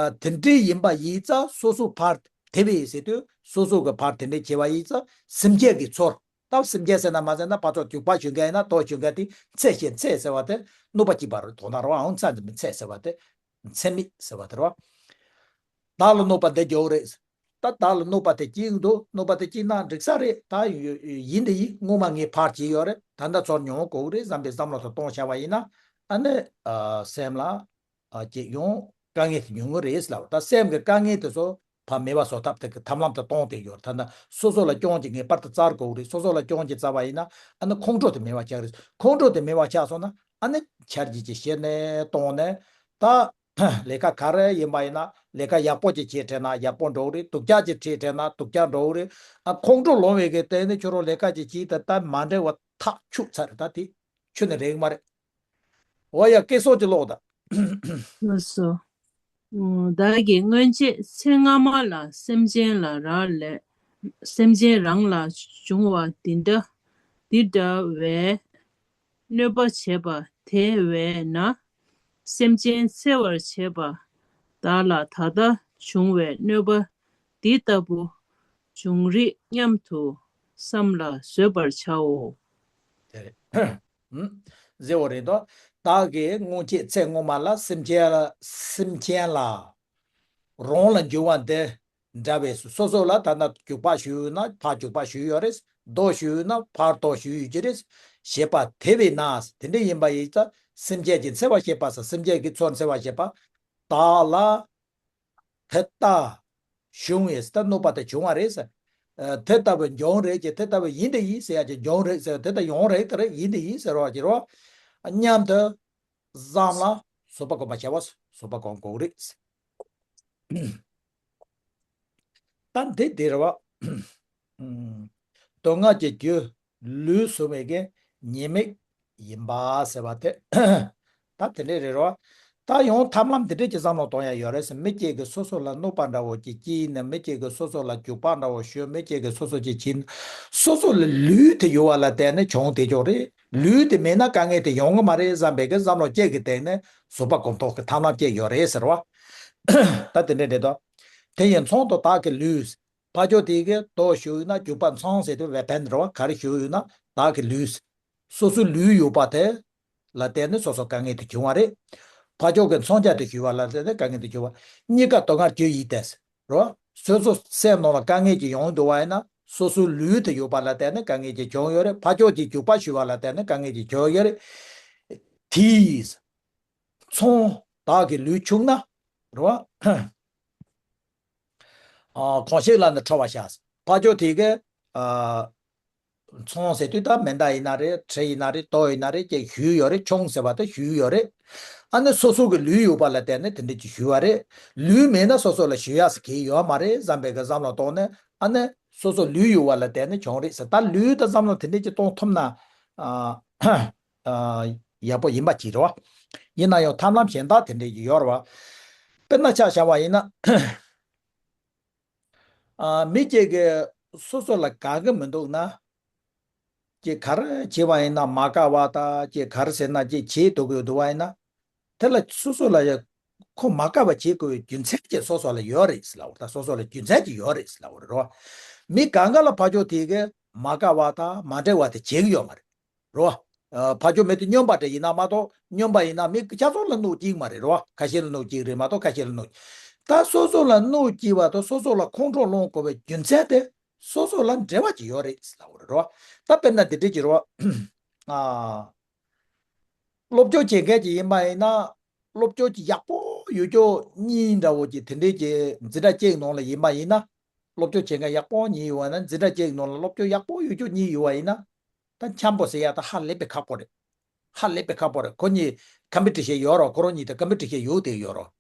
ཨ། དེ་འདྲའི་ཡིན་པ་ཡིན་ཙང་སོ་སོ་ཕར་དེ་བས་ཟེར་དུས་སོ་སོ་གི་ཕར་དེ་འདྲའི་བྱེད་པ་ཡིན་ཙང་སེམས་ཅན་གྱི་ཚུར། ད་སེམས་ཅན་ཟེར་ན་མ་ཟེར་ན་ཕར་ཚུར་འཇུག་པ་ཞུ་མཁན་ཡིན་ན་ལྡོག་ཞུ་མཁན་དེ་འཚེ་བྱེད། འཚེ་ཟེར་བ་དེ་གནོད་པ་སྐྱེལ་བ་རེད། དོ་ན་རོ་ཨང་ཚ་འཛིན་པའི་འཚེ་ཟེར་བ་དེ་འཚེ་མེད་ཟེར་བ་དེ་རེད་བ། བདག་ལ་གནོད་པ་འདི་རྒྱུ་རེད། ད་བདག་ལ་གནོད་པ་དེ་སྐྱེལ་གྱི་འདུག་གནོད་པ་དེ་སྐྱེལ་ན་འགྲིག་ས་རེད། ད་ཡོ་ཡིན་དེ་ཡིན། སྔོན་མ་ངས་ཕར་བྱས་ཡོད་རེད། ད་ལྟ་ཚུར་མྱོང་དགོས་རེད་བསམ་པའི་བསམ་བློ་དེ་གཏོང་བྱ་བ་ཡིན་ན། ཨ་ནི་ཨ་སེམས་ལ་ཨ་ཅིག་ཡང་དཀའ་ངལ་དེ་ཉུང་ངུ་རེད་ལབ། ད་སེམས་ཀྱི་དཀའ་ངལ་དེ་ཚོ་ཕར་མེད་པ་བཟོ་ཐབས་དེ་གི་ཐབས་ལམ་དེ་གཏོང་བསྡད་ཡོད་རེད། ད་ལྟ་སོ་སོ་ལ་སྐྱོན་གྱི་ངེས་པར་དུ་བཙལ་དགོས་རེད། སོ་སོ་ལ་སྐྱོན་གྱི་བཙལ་བ་ཡིན་ན་ཨ་ནི་ཁོང་ཁྲོ་དེ་མེད་པ་ཆགས་རེད། ཁོང་ཁྲོ་དེ་མེད་པ་ཆགས་སོང་ན་ཨ་ནི་ཆར་གྱིས་ཀྱི་ཞེ་ནས་གཏོང་ནས། ད་ལས་ཀ་ག་རེ་ཡིན་པ་ཡིན་ན་ལས་ཀ་ཡག་པོ་ཅིག་བྱེད་དྲན་ན་ཡག་པོ་འགྲོ་གི་རེད། སྡུག་ཅག་ཅིག་བྱེད་དྲན་ན་སྡུག་ཅག་འགྲོ་གི་རེད། ཨ་ཁོང་ཁྲོ་ལངས་པའི་གི་སྟེང་ནས་ཁྱོད་རང་ལས་ཀ་ཅིག་བྱེད་ད་ད་མ་འདྲ་བ་ཐག་ཆོད་ཚར་རེད། ད་དེ་ཁྱོན་ནས་རེད་མ་རེད། འོ་ཡ་སྐད་སོགས་ཀྱི་ཀློག་ད། ལགས་སོ། བདག་གིས་སྔོན་ཆད་ཚེ་སྔ་མ་ལ་སེམས་ཅན་ལ་རག་ལས། སེམས་ཅན་རང་ལ་བྱུང་བ་འདི་འདྲ། འདི་འདྲ་བའི་གནོད་པ་བྱས་པ་དེ་བས་ན། སེམས་ཅན་འཚེ་བར་བྱེད་པ་བདག་ལ་ད་ལྟ་བྱུང་བའི་གནོད་པ་འདི་ལྟ་བུ་འབྱུང་རིགས་སྙམ་དུ་བསམ་ལ་བཟོད་པར་བྱའོ། དེ་རེད། ཟེར་བ་རེད་དོ། བདག་གིས་སྔོན་ཆད་ཚེ་སྔོན་མ་ལ་སེམས་ཅན་ལ་སེམས་ཅན་ལ་རང་ལ་འཇུག་པ་འདི་འདྲ་བས་སོ་སོ་ལ་ད་ལྟ་འཇུག་པ་ཞུས་ཡོད་ན་ཕར་འཇུག་པ་ཞུས་ཡོད་རེད། ལྡོག་ཞུས་ཡོད་ན་ཕར་ལྡོག་ཞུས་ཡོད་ཀྱི་རེད། ཞེས་པ་དེ་བས་ན། དེ་འདྲ་ཡིན་པ་ཡིན་ཙང་སེམས་ཅན་གྱི་འཚེ་བ་བྱེད་པ་ཟེར། སེམས་ཅན་གྱི་ཚུར་འཚེ་བ་བྱེད་པ་བདག་ལ་དེ་ལྟ་བྱུང་བས། ད་གནོད་པ་དེ་བྱུང་བ་རེད་ཟེར། ཨ་དེ་ལྟ་བུ་འབྱུང་རེད་ཀྱི། དེ་ལྟ་བུ་ཡིན་དེ་ཡིན་ཟེར་ཡ་ཀྱི་འབྱུང་རེད་ཟེར། དེ་ལྟ་ཡོང་རེད་དེ་རེད་ཡིན་དེ་ཡིན་ཟེར་བ་ཀྱི་རོ། སྙམ་དུ་བསམ་ལ་བཟོད་པ་སྒོམ་པ་བྱ་བ་བཟོད་པ་སྒོམ་དགོས་རེད། ད་འདི་འདི་རེད་བ། སྡུག་བསྔལ་གྱི་རྒྱུ་ལུས་བཟུང་བའི་གི་ཉེས་དམིགས་ཡིན་པ་ཟེར་བ་དེ། ད་དེ་འདྲས་རེད་རོ། ད་ཡང་ཐབས་ལམ་འདི་འདྲས་ཀྱི་བསམ་བློ་གཏོང་ཡ་ཡོད་རེད་ཟེར། མི་གཅིག་གིས་སོ་སོ་ལ་གནོད་པ་འདྲ་བོ་ཅིག་བྱས་ནས་མི་གཅིག་གིས་སོ་སོ་ལ་རྒྱུག་པ་འདྲ་བོ་ཞུས། མི་གཅིག་གིས་སོ་སོ་ཅིག་བྱས་ནས་སོ་སོ་ལ་ལུས་དེ་ཡོད་པ་ལ་བརྟེན་ནས་བྱུང་བསྡད་ཀྱོག་རེད། ལུས་དེ་མེད་ན་དཀའ་ངལ་དེ་ཡོང་གི་མ་རེད་བསམ་པའི་གི་བསམ་བློ་གཅིག་གི་སྟེང་ནས་བཟོད་པ་སྒོམ་ཐབས་ཀྱི་ཐབས་ལམ་གཅིག་ཡོད་རེད་ཟེར་བ། ད་དེ་འདྲས་རེད་དོ། དེ་ཡི་མཚུངས་དུ་བདག་གི་ལུས། ཕར་ཕྱོགས་དེ་གི་ལྡོག་ཞུས་ན་རྒྱུག་པ་མཚུངས་ཟེར་དུས་weapon་རེད་བ། ག་རེ་ཞུས་ཡོད་ན་བདག་གི་ལུས། སོ་སོའི་ལུས་ཡོད་པ་དེ་ལ་བརྟེན་ནས་སོ་སོ་དཀའ་ངལ་དེ་བྱུང་བ་རེད། ཕར་ཕྱོགས་ཀྱི་མཚུངས་ཆ་དེ་ཞུས་པ་ལ་བརྟེན་ནས་དཀའ་ངལ་དེ་བྱུང་བ། གཉིས་ཀ་སྡུག་བསྔལ་རྒྱུ་ཡིན་ཏེ། རེད་བ། སོ་སོ་སེམས་ནང་ལ་དཀའ་ངལ་ཅིག་ཡོང་འདུག་བ་ཡིན་ན་སོ་སོའི་ལུས་དེ་ཡོད་པ་ལ་བརྟེན་ནས་དཀའ་ངལ་ཅིག་བྱུང་ཡོད་རེད། ཕར་ཕྱོགས་ཀྱི་རྒྱུག་པ་ཞུས་པ་ལ་བརྟེན་ནས་དཀའ་ངལ་ཅིག་བྱུང་ཡོད་རེད། དེས་མཚུངས་བདག་གི་ལུས་ཕྱུང་ན། རེད་བ། ཨ་གང་ཞིག་ལ་ནི་ཁྲོ་བ་བྱ། ཕར་ཕྱོགས་དེ་གི་ཨ་མཚུངས་ཟེར་དུས་ད་མེ་མདའ་ཡིན་ན་རེད། གྲི་ཡིན་ན་རེད། རྡོ་ཡིན་ན་རེད་ཅེས་ཞུས་ཡོད་རེད། ཕྱུང་ཟེར་བ་དེ་ཞུས་ཡོད་རེད། ཨ་ནི་སོ་སོ་གི་ལུས་ཡོད་པ་ལ་བརྟེན་ནས་དེ་འདྲ་ཅིག་ཞུས་པ་རེད། ལུས་མེད་ན་སོ་སོ་ལ་ཞུ་ཡག་ཟེར་གྱི་ཡོད་མ་རེད་བསམ་པའི་གི་བསམ་བློ་གཏོང་ནས་ཨ་ནི་སོ་སོ་ལུས་ཡོད་པ་ལ་བརྟེན་ནས་བྱུང་རེད་ཟེར། ད་ལུས་དང་བསམ་བློ་དེ་འདྲ་ཅིག་གཏོང་ཐུབ་ན་ཨ་ཨ་ཡག་པོ་ཡིན་པ་ཅིག་རེད་བ། ཡིན་ན་ཡང་ཐབས་ལམ་གཞན་དག་དེ་འདྲ་ཅིག་ཡོད་རེད་བ། དཔེར་ན་ཆ་བཞག་པ་ཡིན་ན། ཨ་མི་གཅིག་གིས་སོ་སོ་ལ་དགའ་གི་མི་འདུག་ན། ཅིག་ག་རེ་བྱས་པ་ཡིན་ན་མ་དགའ་བ་དང་། ཅིག་ག་རེ་ཟེར་ན་ཅིག་བྱེད་འདུག་གི་འདུག་པ་ཡིན་ན། དེ་ལ་སོ་སོ་ལ་ཡ་ཁོ་མ་དགའ་བ་བྱེད་དགོས་པའི་རྒྱུ་མཚན་ཅིག་སོ་སོ་ལ་ཡོད་རེད་ཟེར་ལབ་པ་རེད། ད་སོ་སོ་ལ་རྒྱུ་མཚན་ཅིག་ཡོད་རེད་ཟེར་ལབ་པ་རེད་རོ། མི་གང་ག་ལ་ཕར་ཕྱོགས་དེ་གིས་མ་དགའ་བ་དང་མ་འགྲིག་པ་དེ་བྱེད་ཀྱི་ཡོད་མ་རེད། རེད་བ། ཨ་ཕར་ཕྱོགས་མི་དེ་སྨྱོན་པ་དེ་ཡིན་ན་མ་གཏོགས། སྨྱོན་པ་ཡིན་ན་མི་ཁ་ཤས་ལ་གནོད་ཀྱི་མ་རེད། རེད་བ། ཁ་ཤས་ལ་གནོད་ཀྱི་རེད་མ་གཏོགས་ཁ་ཤས་ལ་གནོད། ད་སོ་སོ་ལ་གནོད་ཀྱི་བ་དང་སོ་སོ་ལ་ཁོང་ཁྲོ་སློང་དགོས་པའི་རྒྱུ་མཚན་དེ་སོ་སོ་ལ་འབྲེལ་བ་ཅིག་ཡོད་རེད་ཟེར་ལབ་པ་རེད། རེད་བ། ད་དཔེར་ན་འདི་འདྲ་ཅིག་རེད་བ། ཨ་སློབ་སྦྱོང་བྱེད་མཁན་ཅིག་ཡིན་པ་ཡིན་ན། སློབ་སྦྱོང་ཅིག་ཡག་པོ་ཡོད་ཀྱོག་གཉིས་འདྲ་བོ་ཅིག་དེ་འདྲའི་ཅིག་འཛིན་གྲྭ་གཅིག་ནང་ལ་ཡིན་པ་ཡིན་ན། སློབ་སྦྱོང་བྱེད་མཁན་ཡག་པོ་གཉིས་ཡོད་པ་ན་འཛིན་གྲྭ་གཅིག་ནང་ལ་སློབ་སྦྱོང་ཡག་པོ་ཡོད་ཀྱོག་གཉིས་ཡོད་པ་ཡིན་ན། ད་འཆམ་པོ་ཟེར་ཡ་ད་ཧ་ལས་པའི་ཁག་པོ་རེད། ཧ་ལས་པའི་ཁག་པོ་རེད། ཁོ་གཉིས་ཀམ་པི་ཊི་ཤན་ཡོད་རོགས། ཁོ་རང་གཉིས་དེ་ཀམ་པི་ཊི་ཤན་ཡོད་དེ་ཡོད་རོགས།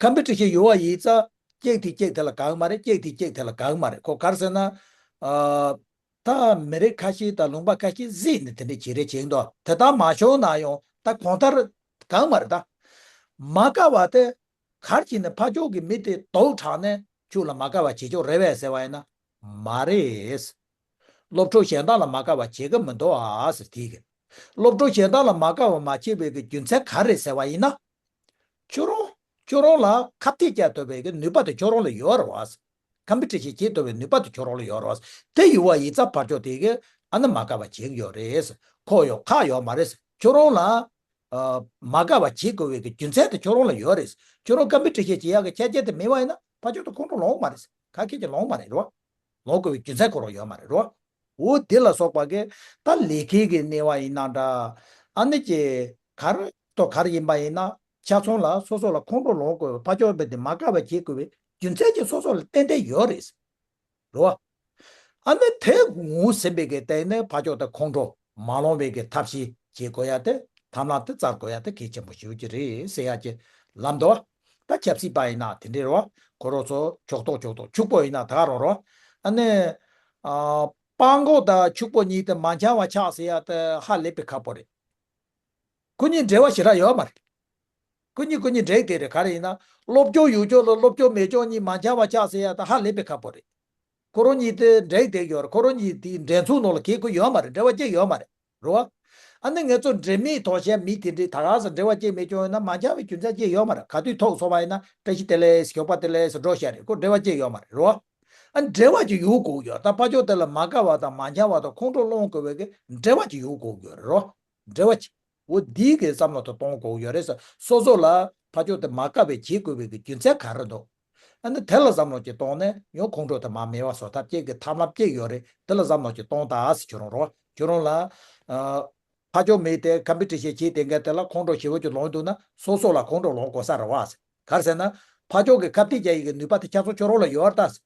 ཀམ་པི་ཊི་ཤན་ཡོད་པ་ཡིན་ཙང་གཅིག་དེས་གཅིག་དེ་ལ་དགའ་གི་མ་རེད། གཅིག་དེས་གཅིག་དེ་ལ་དགའ་གི་མ་རེད། ཁོ་ག་རེ་ཟེར་ན། ཨ་ད་མི་རིགས་ཁ་ཤས་དང་ལུང་པ་ཁ་ཤས་གཟིགས་ནས་དེ་འདྲ་བྱེད་རེས་བྱེད་འདུག་དེ་ལྟར་མ་བྱུང་ན་ཡང་ད་གང་ལྟར་དགའ་གི་མ་རེད་ད། མ་དགའ་བ་དེ་ག་རེ་བྱས་ནས་ཕར་ཕྱོགས་ཀྱི་མི་དེ་དོག་དྲགས་ནས་ཁྱོད་ལ་མ་དགའ་བ་བྱེད་ཆོག་རེད་པས་ཟེར་བ་ཡིན་ན་མ་རེད། སློབ་ཕྲུག་གཞན་དག་ལ་མ་དགའ་བ་བྱེད་ཀྱི་མི་འདུག་ཨ་ཟེར་དེ་གི། སློབ་ཕྲུག་གཞན་དག་ལ་མ་དགའ་བ་མ་བྱེད་པའི་གི་རྒྱུ་མཚན་ག་རེ་ཟེར་བ་ཡིན་ན། ཁྱོད་རང་ཁྱོད་རང་ལ་ཁ་གཏད་བཅག་ཐུབ་པའི་གི་ནུས་པ་དེ་ཁྱོད་རང་ལ་ཡོད་རེད་བ། ཀམ་པི་ཊི་ཤན་བྱེད་ཐུབ་པའི་ནུས་པ་དེ་ཁྱོད་རང་ལ་ཡོད་རེད་བ། དེ་ཡོད་པ་ཡིན་ཙང་ཕར་ཕྱོགས་དེ་གི་ཨ་ནི་མ་དགའ་བ་བྱེད་ཀྱི་ཡོད་རེད། ཁོ་ཡོད་ཁག་ཡོད་མ་རེད། ཁྱོད་རང་ལ་ཨ་མ་དགའ་བ་བྱེད་དགོས་པའི་གི་རྒྱུ་མཚན་དེ་ཁྱོད་རང་ལ་ཡོད་རེད། ཁྱོད་རང་ཀམ་པི་ཊི་ཤན་བྱེད་ཡག་གི་ཆ་རྐྱེན་དེ་མེད་པ་ཡིན་ན་ཕར་ཕྱོགས་དེ་ཁོང་ཁྲོ་ལངས་མ་རེད། ག་གེ་ཅིག་ལངས་མ་རེད་རོ། ལངས་དགོས་པའི་རྒྱུ་མཚན་ཁོ་རང་ཡོད་མ་རེད་རོ། འོ་དེ་ལ་སོགས་པ་གི་ད་ལས་ཀའི་གི་གནས་བབ་ཡིན་ན་འདྲ། ཨ་ནི་ཀྱི་ག་རེ་ཏོ་ག་རེ་ཡིན་པ་ཡིན་ན་ཆ་ཚང་ལ་སོ་སོ་ལ་ཁོང་ཁྲོ་ལངས་དགོས་པའི་ཕར་ཕྱོགས་རྦད་དེ་མ་དགའ་བ་བྱེད་དགོས་པའི་རྒྱུ་མཚན་གྱི་སོ་སོ་ལ་ཏན་ཏན་ཡོད་རེད། རེད་བ། ཨ་ནི་དེ་ངོས་ཟིན་པའི་གི་སྟེང་ནས་ཕར་ཕྱོགས་དེ་ཁོང་ཁྲོ་མ་ལངས་པའི་གི་ཐབས་ཤེས་བྱེད་དགོས་ཡ་དེ་ཐབས་ལམ་དེ་བཙལ་དགོས་ཡ་དེ་གལ་ཆེན་པོ་ཞེ་པོ་ཅིག་རེད་ཟེར་ཡ་ཅིག་ལབ་འདུག་བ། ད་ཆབ་སྲིད་པ་ཡིན་ན་དེ་འདྲའི་རེད་བ། ཁོ་རང་ཚོ་ཕྱོགས་གཏོགས་ཕྱོགས་གཏོགས་ཕྱུག་པོ་ཡིན་ན་ད་ག་རང་རེད་བ། ཨ་ནི་ཨ་སྤྲང་པོ་དང་ཕྱུག་པོ་གཉིས་དེ་མ་འཆམ་པ་ཆགས་ཟེར་ཡ་དེ་ཧ་ལས་པའི་ཁག་པོ་རེད། ཁོ་གཉིས་འབྲེལ་བ་ཞེ་དྲག་ཡོད་མ་རེད། ཁོ་གཉིས་ཁོ་གཉིས་འབྲེལ་དེ་རེད། ག་རེ་ཡིན་ན་སློབ་སྦྱོང་ཡོད་ཅོག་ལ་སློབ་སྦྱོང་མེད་ཅོག་གཉིས་མ་འཆམ་པ་ཆགས་ཟེར་ཡ་ད་ཧ་ལས་པའི་ཁག་པོ་རེད། ཁོ་རང་གཉིས་དེ་འབྲེལ་དེ་ཡོད་རེད། ཁོ་རང་གཉིས་དེའི་འགྲན་ཚོགས་ནང་ལ་གས་ཁོ་ཡོད་མ་རེད། འབྲེལ་བ་ཅི་ཡོད་མ་རེད། རེད་བ། ཨ་ནི་ངེད་ཚོ་འབྲེལ་མེད་དོགས་ཞན་མི་དེ་འདྲའི་ད་ག་ས་འབྲེལ་བ་ཅི་མེད་ཅོག་ཡིན་ན་མ་འཆམ་པའི་རྒྱུ་མཚན་ཅི་ཡོད་མ་རེད། ག་དུས་ཐུག་སོང་བ་ཡིན་ན་བཀྲ་ཤིས་བདེ་ལེགས་ཞོགས་པ་བདེ་ལེགས་འགྲོ་བཞག་རེད། ཁོ་འབྲེལ་བ་ཅི་ཡོད་མ་རེད། རེད་བ། ཨ་འབྲེལ་བ་ཅིག་ཡོད་དགོས་ཡོད། ད་ཕར་ཕྱོགས་དེ་ལ་མ་དགའ་བ་དང་མ་འཆམ་པ་དང་ཁོང་ཁྲོ་སློང་དགོས་པའི་གི་འབྲེལ་བ་ཅིག་ཡོད་དགོས་ཡོད་རེད་རོ། འབྲེལ་བ་ཅིག་འོ་འདིའི་གི་བསམ་བློ་དེ་གཏོང་དགོས་ཡོད་རེད་ཟེར། སོ་སོ་ལ་ཕར་ཕྱོགས་དེ་མ་དགའ་བའི་བྱེད་དགོས་པའི་གི་རྒྱུ་མཚན་ག་རེ་འདུག་ཨ་ནི་དེ་ལ་བསམ་བློ་ཅིག་གཏོང་ནས་ཡང་ཁོང་ཁྲོ་དེ་མར་མེད་པ་བཟོ་ཐབས་ཅིག་གི་ཐབས་ལམ་ཅིག་ཡོད་རེད། དེ་ལ་བསམ་བློ་ཅིག་གཏོང་དང་ཟེར། ཁྱོད་རང་རོ། ཁྱོད་རང་ལ་ཨ་ཕར་ཕྱོགས་མི་དེ་ཀམ་པི་ཊི་ཤན་བྱེད་དེ་འགའ་དེ་ལ་ཁོང་ཁྲོ་ཞེ་པོ་ཅིག་ལངས་འདུག་ན་སོ་སོ་ལ་ཁོང་ཁྲོ་ལངས་དགོས་ས་རེད་བ་ཟེར། ག་རེ་ཟེར་ན་ཕར་ཕྱོགས་ཀྱི་ཁ་གཏད་རྒྱག་ཡག་གི་ནུས་པ་དེ་ཆ་ཚང་ཁྱོད་རང་ལ་ཡོད་རེད་ད་ཟེར།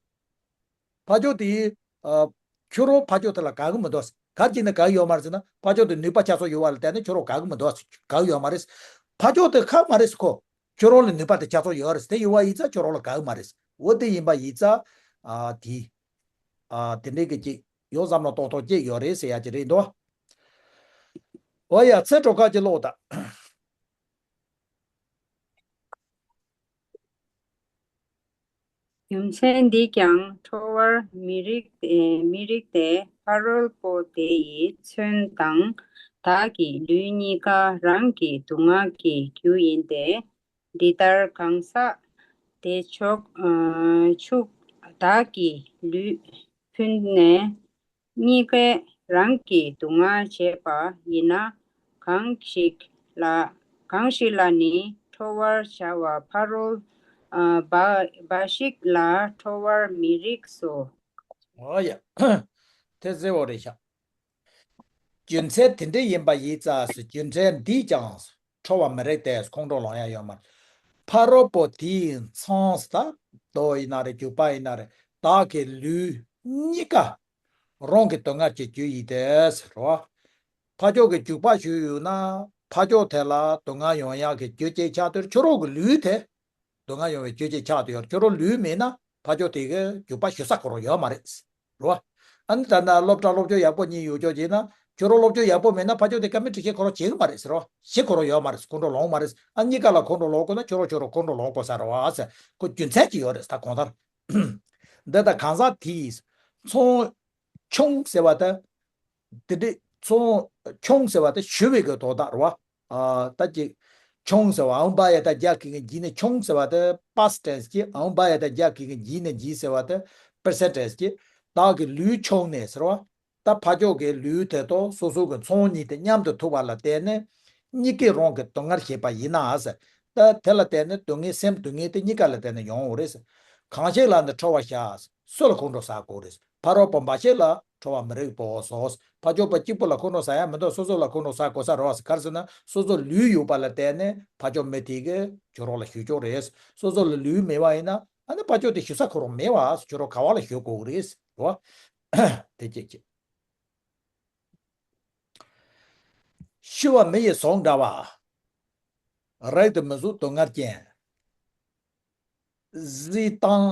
ཕར་ཕྱོགས་དེ་ཨ་ཁྱོད་རང་ཕར་ཕྱོགས་དེ་ལ་དགའ་གི་མི་འདུག་ཟེར། ག་རེ་བྱས་ནས་དགའ་གི་ཡོད་མ་རེད་ཟེར་ན་ཕར་ཕྱོགས་དེ་ནུས་པ་ཆ་ཚང་ཡོད་པ་ལ་བརྟེན་ནས་ཁྱོད་རང་དགའ་གི་མི་འདུག་ཟེར། དགའ་གི་ཡོད་མ་རེད་ཟེར། ཕར་ཕྱོགས་དེ་ཁག་མ་རེད་ཟེར། ཁོ་ཁྱོད་རང་ལ་ནུས་པ་དེ་ཆ་ཚང་ཡོད་རེད་ཟེར། དེ་ཡོད་པ་ཡིན་ཙང་ཁྱོད་རང་ལ་དགའ་གི་མ་རེད་ཟེར། འོ་དེ་ཡིན་པ་ཡིན་ཙང་ཨ་དེ་ཨ་དེ་འདྲའི་གི་ཅིག་ཡང་བསམ་བློ་གཏོང་ཐུབ་ཅིག་ཡོད་རེད་ཟེར་ཡ་ཅིག་རེད་འདུག་འོ་ཡ། ཚེ་སྒྲོལ་དཀར་གྱི་ཀློག་དང་། རྒྱུ་མཚན་འདིས་ཀྱང་ཁྲོ་བར་མི་རིགས་ཏེ། མི་རིགས་ཏེ། ཕ་རོལ་པོ་དེ་ཡི་མཚོན་དང་བདག་གི་ལུས་གཉིས་ཀ་རང་གི་སྡུག་བསྔལ་གྱི་རྒྱུ་ཡིན་ཏེ། འདི་ལྟར་གང་ཟག་དེ་ཕྱོགས་ཕྱུགས་བདག་གི་ལུས་ཕུད་ནས། གཉིས་ཀས་རང་གི་སྡུག་བསྔལ་བྱེད་པ་ཡིན་ན། གང་ཞིག་ལ་གང་ཞིག་ལ་ནི་ཁྲོ་བར་བྱ་བ་ཕ་རོལ་ཨ་འབའ་འབའ་ཞིག་ལ་ཁྲོ་བར་མི་རིགས་སོ། འོ་ཡ། དེ་གསལ་བོ་རེད་ཤག་རྒྱུ་མཚན་དེ་འདྲ་ཡིན་པ་ཡིན་ཙང་། རྒྱུ་མཚན་འདིས་ཀྱང་ཁྲོ་བ་མི་རིགས་ཏེ། ཁོང་ཁྲོ་ལངས་ཡ་ཡོད་མ་རེད། ཕ་རོལ་པོ་དེའི་མཚོན་ད་རྡོ་ཡིན་ན་རེད། རྒྱུག་པ་ཡིན་ན་རེད། བདག་གི་ལུས་གཉིས་ཀ་རང་གི་སྡུག་བསྔལ་གྱི་རྒྱུ་ཡིན་ཏེ་ཟེར་རོ། ཕ་ཕྱོགས་ཀྱི་རྒྱུག་པ་གཞུས་ཡོད་ན་ཕ་ཕྱོགས་དེ་ལ་སྡུག་བསྔལ་ཡོང་ཡག་གི་རྒྱུ་ཅིག་ཆགས་དུས་ཁྱོད་རང་གི་ལུས་དེ་སྡུག་བསྔལ་ཡོང་བའི་རྒྱུ་ཅིག་ཆགས་དུ་ཡོད། ཁྱོད་རང་ལུས་མེད་ན་ཕ་ཕྱོགས་དེ་གི་རྒྱུག་པ་གཞུ་ས་ཁོ་རང་ཡོད་མ་རེད། རེད་བ། ཨ་ནི་ད་ལྟ་སློབ་གྲྭ་སློབ་སྦྱོང་ཡག་པོ་གཉིས་ཡོད་ཅོག་བྱས་ན་ཁྱོད་རང་སློབ་སྦྱོང་ཡག་པོ་མེད་ན་ཕ་ཕྱོགས་དེ་ཀ་མི་ཊི་ཤན་ཁོ་རང་བྱེད་གི་མ་རེད་ཟེར་རོ། བྱེད་ཁོ་རང་ཡོད་མ་རེད། ཁོང་ཁྲོ་ལངས་མ་རེད། ཨ་གཉིས་ཀ་ལ་ཁོང་ཁྲོ་ལངས་དགོས་ན་ཁྱོད་རང་ཁྱོད་རང་ཁོང་ཁྲོ་ལངས་དགོས་ས་རེད་བ་ཟེར། ཁོ་རྒྱུ་མཚན་གྱི་ཡོད་རེད་ད་གང་ལྟར། འདི་ད་གང་ཟག་དེས་མཚོན་ཆུང་ཟེར་བ་ད། དེ་འདྲའི་མཚོན་ཆུང་ཟེར་བ་དེ་གཞུ་བའི་གི་དོན་དག་རེད་བ། ཨ་ད་ཅིག་ཆུང་ཟེར་བ་ཨང་བ་ཡ་ད་རྒྱ་གི་གི་འཇིག་ནས་ཆུང་ཟེར་བ་དེ་པ་སི་ཊེན་སི་ཀྱི། ཨང་བ་ཡ་ད་རྒྱ་གི་གི་འཇིག་ནས་འཇིག་ཟེར་བ་དེ་པར་སེན་ཊེ་སི་ཀྱི། བདག་གི་ལུས་ཆུང་ནས་ཟེར་བ། ད་ཕ་ཕྱོགས་ཀྱི་ལུས་དེ་དང་སོ་སོ་གི་མཚོན་གཉིས་དེ་མཉམ་དུ་ཐུག་པ་ལ་བརྟེན་ནས་གཉིས་ཀས་རང་གི་སྡུག་བསྔལ་བྱེད་པ་ཡིན་ན་ཟེར། ད་དེ་ལ་བརྟེན་ནས་སྡུག་བསྔལ་སེམས་སྡུག་བསྔལ་དེ་གཉིས་ཀ་ལ་བརྟེན་ནས་ཡོང་འོ་རེད་ཟེར། གང་ཞིག་ལ་ནི་ཁྲོ་བར་བྱ། སུ་ལ་ཁོང་ཁྲོ་ཟ་དགོས་རེད། ཕ་རོལ་པོ་འབའ་ཞིག་ལ་ཁྲོ་བ་མི་རིགས་པའོ་ཟེར། ཕ་ཕྱོགས་པ་གཅིག་པུ་ལ་ཁོང་ཁྲོ་ཟ་ཡ་མི་འདུག་སོ་སོ་ལ་ཁོང་ཁྲོ་ཟ་དགོས་ས་རེད་བ་ཟེར། ག་རེ་ཟེར་ན་སོ་སོ་ལུས་ཡོད་པ་ལ་བརྟེན་ནས་ཕ་ཕྱོགས་མི་དེ་གི་ཁྱོད་རང་ལ་གཞུ་ཆོག་རེད། སོ་སོ་ལ་ལུས་མེད་པ་ཡིན་ན་ཨ་ནི་ཕ་ཕྱོགས་དེ་གཞུ་ས་ཁོ་རང་མེད་བ་ཟེར། ཁྱོད་རང་ག་བ་ལ་གཞུ་དགོས་རེད་ཟེར་བ། དེ་གཅིག་གཅིག་ཤི་བ་མི་ཡི་གཟུགས་འདྲ་བ། རིགས་དེ་མི་གཟུགས་སྡུག་བསྔལ་ཅན། གཟི་དང་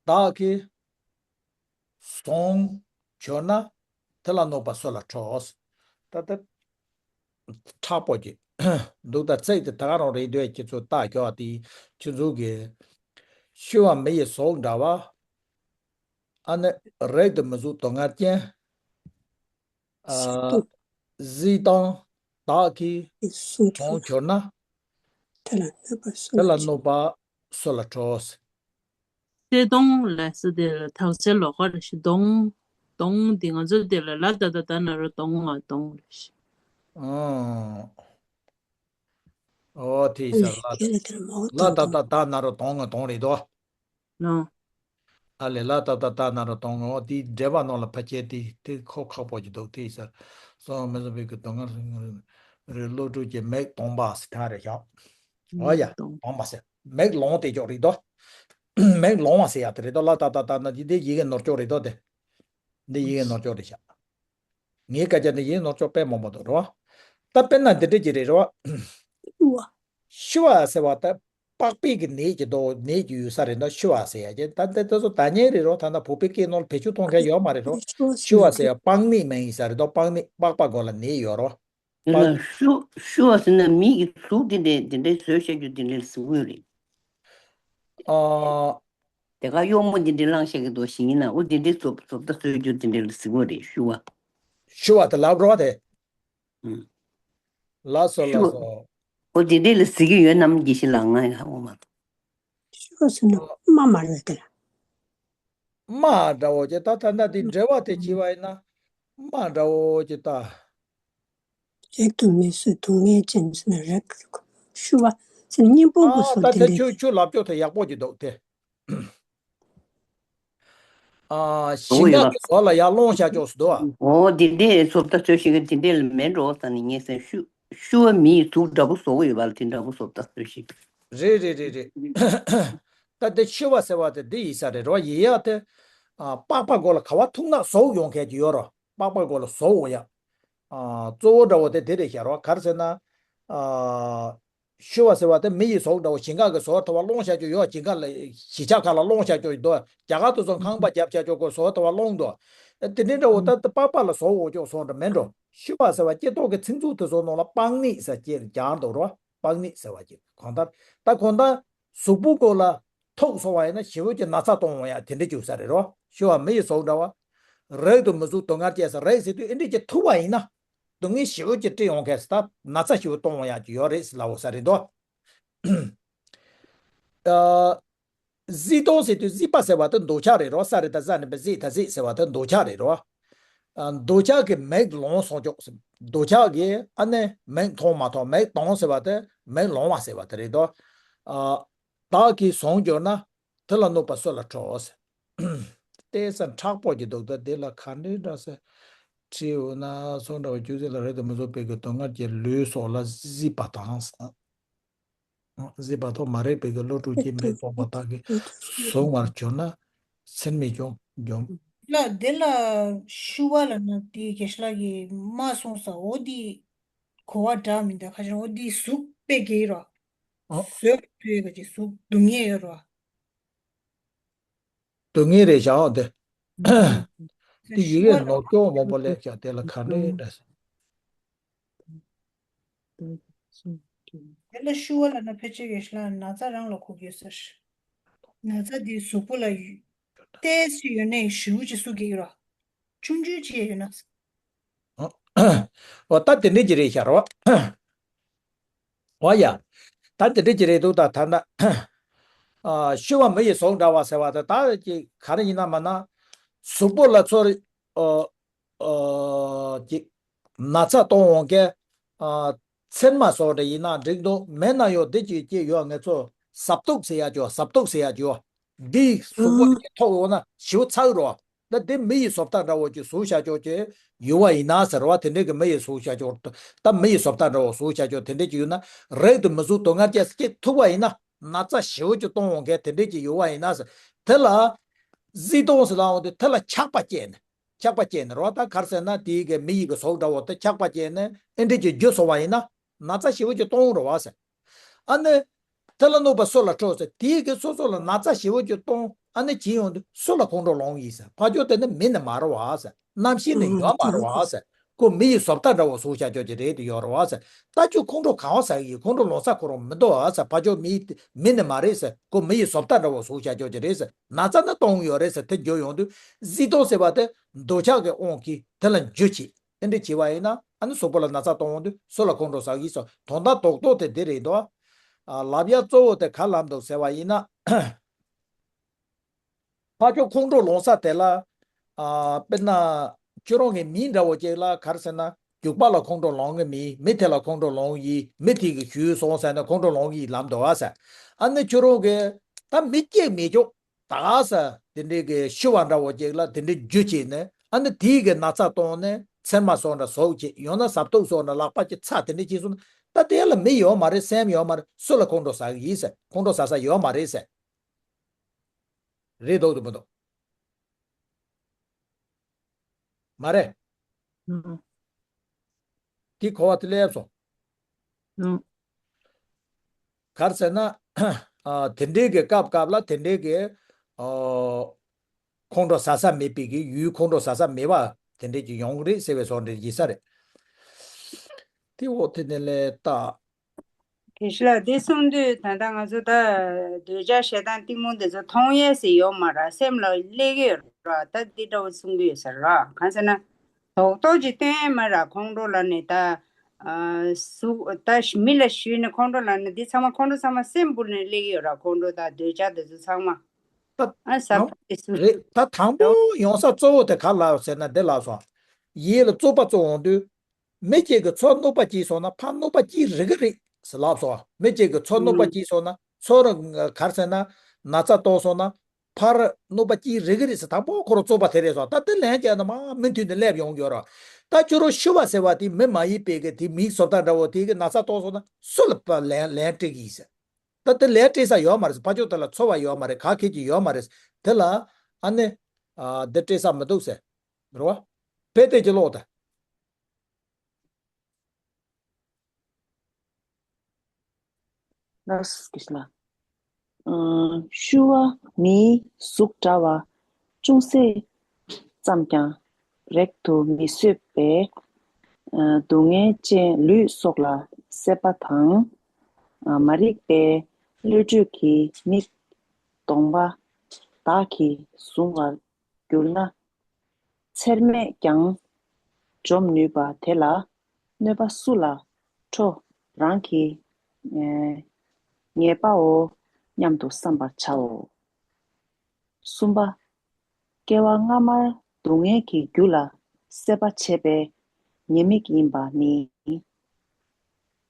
བདག་གིས་བཟུང་གྱུར་ན། དེ་ལ་གནོད་པ་སུ་ལ་འཕྲོག་ད་ལྟ་མཁྲེགས་པོ་གི་འདུག་ད་ཚིག་དེ་ད་ག་རང་རེད་འདོད་ཁྱེད་ཚོ་ལྟ་རྒྱུ་བ་དེ་ཁྱེད་ཚོ་གི་ཤི་བ་མི་ཡི་གཟུགས་འདྲ་བ། ཨ་ནི་རེག་ཏུ་མི་གཟུགས་དུག་ལྔ་ཅན། ཨ། གཟི་མདངས་དག་གིས་ཟུང་གྱུར་ན། དེ་ལ་གནོད་པ་སུ་དེ་ལ་ལ་གནོད་པ་སུ་ལ་གྲོགས། གསལ་སྟོང་ལ་ཟེར་དེ་ལ་དག་ཆ་ལོགས་ཀ་རེད་ཤག་གདོང་། གདོང་འདི་ང་ཚོ་དེ་ལ་ལ་ཏ་བཏགས་ལྟ་ན་རོ་གདོང་ང་གདོང་རེད་ཤག་ཨང་། ཨོ་དེ་ཡིན་ས་ལ། ལ་ཏ་བཏགས་ལྟ་ན་རོ་གདོང་ང་གདོང་རེད་དོ། ནོ། ཨ་ལས། ལ་ཏ་བཏགས་ལྟ་ན་རོ་གདོང་ངོ་། དེའི་འགྲེལ་པ་ནང་ལ་ཕལ་ཆེར་དེ་དེ་ཁོ་ཁག་པོ་ཅིག་འདུག་དེ་ཡིན་ས། སོ་མི་བཟོད་པའི་གི་སྡུག་བསྔལ་རེ་བློ་དྲུག་ཅན་མིག་སྟོང་པ་ཟེར་ཐ་རེ་ཤག་ཨོ་ཡ། མིག་སྟོང་པ་ཟེར། མིག་ལོང་དེ་ཅོག་རེད་དོ། མིག་ལོང་བ་ཟེར་ཡ་དེ་རེད་དོ། ལ་ཏ་བཏགས་ལྟ་ན་དེ་དེ་ཡི་གེ་ནོར་ཅོག་རེད་དོ་དེ། འདི་ཡི་གེ་ནོར་ཅོག་རེད་ཤག་ངའི་སྐད་ཆ་འདི་ཡི་གེ་ནོར་ཅོག་དཔེ་མང་པོ་འདུག་རོ། ད་དཔེར་ན་འདི་འདྲ་ཅིག་རེད་རོ། ཤུ་བ་ཟེར་བ་ད་པགས་པའི་གི་ནད་ཀྱི་དོ། ནད་ཀྱི་ཡུལ་ས་རེད་འདུག་ཤུ་བ་ཟེར་ཡ་ཅན་ད་འདི་ད་ཚོ་ད་ཉེ་རེད་རོ། ད་ན་བོད་པའི་སྐད་ནང་ལ་བེད་སྤྱོད་གཏོང་མཁན་ཡོད་མ་རེད་རོ། ཤུ་བ་ཟེར་ཡ་པགས་ནད་མ་ཡིན་ས་རེད་འདུག་པགས་ནད་པགས་པ་སྒོ་ལ་ནད་ཡོད་རོ། དེ་ལ་ཤུ་ཤུ་བ་ཟེར་ན་མི་གི་གཟུགས་དེ་འདྲས་དེ་འདྲས་བཟོས་བྱ་རྒྱུ་དེ་འདྲས་ལ་ཟེར་གྱི་ཡོད་རེད། ཨ། དེ་ག་གཡོག་མོ་དེ་འདྲས་བླངས་བྱ་གི་འདུག་ཞིག་ཡིན་ན་འོ་དེ་འདྲས་བཟོ་བཟོ་ལྟ་བཟོས་རྒྱུ་དེ་འདྲས་ལ་ཟེར་གྱི་ཡོད་རེད་ཤུ་བ། ཤུ་བ་དེ་ལབ་རོགས་དེ། ཨུ། ལགས་སོ་ཤུ་བ། ལགས་སོ། འོ་དེ་འདྲས་ལ་ཟེར་གྱི་ཡོད་ནམ་གྱི་ཞིག་ལ་ང་ཡང་ཧ་གོ་མ་ཐུབ། ཤུ་བ་ཟེར་ན་རྨ་མ་རེད་དེ་ལ། རྨ་འདྲ་བོ་ཅིག་ད་ད་ལྟ་འདི་འགྲེལ་བ་དེ་བྱས་པ་ཡིན་ན་རྨ་འདྲ་བོ་ཅིག་ད། རེག་ཏུ་མི་གཟུགས་སྡུག་བསྔལ་ཅན་ཟེར་ན་རེག་ཤུ་བ་ཟེར་ན་གཉེན་པོ་གི་ཨ་ད་བཟོ་དེ་དེ་འདྲ། ཁྱོད་ཁྱོད་ལབ་ཕྱོགས་དེ་ཡག་པོ་ཅིག་འདུག་དེ། ཨ་ཞིང་ཁ་གི་ཟོག་ལ་ཡར་སློང་བྱ་ཕྱོགས་སུ་འདུག་ཨ། འོ་དེ་འདྲའི་བཟོ་ལྟ་བཟོ་ཞིག་གི་དེ་འདྲའི་ལ་མེད་འགྲོ་ཟེར་ནས་ངས་ཟེར་ཤུ་ཤུ་བ་མིའི་གཟུགས་འདྲ་པོ་བཟོ་གི་ཡོད་པ་ལ་དེ་འདྲ་པོ་བཟོ་ལྟ་བཟོ་ཞིག་རེད་རེད་རེད་རེད། ད་དེ་ཤུ་བ་ཟེར་བ་དེ་འདི་ཡིན་ས་རེད་རོ། ཡིན་ཡ་དེ། ཨ་པགས་པ་སྒོ་ལ་ག་བ་ཐུག་ན་ཟོག་ཡོང་མཁན་ཅིག་ཡོད་རོ། པགས་པ་སྒོ་ལ་ཟོག་འོང་ཡ། ཨ་གཙོ་བོ་འདྲ་བོ་དེ་དེ་རེད་ཤག་རོ། ག་རེ་ཟེར་ན། ཨ་ཤུ་བ་ཟེར་བ་དེ་མི་ཡི་ཟོག་འདྲ་བོ་ཞིང་ཁ་གི་ཟོག་ཐོ་བ་སློང་བྱ་རྒྱུ་ཡོད། ཞིང་ཁ་ལ་གཞིས་ཆགས་ཁག་ལ་སློང་བྱ་རྒྱུ་འདུག་རྒྱ་གར་དུ་སོང་ཁང་པ་རྒྱབ་བྱ་རྒྱུ་གོ་ཟོག་ཐོ་བ་སློང་འདུག་དེ་འདྲའི་འདྲ་བོ་ད་ལྟ་པགས་པ་ལ་ཟོག་འོང་ཅོག་སོང་འདྲ་མེད་འགྲོ། ཤུ་བ་ཟེར་བ་སྐྱེ་ཐོག་གི་ཚིག་མཛོད་དེ་ཚོ་ནང་ལ་པགས་ནད་ཟེར་ཅེས་སྦྱར་འདུག་རོ། པགས་ནད་ཟེར་བ་ཅིག་གང་ལྟར་ད་གང་ལྟར་གཟུགས་པོ་སྐོར་ལ་ཐུག་སོང་བ་ཡིན་ན་ཞེ་པོ་ཅིག་ན་ཚ་གཏོང་འོང་ཡ་དེ་འདྲ་ཅིག་ས་རེད་རོ། ཤུ་བ་མི་ཡི་ཟོག་འདྲ་བ། རེག་ཏུ་མི་གཟུགས་སྡུག་བསྔལ་ཅན་ཟེར། རེག་ཟེར་དུས་ཨེ་འདྲ་ཅིག་ཐུག་པ་ཡིན་ན། སྡུག་བསྔལ་ཞེ་པོ་ཅིག་སྤྲད་ཡོང་མཁན་ཟེར་ད་ན་ཚ་ཞེ་པོ་གཏོང་འོང་ཡ་ཅིག་ཡོད་རེད་ཟེར་ལབ་འོང་ས་རེད་དོ། ཨ། གཟི་མདངས་ཟེར་དུས་གཟིགས་པ་ཟེར་བ་དེ་འདོད་ཆགས་རེད་རོ། ས་རེད་ད་ཟ་ནས་པ་གཟིགས་ད་གཟིགས་ཟེར་བ་དེ་འདོད་ཆགས་རེད་རོ། ཨ་འདོད་ཆགས་ཀྱི་མིག་ལོང་སོང་ཅོག་ཟེར། འདོད་ཆགས་ཀྱིས་ཨ་ནི་མིག་མཐོང་མ་མཐོང་མིག་གདོང་ཟེར་བ་དེ་མིག་ལོང་བ་ཟེར་བ་དེ་རེད་དོ། ཨ་དག་གིས་ཟུང་གྱུར་ན་དེ་ལ་གནོད་པ་སུ་ལ་གྲོགས་ཟེར། ལྟས་ས་མཁྲེགས་པོ་ཅིག་འདུག་ད་དེ་ལ་ག་འདྲའི་འདྲ་ཟེར། ཁྲིའུ་ན་སོང་འདྲ་བ་རྒྱུ་ཟེར་ལ་རེག་ཏུ་མི་གཟུགས་པའི་གི་སྡུག་བསྔལ་གྱི་ལུས་སོགས་ལ་གཟིགས་པ་དང་ཟེར། གཟིགས་པ་ཐོག་མ་རེག་པའི་གི་བློ་དྲུག་ཅན་མིག་སྟོང་པ་དག་གིས་ཟུང་བར་གྱུར་ན་ཚེར་མའི་འཇོམས་འཇོམས། ལ་དེ་ལ་ཤུ་བ་ལ་ན་དེ་རྒན་ཤོས་ལགས་ཀྱིས་མ་གསུངས་ས་འོ་དེ་གོ་བ་འདྲ་མི་འདུག་ཁ་ཅིག་འོ་དེ་གཟུགས་དཔེ་དགེ་རོ། ཨ། བཟོད་པ་ཕོད་ག་ཅིག་གཟུགས་སྡུག་བསྔལ་ཡོད་རོ། སྡུག་བསྔལ་རེད་བཞག་དེ། དེ་ཡི་གེ་ནོར་སྐྱོན་མང་པོ་སླེབས་བཞག་དེ་ལ་ག་འདྲའི་འདྲ་ཟེར། དེ་ལ་ཤུ་བ་ལ་ན་ཕལ་ཆེར་རྒན་ཤོས་ལགས་ན་ཚ་རང་ལ་གོ་གི་ཡོད་ཟེར། ན་ཚ་དེ་གཟུགས་པོ་ལ་ཡོད། ཏོག་ཙམ་ཡོད་ནའི་ཞེ་པོ་ཅིག་གསོ་གི་ཡོད་ར། ཆུང་ཆུང་ཅིག་ཡོད་ན། འོ་ད་དེ་འདྲ་ཅིག་རེད་ཤག་རོ། འོ་ཡ། ད་དེ་འདྲ་ཅིག་རེད་འདུག་ད་ད་ན། ཨ་ཤུ་བ་མི་ཡི་ཟུང་འདྲ་བ་ཟེར་བ་དེ་ད་ཅིག་ག་རེ་ཡིན་ན་མ་ན། གཟུགས་པོ་ལ་ཚོར། ཨ། ཨ་ཅིག་ན་ཚ་གཏོང་འོང་མཁན། ཨ་ཚེར་མ་སོགས་འདྲ་ཡིན་ན་འགྲིག་འདུག་མེད་ན་ཡང་འདི་ཅིག་ཅིག་ཡོད། ང་ཚོ་ཟབ་ཏོག་ཟེར་ཡ་ཅིག་ཡོད། ཟབ་ཏོག་ཟེར་ཡ་ཅིག་ཡོད། འདི་གཟུགས་པོ་ལ་ཐོག་འོང་ན་ཞེ་པོ་ཚ་གི་རོ། ད་དེ་མི་ཡི་བཟོ་ལྟ་འདྲ་བོ་ཅིག་གཟུགས་བྱ་ཆོག་ཅིག་ཡོད་པ་ཡིན་ན་ཟེར་བ། དེ་འདྲའི་གི་མི་ཡི་གཟུགས་བྱ་ཆོག་ད་མི་ཡི་བཟོ་ལྟ་འདྲ་བོ་གཟུགས་བྱ་ཆོག་དེ་འདྲའི་ཅིག་ཡོད་ན། རེག་ཏུ་མི་གཟུགས་སྡུག་བསྔལ་ཅན་ཅིག་ཐུག་པ་ཡིན་ན་ན་ཚ་ཞེ་པོ་ཅིག་གཏོང་འོང་མཁན་དེ་འདྲའི་ཅིག་ཡོད་པ་ཡིན་ན་ཟེར། དེ་ལ་གཟི་མདངས་ཟེར་ལབ་འོང་དུས་དེ་ལ་ཆགས་པ་སྐྱེས་ནས། ཆགས་པ་སྐྱེས་ནས་རོ། ད་ག་རེ་ཟེར་ན་དེའི་གི་མི་ཡི་གི་གཟུགས་འདྲ་བོ་དེ་ཆགས་པ་སྐྱེས་ནས་ཨེ་འདྲ་ཅིག་འགྱུར་སོང་བ་ཡིན་ན་ན་ཚ་ཞེ་པོ་ཅིག་གཏོང་རོ་བ་ཟེར། ཨ་ནི། དེ་ལ་གནོད་པ་སུ་ལ་གྲོགས་ཟེར། དེའི་གི་སོ་སོ་ལ་ན་ཚ་ཞེ་པོ་ཅིག་གཏོང་ཨ་ནི་བྱིན་ཡོང་དུས་སུ་ལ་ཁོང་ཁྲོ་ལངས་ཡིན་ཟེར། ཕར་ཕྱོགས་དེ་ནི་མི་ནི་མ་རེད་བ་ཟེར། རྣམ་ཤེས་ནི་ཡོད་མ་རེད་བ་ཟེར། ཁོ་མི་ཡི་བཟོ་ལྟ་འདྲ་བོ་བཟོ་བྱ་ཆོག་གི་རེད་དེ་ཡོད་རེད་བ་ཟེར། ད་ཁྱོད་ཁོང་ཁྲོ་གང་བ་ཟ་གི་ཡིན། ཁོང་ཁྲོ་ལོང་ས་ཁོ་རང་མི་འདུག་བ་ཟེར། ཕ་ཆོག་མི་མི་ནི་མ་རེད་ཟེར། ཁོ་མི་ཡི་བཟོ་ལྟ་འདྲ་བོ་བཟོ་བྱ་ཆོག་གི་རེད་ཟེར། ན་ཚ་ནི་གཏོང་ཡོད་རེད་ཟེར། དེ་འགྱུར་ཡོང་དུས་གཟིགས་མཐོང་ཟེར་བ་དེ་འདོད་ཆགས་ཀྱི་དབང་གིས་དེ་ལ་འཇུ་བྱེད། དེ་འདྲ་བྱས་པ་ཡིན་ན་ཨ་ནི་གཟུགས་པོ་ལ་ན་ཚ་གཏོང་ཡོང་དུས་སུ་ལ་ཁོང་ཁྲོ་ཟ་གི་ཡིན་ཟེར། དོན་དག་རྡོག་རྡོག་དེ་འདི་རེད་འདུག་ཨ། ལབ་ཡ་གཙོ་བོ་དེ་ག་ལབ་འདུག་ཟེར་བ་ཡིན་ན། ཕར་ཕྱོགས་ཁོང་ཁྲོ་ལོང་ས་དེ་ལ། ཨ། དཔེར་ན། ཁྱོད་རང་གི་མི་འདྲ་བོ་ཅིག་ལ་ག་རེ་ཟེར་ན། རྒྱུག་པ་ལ་ཁོང་ཁྲོ་ལོང་གི་མི། མི་དེ་ལ་ཁོང་ཁྲོ་ལོང་གི་ཡིན། མི་དེ་གིས་གཞུས་སོང་ཟེར་ན་ཁོང་ཁྲོ་ལོང་གི་ཡིན་ལབ་འདུག་བ་ཟེར། ཨ་ནི་ཁྱོད་རང་གིས་ད་མི་སྐྱེ་མི་ཆོག་ད་ཟེར། དེ་འདྲའི་གི་ཤི་བ་འདྲ་བོ་ཅིག་ལ་དེ་འདྲའི་རྒྱུ་བྱས་ནས་ཨ་ནི་དེའི་གི་ན་ཚ་གཏོང་ནས་ཚེར་མ་སོགས་འདྲ་ཟོག་བྱེད། ཡང་ན་ཟབ་ཏོག་སོགས་འདྲ་ལག་པ་ཅིག་ཚ། དེ་འདྲ་བྱས་སོང་ན་ད་དེ་ལ་མི་ཡོད་མ་རེད། སེམས་ཡོད་མ་རེད། སུ་ལ་ཁོང་ཁྲོ་ཟ་གི་ཡིན་ཟེར། ཁོང་ཁྲོ་ཟ་ས་ཡོད་མ་རེད་ཟེར། རེད་འདུག་འདུག་མི་འདུག་མ་རེད། ཨང་། དེ་གོ་བ་དེ་སླེབས་སོང་། ཨང་། ག་རེ་ཟེར་ན། ཨ། དེ་འདྲའི་གི་སྐབས་སྐབས་ལ་དེ་འདྲའི་གི། ཨ། ཁོང་ཁྲོ་ཟ་ས་མེད་པའི་གི་ཡུལ། ཁོང་ཁྲོ་ཟ་ས་མེད་པ་དེ་འདྲའི་གི་ཡོང་གི་རེད་ཟེར་བའི་བཟོ་འདྲ་ཡིན་ས་རེད། དེ་འོ་དེ་ནས་ལས་ད། དགེ་བཤེས་ལགས་འདི་གསུང་དུས་ད་ལྟ་ང་ཚོ་ད་འདོད་ཆགས་ཞེ་སྡང་གཏི་མུག་འདི་ཚོ་མཐོང་ཡས་ཟེར་ཡོད་མ་རེད། སེམས་ལ་སླེབས་ཀྱི་ཡོད་རེད། ད་འདི་འདྲ་བོ་གསུང་གི་ཡོད་ས་རེད། གང་ཟེར་ན། རྡོག་རྡོག་ཅིག་སྟོན་ཡས་མ་རེད། ཁོང་ཁྲོ་ལབ་ནས་ད། ཨ། གཟུགས་ད་མི་ལ་གཞུས་ནས་ཁོང་ཁྲོ་ལབ་ནས་འདི་ཚང་མ་ཁོང་ཁྲོ་ཚང་མ་སེམས་བུ་ནས་སླེབས་ཀྱི་ཡོད་རེད། ཁོང་ཁྲོ་དང་འདོད་ཆགས་འདི་ཚོ་ཚང་མ། ད་ཨ། ཟ་ཕོད་ཀྱི་གཟུགས། རེད། ད་དང་པོ་ཡོང་ས་གཙོ་བོ་དེ་ག་ལབ་ཟེར་ན་འདི་ལབ་སོང་། ཡིད་ལ་རྩོད་པ་རྩོད་འོང་དུས། མི་གཅིག་གིས་ཚུར་གནོད་པ་བྱས་སོང་ན་ཕར་གནོད་པ་སྐྱེལ་རེ་གི་རེད་ཟེར་ལབ་སོང་། མི་གཅིག་གིས་ཚུར་གནོད་པ་ཨང་། བྱས་སོང་ན། ཚུར་ག་རེ་ཟེར་ན། ན་ཚ་གཏོང་སོང་ན། ཕར་གནོད་པ་སྐྱེལ་རེ་གི་རེད་ཟེར། དང་པོ་ཁོ་རང་རྩོད་པ་དེ་རེད་སོང་། ད་དེ་ལན་བརྒྱབ་ན་མ་མུ་མཐུད་ནས་སླེབས་ཡོང་གི་ཡོད་རེད། ད་ཁྱོད་རང་ཤི་བ་ཟེར་བ་དེ་མི་མ་ཡིན་པའི་གི་དེ་མིའི་བཟོ་ལྟ་འདྲ་བོ་དེ་གི་ན་ཚ་གཏོང་སོང་ན་སུ་ལ་ཕར་ལན་ལན་སྤྲད་གི་ཡིན་ཟེར། ད་དེ་ལན་སྤྲད་ས་ཡོད་མ་རེད་ཟེར། ཕར་ཕྱོགས་དེ་ལ་ཚོར་བ་ཡོད་མ་རེད། ག་གེ་ཅིག་ཡོད་མ་རེད་ཟེར། དེ་ལ་ཨ་ནི། ཨ། འདི་སྤྲད་ས་མི་འདུག་ཟེར། རེད་བ། དཔེ་དེ་གི་ལོག་ད། ལགས་སོ། ཨ། ཤི་བ་མིའི་གཟུགས་འདྲ་བ་ཅུང་ཟད་ཙམ་ཀྱང་རེག་ཏུ་མི་བཟོད་པའི། ཨ། སྡུག་བསྔལ་ཅན་ལུས་སོགས་ལ་སྲེད་པ་དང་། ཨ། མ་རིག་པའི་བློ་གྲོས་ཀྱི་མིག་གདོང་པ་དག་གིས་བཟུང་བར་གྱུར་ན། ཚེར་མས་ཀྱང་འཇོམས་ནུས་པ་དེ་ལ་གནོད་པ་སུ་ལ་འཕྲོག་རང་གི། ཨ། ཉེས་པའོ་སྙམ་དུ་བསམ་པར་བྱའོ། གསུམ་པ། སྐྱེ་བ་སྔ་མར་སྡུག་བསྔལ་གྱི་རྒྱུ་ལ་སྲེད་པ་བྱས་པའི་ཉེས་དམིགས་ཡིན་པ་ནི།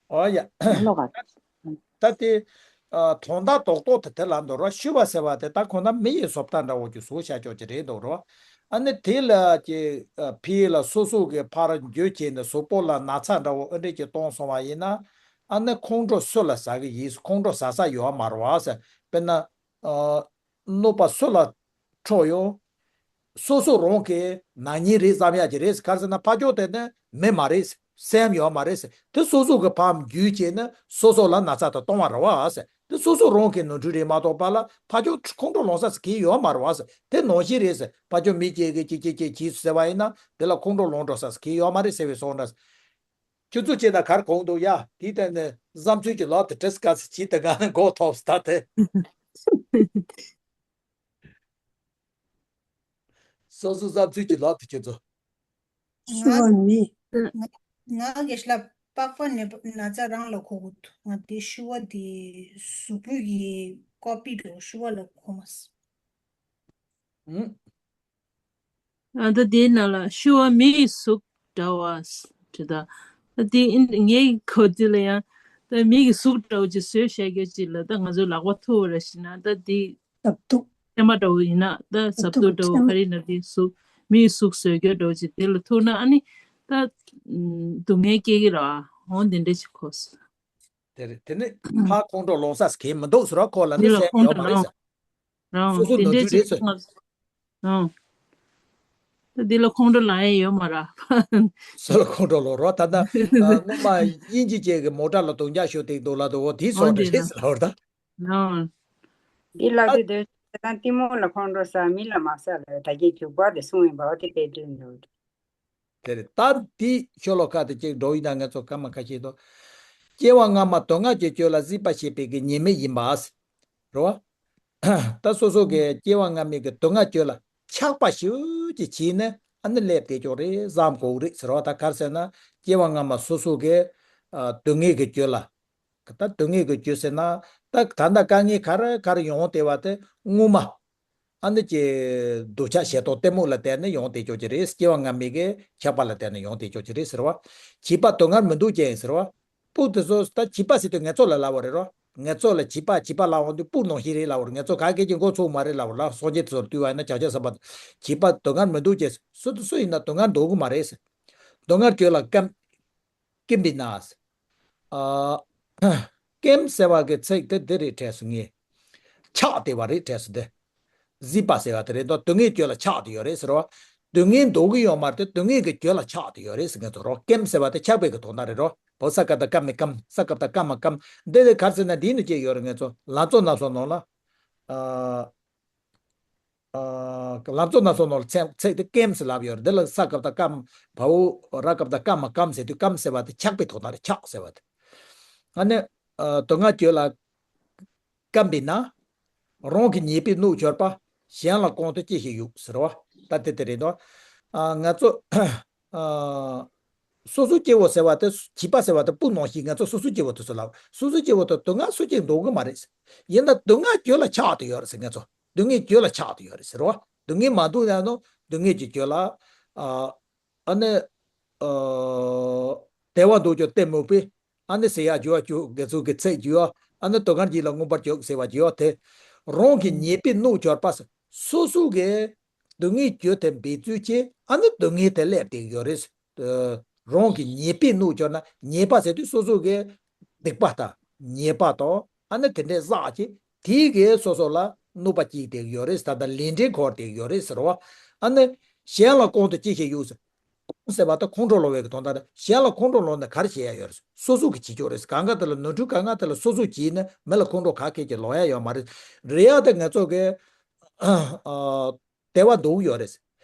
ཨོ་ཡ། ལོག་ག་ད་དེ། ཨ། དོན་དག་རྡོག་རྡོག་དེ་དེ་ལ་འདོར་བ། ཤི་བ་ཟེར་བ་དེ་ད་ཁོ་ན་མི་ཡི་བཟོ་ལྟ་འདྲ་བོ་ཅིག་བཟོ་བྱ་ཆོག་ཅིག་རེད་འདུག་རོ། ཨ་ནི་དེ་ལ་ཅིག་ཨ། ཕི་ལ་སོ་སོ་གི་ཕར་འགྱོད་བྱས་ནས་གཟུགས་པོ་ལ་ན་ཚ་འདྲ་བོ་ཨ་འདྲས་ཅིག་གཏོང་སོང་བ་ཡིན་ན། ཨ་ནི་ཁོང་ཁྲོ་སུ་ལ་ཟ་གི་ཡིན། ཁོང་ཁྲོ་ཟ་ས་ཡོད་མ་རེད་བ་ཟེར། དཔེར་ན། ཨ། གནོད་པ་སུ་ལ་འཕྲོག་ཡོད། སོ་སོ་རང་གི་ནག་ཉེས་རེད་བསམ་ཡག་ཅིག་རེད། ག་རེ་ཟེར་ན་ཕར་ཕྱོགས་དེ་ནི་མི་མ་རེད། སེམས་ཡོད་མ་རེད། དེ་སོ་སོ་གི་ཕར་འགྱུར་བྱས་ནས་སོ་སོ་ལ་ན་ཚ་དེ་གཏོང་བ་རེད་བ་ཟེར། དེ་སོ་སོ་རང་གི་ནོར་འཁྲུལ་རེད་མ་གཏོགས་པ་ལ་ཕར་ཕྱོགས་ཁོང་ཁྲོ་ལངས་ས་ཟེར་གི་ཡོད་མ་རེད་བ་ཟེར། དེ་ནང་བཞིན་རེད་ཟེར། ཕར་ཕྱོགས་མི་གཅིག་གིས་ཅིག་ཅིག་ཅིག་བྱས་ཟེར་བ་ཡིན་ན་དེ་ལ་ཁོང་ཁྲོ་ལངས་འགྲོ་ས་ཟེར་གི་ཡོད་མ་རེད་ཟེར་བའི་བཟོ་འདྲ། ཁྱོད་ཚོ་ཅིག་ད་གར་གོང་འདུག་ཡ། དེའི་སྟེང་ནས་བསམ་ཚུལ་གྱི་ལོག་ཏུ་ཌིས་ཀ་སི་བྱེད་དེ་ག་ནས་འགོ་ཐོབ་ས་ད་དེ། སོ་སོ་བསམ་ཚུལ་གྱི་ལོག་ཏུ་ཁྱོད་ཚོ། ཤི་བ་མི། ང་ང་གི་ཤ་ལ་པགས་པ་ནད་པ་ན་ཚ་རང་ལ་གོ་གི་འདུག་ང་དེ་ཤི་བ་དེ་གཟུགས་པོ་གི་ཀོ་པི་འདྲ་ཤི་བ་ལ་གོ་མ་སོང་། ཨུམ། ཨ། ད་དེའི་ནང་ལ་ཤི་བ་མི་ཡི་གཟུགས་འདྲ་བ་ཟེར་ད། ད་དེ་ཨིན་ངའི་གོ་དུས་ལ་ཡང་ད་མི་གི་གཟུགས་འདྲ་བོ་ཅིག་བཟོས་བཞག་རྒྱུ་ཅིག་ལ་ད་ང་ཚོའི་ལག་པ་ཐུག་པ་ར་ཞིག་ན་ད་དེ་ཟབ་ཏུ་ཚད་མ་འདྲ་བོ་ཡིན་ན་ད་ཟབ་ཏུ་འདྲ་བོ་ག་རེ་ཡིན་ན་དེ་གཟུགས་མི་གི་གཟུགས་བཟོས་རྒྱུ་འདྲ་བོ་ཅིག་དེ་ལ་ཐུག་ན་ཨ་ནི་ད་སྡུག་བསྔལ་སྐྱེ་གི་ར་འོ་དེ་འདྲ་ཅིག་གོ་སོང་། དེ་རེད། དེ་ནི་ཕར་ཁོང་ཁྲོ་ལངས་ས་གང་མི་འདུག་ཟེར་བ། ཁོ་ལ་ནི་འདི་ལ་སེམས་ཁོང་ཡོད་ཁྲོ་མ་རེད་ལངས་ཟེར། རང་སོ་སོ་དེ་ནོར་འདྲའི་འཁྲུལ་རེད་ཅིག་ཟེར། ང་། ཨང་། ད་འདི་ལ་ཁོང་ཁྲོ་ལངས་ཡས་ཡོད་མ་རེད། སོ་ལ་ཁོང་ཁྲོ་ལངས་རོགས། ད་ལྟ་ཨ། སྔོན་མ་དབྱིན་ཇི་བཅས་ཀྱི་མོ་ཊ་ལ་རྡུང་རྒྱག་ཞུ་སྟེགས་འདུག་ལ་འདུག་འོ་དེའི་སོ་འདྲ་རེད་ཟེར་ལབ་ར་ད། ཨང་། འདི་ལ་དེ་དོན་དང་གཏི་མུག་ལ་ཁོང་ཁྲོ་ཟ་མི་ལ་མ་ཟ་ལ་ད་གིན་རྒྱུག་པ་དེ་གསུངས་ཡིན་པ་འོ་དེ་དཔེ་སྟོན་འདུག་དེ་རེད། ད་དེའི་ཤོ་ལོ་ཀ་དེ་གཅིག་འགྲོ་ཡིན་ན་ང་ཚོ་སྐར་མ་ཁ་ཤས་དང་། སྐྱེ་བ་སྔ་མ་སྡུག་བསྔལ་གྱི་རྒྱུ་ལ་གཟིགས་པ་ཞེས་པའི་གི་ཉེས་དམིགས་ཡིན་པ། རེད་བ། ད་སོ་སོ་གི་སྐྱེ་བ་སྔ་མའི་གི་སྡུག་བསྔལ་རྒྱུ་ལ་ཆགས་པ་ཞེ་པོ་ཅིག་བྱས་ནས་ཨ་ནི་སླེབས་བསྡད་ཀྱོག་རེད་བསམ་དགོས་རེད་ཟེར་བ། ད་ག་རེ་ཟེར་ན་སྐྱེ་བ་སྔ་མ་སོ་སོ་གི་ཨ་སྡུག་བསྔལ་གྱི་རྒྱུ་ལ། ད་སྡུག་བསྔལ་གྱི་རྒྱུ་ཟེར་ན་ད་ད་ལྟ་དཀའ་ངལ་ག་རེ་ག་རེ་ཡོང་བསྡད་པ་དེ་སྔོན་མ། ཨ་ནི་ཀྱི་འདོད་ཆགས་ཞེ་སྡང་གཏི་མུག་ལ་བརྟེན་ནས་ཡོང་བསྡད་ཀྱོག་ཅིག་རེད། སྐྱེ་བ་སྔ་མའི་གི་ཆགས་པ་ལ་བརྟེན་ནས་ཡོང་བསྡད་ཀྱོག་ཅིག་རེད་ཟེར་བ། བྱིས་པ་སྡུག་བསྔལ་མི་འདོད་ཅན་ཟེར་བ། སྤུ་དེ་ཚོ་ད་བྱིས་པ་ཟེར་དུས་ངེད་ཚོ་ལ་ལབ་པ་རེད་རོ། ངེད་ཚོ་ལ་བྱིས་པ་བྱིས་པ་ལབ་འོང་དུས་སྤུ་ནང་བཞིན་རེད་ལབ་པ་རེད། ངེད་ཚོ་ག་གེ་ཀྱི་མགོ་ཚོས་མ་རེད་ལབ་པ་རེད། སངས་རྒྱས་དེ་ཚོར་བསྟུན་པ་ཡིན་ན་བྱ་བྱེད་ཟེར་བ། བྱིས་པ་སྡུག་བསྔལ་མི་འདོད་ཅན། སུ་དང་སུ་ཡིན་ན་སྡུག་བསྔལ་འདོད་གི་མ་རེད། སྡུག་བསྔལ་རྒྱུ་ལ་ཀམ། ཀིམ་པི་ན། ཨ། ཀིམ་ཟེར་བ་གི་ཚིག་དེ་འདི་རེད་དྲན་སོང་ངས། ཆགས་བསྡད་པ་རེད་དྲན་སོང་དེ། གཟིགས་པ་ཟེར་བ་དེ་རེད་དོ། སྡུག་བསྔལ་རྒྱུ་ལ་ཆགས་བསྡད་ཡོད་རེད་ཟེར་བ། སྡུག་བསྔལ་འདོད་གི་ཡོད་མ་རེད་དེ། སྡུག་བསྔལ་གྱི་རྒྱུ་ལ་ཆགས་བསྡད་ཡོད་རེད་ཟེར་མཁན་ཚོ་རོ། ཀིམ་ཟེར་བ་དེ་ཆགས་པའི་གི་དོན་དག་རེད་རོ། བོད་ས་ཀ་བཏགས་སྐ་མི་ཀམ། ས་ཀ་བཏགས་སྐ་མ་སྐམ། འདི་ནི་ག་རེ་ཟེར་ན་འདི་ནི་ཅིག་ཡོད་རེད། ངེད་ཚོ་ལང་ཚོ་རྣམ་གསུམ་ནང་ལ། ཨ། ཨ། ལང་ཚོ་རྣམ་གསུམ་ནང་ལ་ཚིག་ཚིག་དེ་ཀིམ་ཟེར་ལབ་ཡོད་རེད། འདི་ལ་ས་ཀ་བཏགས་སྐ་མ་བའོ། ར་ཀ་བཏགས་སྐ་མ་སྐམ་ཟེར་དུས་ཀམ་ཟེར་བ་དེ་ཆགས་པའི་དོན་དག་རེད། ཆགས་ཟེར་བ་དེ། ཨ་ནི། ཨ། སྡུག་བསྔལ་རྒྱུ་ལ་ཀམ་པི་ན། རང་གི་ཉེས་པས་གནོད་གྱུར་པ། གཞན་ལ་གང་དུ་སྐྱེ་ཞིང་གཡུག་ཟེར་བ། ད་དེ་དེ་རེད་དོ། ཨ། ང་ཚོ། ཨ། སོ་སོ་སྐྱེ་བོ་ཟེར་བ་དེ་བྱིས་པ་ཟེར་བ་དེ་སྤུ་ནང་བཞིན་ང་ཚོ་སོ་སོ་སྐྱེ་བོ་དེ་ཚོ་ལ། སོ་སོ་སྐྱེ་བོ་དེ་སྡུག་བསྔལ་སུ་གཅིག་འདོད་གི་མ་རེད། ཡིན་ན་སྡུག་བསྔལ་རྒྱུ་ལ་ཆགས་བསྡད་ཡོད་རེད་ཟེར། ང་ཚོ་སྡུག་བསྔལ་རྒྱུ་ལ་ཆགས་བསྡད་ཡོད་རེད་ཟེར་བ། སྡུག་བསྔལ་མ་འདོད་ན་ནོ། སྡུག་བསྔལ་གྱི་རྒྱུ་ལ། ཨ། ཨ་ནི། ཨ། བདེ་བ་འདོད་ཀྱང་གཏི་མུག་པས། ཨ་ནི་ཟེར་ཡག་རྒྱུ་བ་རྒྱུ་དགེ་ཚུལ་གྱི་ཚིག་རྒྱུ་བ། ཨ་ནི་སྡུག་བསྔལ་གྱིས་ལ་མངོན་པར་བྱེད་ཟེར་བ་རྒྱུ་བ་དེ། རང་གི་ཉེས་པས་གནོད་གྱུར་པ་ཟེར། སོ་སོ་གི་སྡུག་བསྔལ་རྒྱུ་དེ་འབད་རྩོལ་བྱས། ཨ་ནི་སྡུག་བསྔལ་དེ་སླེབས་བསྡད་ཡོད་རེད། ཨ། རང་གི་ཉེས་པས་གནོད་གྱུར་ན། ཉེས་པ་ཟེར་དུས་སོ་སོ་གི་སྡིག་པ་དང་ཉེས་པ་དང་། ཨ་ནི་དེ་འདྲའི་བསགས་བྱས། དེའི་གིས་སོ་སོ་ལ་གནོད་པ་སྐྱེལ་བསྡད་ཡོད་རེད། ད་ལྟ་ལས་འབྲས་འཁོར་བསྡད་ཡོད་རེད་ཟེར་བ། ཨ་ནི་གཞན་ལ་གང་དུ་སྐྱེ་ཞིང་གཡུག་ཟེར། གང་ཟེར་བ་དེ་ཁོང་ཁྲོ་ལངས་པའི་གི་དོན་དག་རེད། གཞན་ལ་ཁོང་ཁྲོ་ལངས་ནས་ག་རེ་བྱེད་ཡ་ཡོད་རེད། སོ་སོ་གི་བྱེད་ཆོག་རེད། གང་ག་དེ་ལ་ནོར་འཁྲུལ་གང་ག་དེ་ལ་སོ་སོ་བྱས་ནས་མི་ལ་ཁོང་ཁྲོ་ག་གེ་ཅིག་ལངས་ཡ་ཡོད་མ་རེད། རེད་ཡ། དེ་ང་ཚོ་གི། ཨ། བདེ་བ་འདོད་ཡོད་རེད།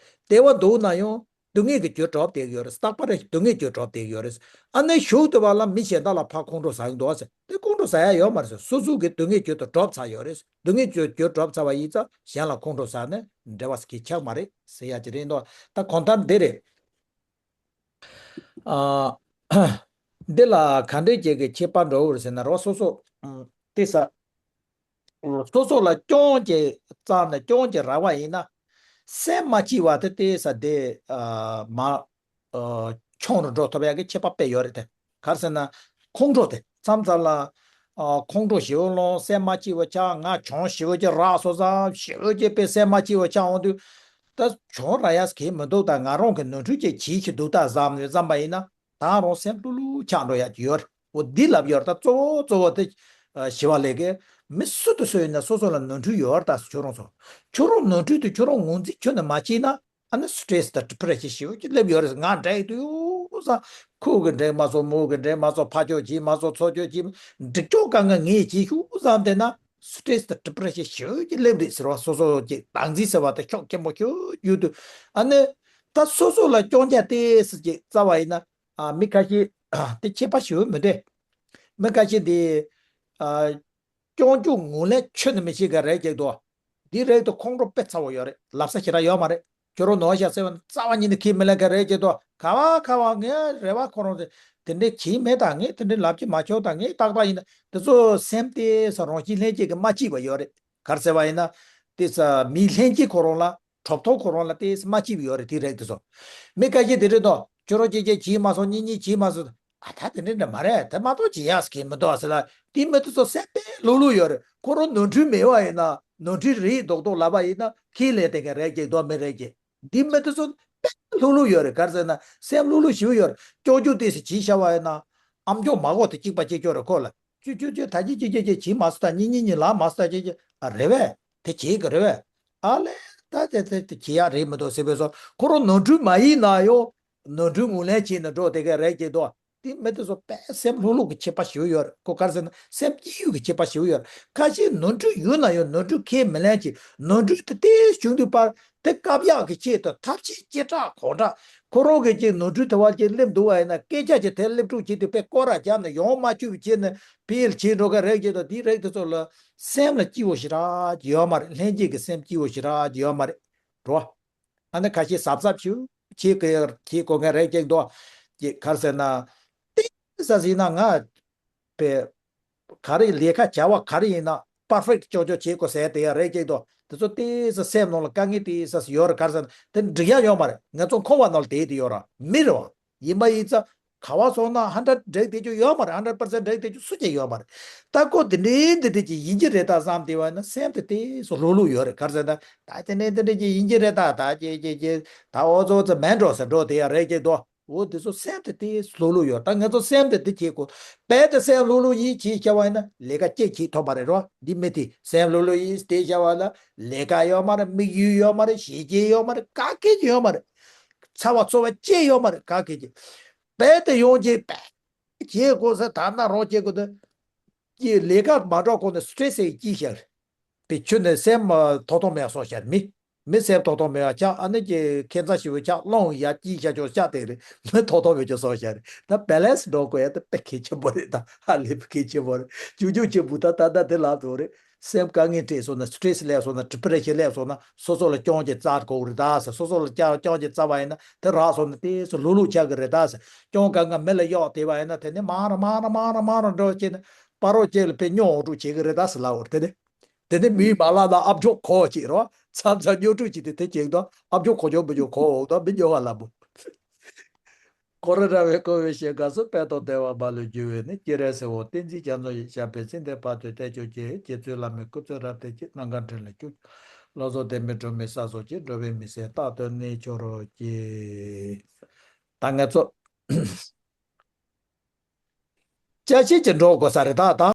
བདེ་བ་འདོད་ན་ཡང་སྡུག་བསྔལ་གྱི་རྒྱུ་གྲོགས་བསྡད་ཡོད་རེད། རྟག་པར་སྡུག་བསྔལ་གྱི་རྒྱུ་གྲོགས་བསྡད་ཡོད་རེད། ཨ་ནི་གཞུག་དེ་བ་ལ་མི་གཞན་དག་ལ་ཕར་ཁོང་ཁྲོ་ཟ་གི་འདུག་ཟེར། དེ་ཁོང་ཁྲོ་ཟ་ཡ་ཡོད་མ་རེད་ཟེར། སོ་སོ་གི་སྡུག་བསྔལ་རྒྱུ་དེ་གྲོགས་ཚར་ཡོད་རེད། སྡུག་བསྔལ་རྒྱུ་རྒྱུ་གྲོགས་ཚར་བ་ཡིན་ཙང་གཞན་ལ་ཁོང་ཁྲོ་ཟ་ནས་འབྲེལ་བ་ཟེར་གྱི་ཆགས་མ་རེད་ཟེར་ཡ་ཅིག་རེད་འདུག་ད་གང་ལྟར་འདི་རེད། ཨ། འདི་ལ་ག་འདྲས་ཅིག་གི་ཁྱད་པར་འགྲོ་གི་རེད་ཟེར་ན་རོ། སོ་སོ། ཨ། དེ་ས། སོ་སོ་ལ་སྐྱོན་གྱིས་བཙལ་ནས་སྐྱོན་གྱིས་ར་བ་ཡིན་ན། སེམས་མ་སྐྱིད་པ་དེ་དེ་ས་དེ། ཨ། མ། ཨ། ཆུང་རུ་འགྲོ་ཐུབ་ཡག་གི་ཁྱད་པར་དཔེ་ཡོད་རེད་དེ། ག་རེ་ཟེར་ན། ཁོང་ཁྲོ་དེ་མཚམས་མཚམས་ལ། ཨ། ཁོང་ཁྲོ་ཞེ་པོ་ལངས། སེམས་མ་སྐྱིད་པ་ཆགས། ང་གྱོང་ཞེ་པོ་ཅིག་རག་སོང་ཙང་ཞེ་པོ་ཅིག་དཔེ་སེམས་མ་སྐྱིད་པ་ཆགས་འོང་དུས། ད་གྱོང་རག་ཡག་གི་མི་འདུག་ད་ང་རང་གི་ནོར་འཁྲུལ་ཅིག་བྱས་ཤིག་འདུག་ད་བསམ་ནས་བསམ་པ་ཡིན་ན། ད་རང་སེམས་ལྷུག་ལྷུག་ཆགས་འགྲོ་ཡག་ཅིག་ཡོད་རེད། འོ་འདི་ལབ་ཡོད་རེད། ད་གཙོ་བོ་གཙོ་བོ་དེ། ཨ། ཞི་བ་ལྷས་ཀྱིས། མི་སུ་དང་སུ་ཡིན་ན་སོ་སོ་ལ་ནོར་འཁྲུལ་ཡོད་རེད། ད་ཁྱོད་རང་ཚོ། ཁྱོད་རང་ནོར་འཁྲུལ་དེ་ཁྱོད་རང་ངོས་འཛིན་ཁྱོན་ནས་མ་བྱས་ན། ཨ་ནི་སི་ཊེ་རེ་སི་དང་ཌི་པི་རེ་ཤན་ཞེ་པོ་ཅིག་སླེབས་ཡོད་རེད། ང་འདྲ་ཡི་འདུག་ཡོད་ཙང་། ཁོ་གིས་འགྲིག་མ་སོང་། མོ་གིས་འགྲིག་མ་སོང་། ཕར་ཕྱོགས་བྱས་མ་སོང་། ཚུར་ཕྱོགས་བྱས། འགྲིག་ཕྱོགས་དཀའ་ངལ་ངས་བྱས་ཤག་བསམ་བསྡད་ན། སི་ཊེ་རེ་སི་དང་ཌི་པི་རེ་ཤན་ཞེ་པོ་ཅིག་སླེབས་རེད་ཟེར་བ། སོ་སོ་ཅིག་བདག་འཛིན་ཟེར་བ་དེ་ཤུགས་ཆེན་པོ་ཞེ་པོ་ཅིག་ཡོད་དུས། ཨ་ནི། ད་སོ་སོ་ལ་སྐྱོན་ཆ་དེ་ཙམ་ཅིག་བཙལ་བ་ཡིན་ན། ཨ། མི་ཁ་ཤས་དེ་ཁྱད་པར་ཞེ་པོ་མི་འདྲ། མི་ཁ་ཤས་དེ། ཨ། སྐྱོན་བརྗོད་ངོས་ལེན་ཁྱོན་ནས་མི་བྱེད་མཁན་རིགས་ཅིག་འདུག་འདི་རིགས་དེ་ཁོང་ཁྲོ་དཔེ་ཚ་པོ་ཡོད་རེད། ལབ་ས་ཞེ་དྲག་ཡོད་མ་རེད། ཁྱོད་རང་ནོར་བཞག་ཟེར་བ་ནི་རྩ་བ་ཉིད་ནས་ཁས་མི་ལེན་མཁན་རིགས་ཅིག་འདུག་ག་བ་ག་བ་ངའི་རེ་བ་ཁོ་རང་དེ་དེ་འདྲའི་བྱས་མེད། ད་ངས་དེ་འདྲའི་ལབ་ཀྱི་མ་བྱུང་། ད་ངས་ཏག་ཏག་ཡིན། ད་དེ་ཚོ་སེམས་དེ་ས་རང་བཞིན་ལྷན་སྐྱེས་ཀྱིས་མ་སྐྱིད་པ་ཡོད་རེད། ག་རེ་ཟེར་བ་ཡིན་ན། དེ་ས་མི་ལྷན་སྐྱེས་ཁོ་རང་ལ། གྲུབ་ཐོབ་ཁོ་རང་ལ་དེ་མ་སྐྱིད་པ་ཡོད་རེད། དེ་རིགས་དེ་ཚོ། མི་ཁ་ཤས་དེ་འདྲ་འདུག་ཁྱོད་རང་གཅིག་གཅིག་བྱས་མ་སོང་། གཉིས་གཉིས་བྱས་མ་སོང་། ཨ། ད་དེ་འདྲ་འདྲ་མ་རེད། དེ་མ་གཏོགས་བྱེད་ཡག་གང་ཡང་མི་འདུག་ཟེར་ལ། དེ་མི་དེ་ཚོ་སེམས་དཔེ་ལྷུག་ལྷུག་ཡོད་རེད། ཁོ་རང་ནོར་འཁྲུལ་མེད་པ་ཡིན་ན། ནོར་འཁྲུལ་རེད་མདོག་མདོག་ལབ་པ་ཡིན་ན། ཁས་ལེན་བསྡད་མཁན་རིགས་ཅིག་འདུག་མི་རིགས་ཅིག་དེ་མི་དེ་ཚོ་དཔེ་ལྷུག་ལྷུག་ཡོད་རེད། ག་རེ་ཟེར་ན་སེམས་ལྷུག་ལྷུག་ཞེ་པོ་ཡོད་རེད། སྐྱོན་བརྗོད་དེ་ཚོ་བྱས་བཞག་པ་ཡིན་ན། ཨ་མཆོག་མ་གོ་དེ་གཅིག་པ་གཅིག་རྐྱང་རེད་ཁོ་ལ། ཁྱོད་ཁྱོད་ཁྱོད་ད་གཅིག་གཅིག་གཅིག་གཅིག་བྱས་མ་སོང་། ད་གཉིས་གཉིས་གཉིས་ལབ་མ་སོང་། ད་གཅིག་གཅིག་ཨ། རེད་པས། དེ་བྱེད་ཀྱི་རེད་པས། ཨ་ལས། ད་དེ་དེ་དེ་བྱེད་ཡག་རེད་མི་འདུག་ཟེར་བས་སོ། ཁོ་རང་ནོར་འཁྲུལ་མ་ཡིན་ན་ཡང་ནོར་འཁྲུལ་ངོས་ལེན་བྱས་ནས་འགྲོ་བསྡད་མཁན་རིགས་ཅིག་འདུག་དེ་མི་དེ་ཚོ་དཔེ་སེམས་ལྷུག་ལྷུག་གི་ཁྱད་པར་ཞེ་པོ་ཡོད་རེད། ཁོ་ག་རེ་ཟེར་ན་སེམས་སྐྱིད་ཡུལ་གྱི་ཁྱད་པར་ཞེ་པོ་ཡོད་རེད། ཁ་ཤས་ནོར་འཁྲུལ་ཡོད་ན་ཡང་ནོར་འཁྲུལ་ཁས་མི་ལེན་བྱས། ནོར་འཁྲུལ་དེ་དེ་བྱུང་དུས་བར་དེ་བཀབ་ཡག་གི་ཆེད་དུ་ཐབས་ཤེས་ཅི་དྲག་གང་དྲག་ཁོ་རང་གིས་ཅིག་ནོར་འཁྲུལ་དེ་བ་ཅིག་སླེབས་འདུག་བ་ཡིན་ན། སྐད་ཆ་ཅིག་དེ་སླེབས་འཁྲུག་བྱས་དུས་དཔེ་སྐོར་ར་བརྒྱབ་ནས་ཡོང་མ་བཅུག་བྱས་ནས་ཕིལ་བྱས་འགྲོ་མཁན་རིགས་ཅིག་དང་། དེའི་རིགས་དེ་ཚོ་ལ་སེམས་ལ་སྐྱིད་པོ་ཞེ་དྲག་ཡོད་མ་རེད། ལྷན་སྐྱེས་ཀྱི་སེམས་སྐྱིད་པོ་ཞེ་དྲག་ཡོད་མ་རེད་འགྲོ། ཨ་ནི་ཁ་ཤས་གཟབ་གཟབ་ཞུ་བྱེད་དགོས་བྱེད་དགོས་མཁན་རིགས་ཅིག་འདུག་ཅིག་ག་རེ་ཟེར་ན། ཏོག་ཙམ་ཡིན་ན་ང་པའི་ག་རེ་ལས་ཀ་བྱ་བ་ག་རེ་ཡིན་ན་པར་ཕེག་ཊི་ཅོག་ཅོག་བྱེད་དགོས་ཟེར་དེ་ཡང་རེད་ཅིག་དང་། དེ་ཚོ་ཏོག་ཙམ་སེམས་ནང་ལ་དཀའ་ངལ་ཏོག་ཙམ་ཡོད་རེད། ག་རེ་ཟེར་ན་དེ་འགྲིག་ཡ་ཡོད་མ་རེད། ང་ཚོ་འཁོར་བ་ནང་ལ་བསྡད་དེ་ཡོད་ར་མི་རེད་བ། ཡིན་པ་ཡིན་ཙང་ག་བ་སོང་ན་ཧན་ཌེ་རེཌ་འགྲིག་བསྡད་རྒྱུ་ཡོད་མ་རེད། ཧན་ཌེ་རེཌ་པར་སེན་ཊི་འགྲིག་བསྡད་རྒྱུ་སུ་གཅིག་ཡོད་མ་རེད། ད་ཁོ་དེ་འདྲའི་འདི་འདྲ་ཅིག་ཡིན་གྱི་རེད་ད་བསམ་བསྡད་པ་ཡིན་ན་སེམས་དེ་ཏོག་ཙམ་ལྷུག་ལྷུག་ཡོད་རེད། ག་རེ་ཟེར་ན་ད་དེ་འདྲའི་འདི་འདྲ་ཅིག་ཡིན་གྱི་རེད་ད། ད་ཅེ་ཅེ་ཅེ་ད་འོ་ཙོ་ཙོ་མེད་འགྲོ་ཟེར་འགྲོ་དེ་ཡང་རེད་ཅིག་དང་། འོ་དེ་ཚོ་སེམས་དེ་ཏོག་ཙམ་ལྷུག་ལྷུག་ཡོད། ད་ང་ཚོ་སེམས་དེ་འདི་བྱེད་དགོས། རྦད་དེ་སེམས་ལྷུག་ལྷུག་ཡིན་བྱས་བྱས་པ་ཡིན་ན་ལས་ཀ་གཅིག་བྱེད་ཐུབ་པ་རེད་རོ། འདི་མི་དེ་སེམས་ལྷུག་ལྷུག་ཡིན་བྱས་བྱས་པ་ལ་ལས་ཀ་ཡོད་མ་རེད། དམིགས་ཡུལ་ཡོད་མ་རེད། བྱས་རྗེས་ཡོད་མ་རེད། ག་གེ་ཅིག་ཡོད་མ་རེད། ཚ་བ་ཚོར་བ་ཅི་ཡོད་མ་རེད། ག་གེ་ཅིག་རྦད་དེ་ཡོང་བྱས་རྦད་བྱེད་དགོས་ཟེར། ད་ན་རང་བྱེད་དགོས་དེ། ཀྱི་ལས་ཀ་མ་འགྲོ་གོང་ནས་སི་ཊེ་རེ་སི་ཞིག་སྐྱེས་ཤག་རེད། པའི་ཆུ་ནས་སེམས་ཐོག་ཐོག་མེད་སོང་ཤག་རེད། མི་མི་སེམས་ཐོག་ཐོག་མེད་པ་ཆགས། ཨ་ནི་ཀྱི་ཁྱད་མཚར་ཞིག་ཆགས། སློང་ཡ་སྐྱེས་ཤག་ཅོག་ཆགས་དེ་རེད། མི་ཐོག་ཐོག་མེད་ཅོག་སོང་ཤག་རེད། ད་བེ་ལེན་སི་འགྲོ་དགོས་ཡ་དེ་དཔེ་གལ་ཆེན་པོ་རེད། ད་ཧ་ལས་པའི་གལ་ཆེན་པོ་རེད། ཅུང་ཅུང་ཆེན་པོ་ད་ད་ད་དེ་ལབ་འདུག་རེད། སེམས་དཀའ་ངལ་འཕྲད་སོང་ན། སི་ཊེ་རེ་སི་སླེབས་སོང་ན། ཌི་པི་རེ་ཤན་སླེབས་སོང་ན། སོ་སོ་ལ་སྐྱོན་ཅིག་བཙལ་དགོས་རེད་ད་ཟེར། སོ་སོ་ལ་སྐྱོན་ཅིག་བཙལ་བ་ཡིན་ན་དེ་རག་སོང་ན་ཏོག་ཙམ་ལྷུག་ལྷུག་ཆགས་ཀྱི་རེད་ད་ཟེར། སྐྱོན་གང་ག་མི་ལ་གཡོགས་བསྡད་པ་ཡིན་ན་དེ་ནི་མང་རུ་མང་རུ་མང་རུ་མང་རུ་འགྲོ་བྱས་ནས་སྤ་རོ་ཅིག་ལ་དཔེ་སྨྱོ་འོག་འགྲོ་བྱེད་ཀྱི་རེད་ད་ཟེར་ལབ་པ་རེད། དེ་ནི་དེ་ནི་མིའི་མ་ལག་ལ་ཨབ་ཅོག་གོ་བྱེད་རོ། མཚམས་མཚམས་སྨྱོ་འགྲོ་བྱེད་དེ་དེ་བྱེད་དོ། ཨབ་ཅོག་གོ་ཆོག་མི་ཆོག་གོ་འོག་དོ། མི་སྨྱོ་བ་ལ་མོ། ཁོ་ར་ར་བའི་ཁོ་བའི་ཞེ་དགའ་སོགས། དཔལ་དང་བདེ་བ་མ་ལུས་རྒྱུ་བས་ནི། སྤྱན་རས་གཟིགས་དབང་བསྟན་འཛིན་རྒྱ་མཚོ་ཡི། ཞབས་པད་སྲིད་མཐའི་བར་དུ་བརྟན་གྱུར་ཅིག་རྗེ་བཙུན་བླ་མའི་སྐུ་ཚེ་རབ་བརྟན་ཅིག་རྣམ་དཀར་འཕྲིན་ལས་ཀྱི། བློ་བཟང་བདེ་མོས་སྒྲོན་མེའི་ས་སོགས་ཀྱི། འགྲོ་བའི་མི་སེར་རྟག་ཏུ་གནས་གྱུར་ཅིག་ད་ང་ཚོ་ཅ་ཆས་ཀྱི་འགྲོ་དགོས་ས་རེད་ད་ད།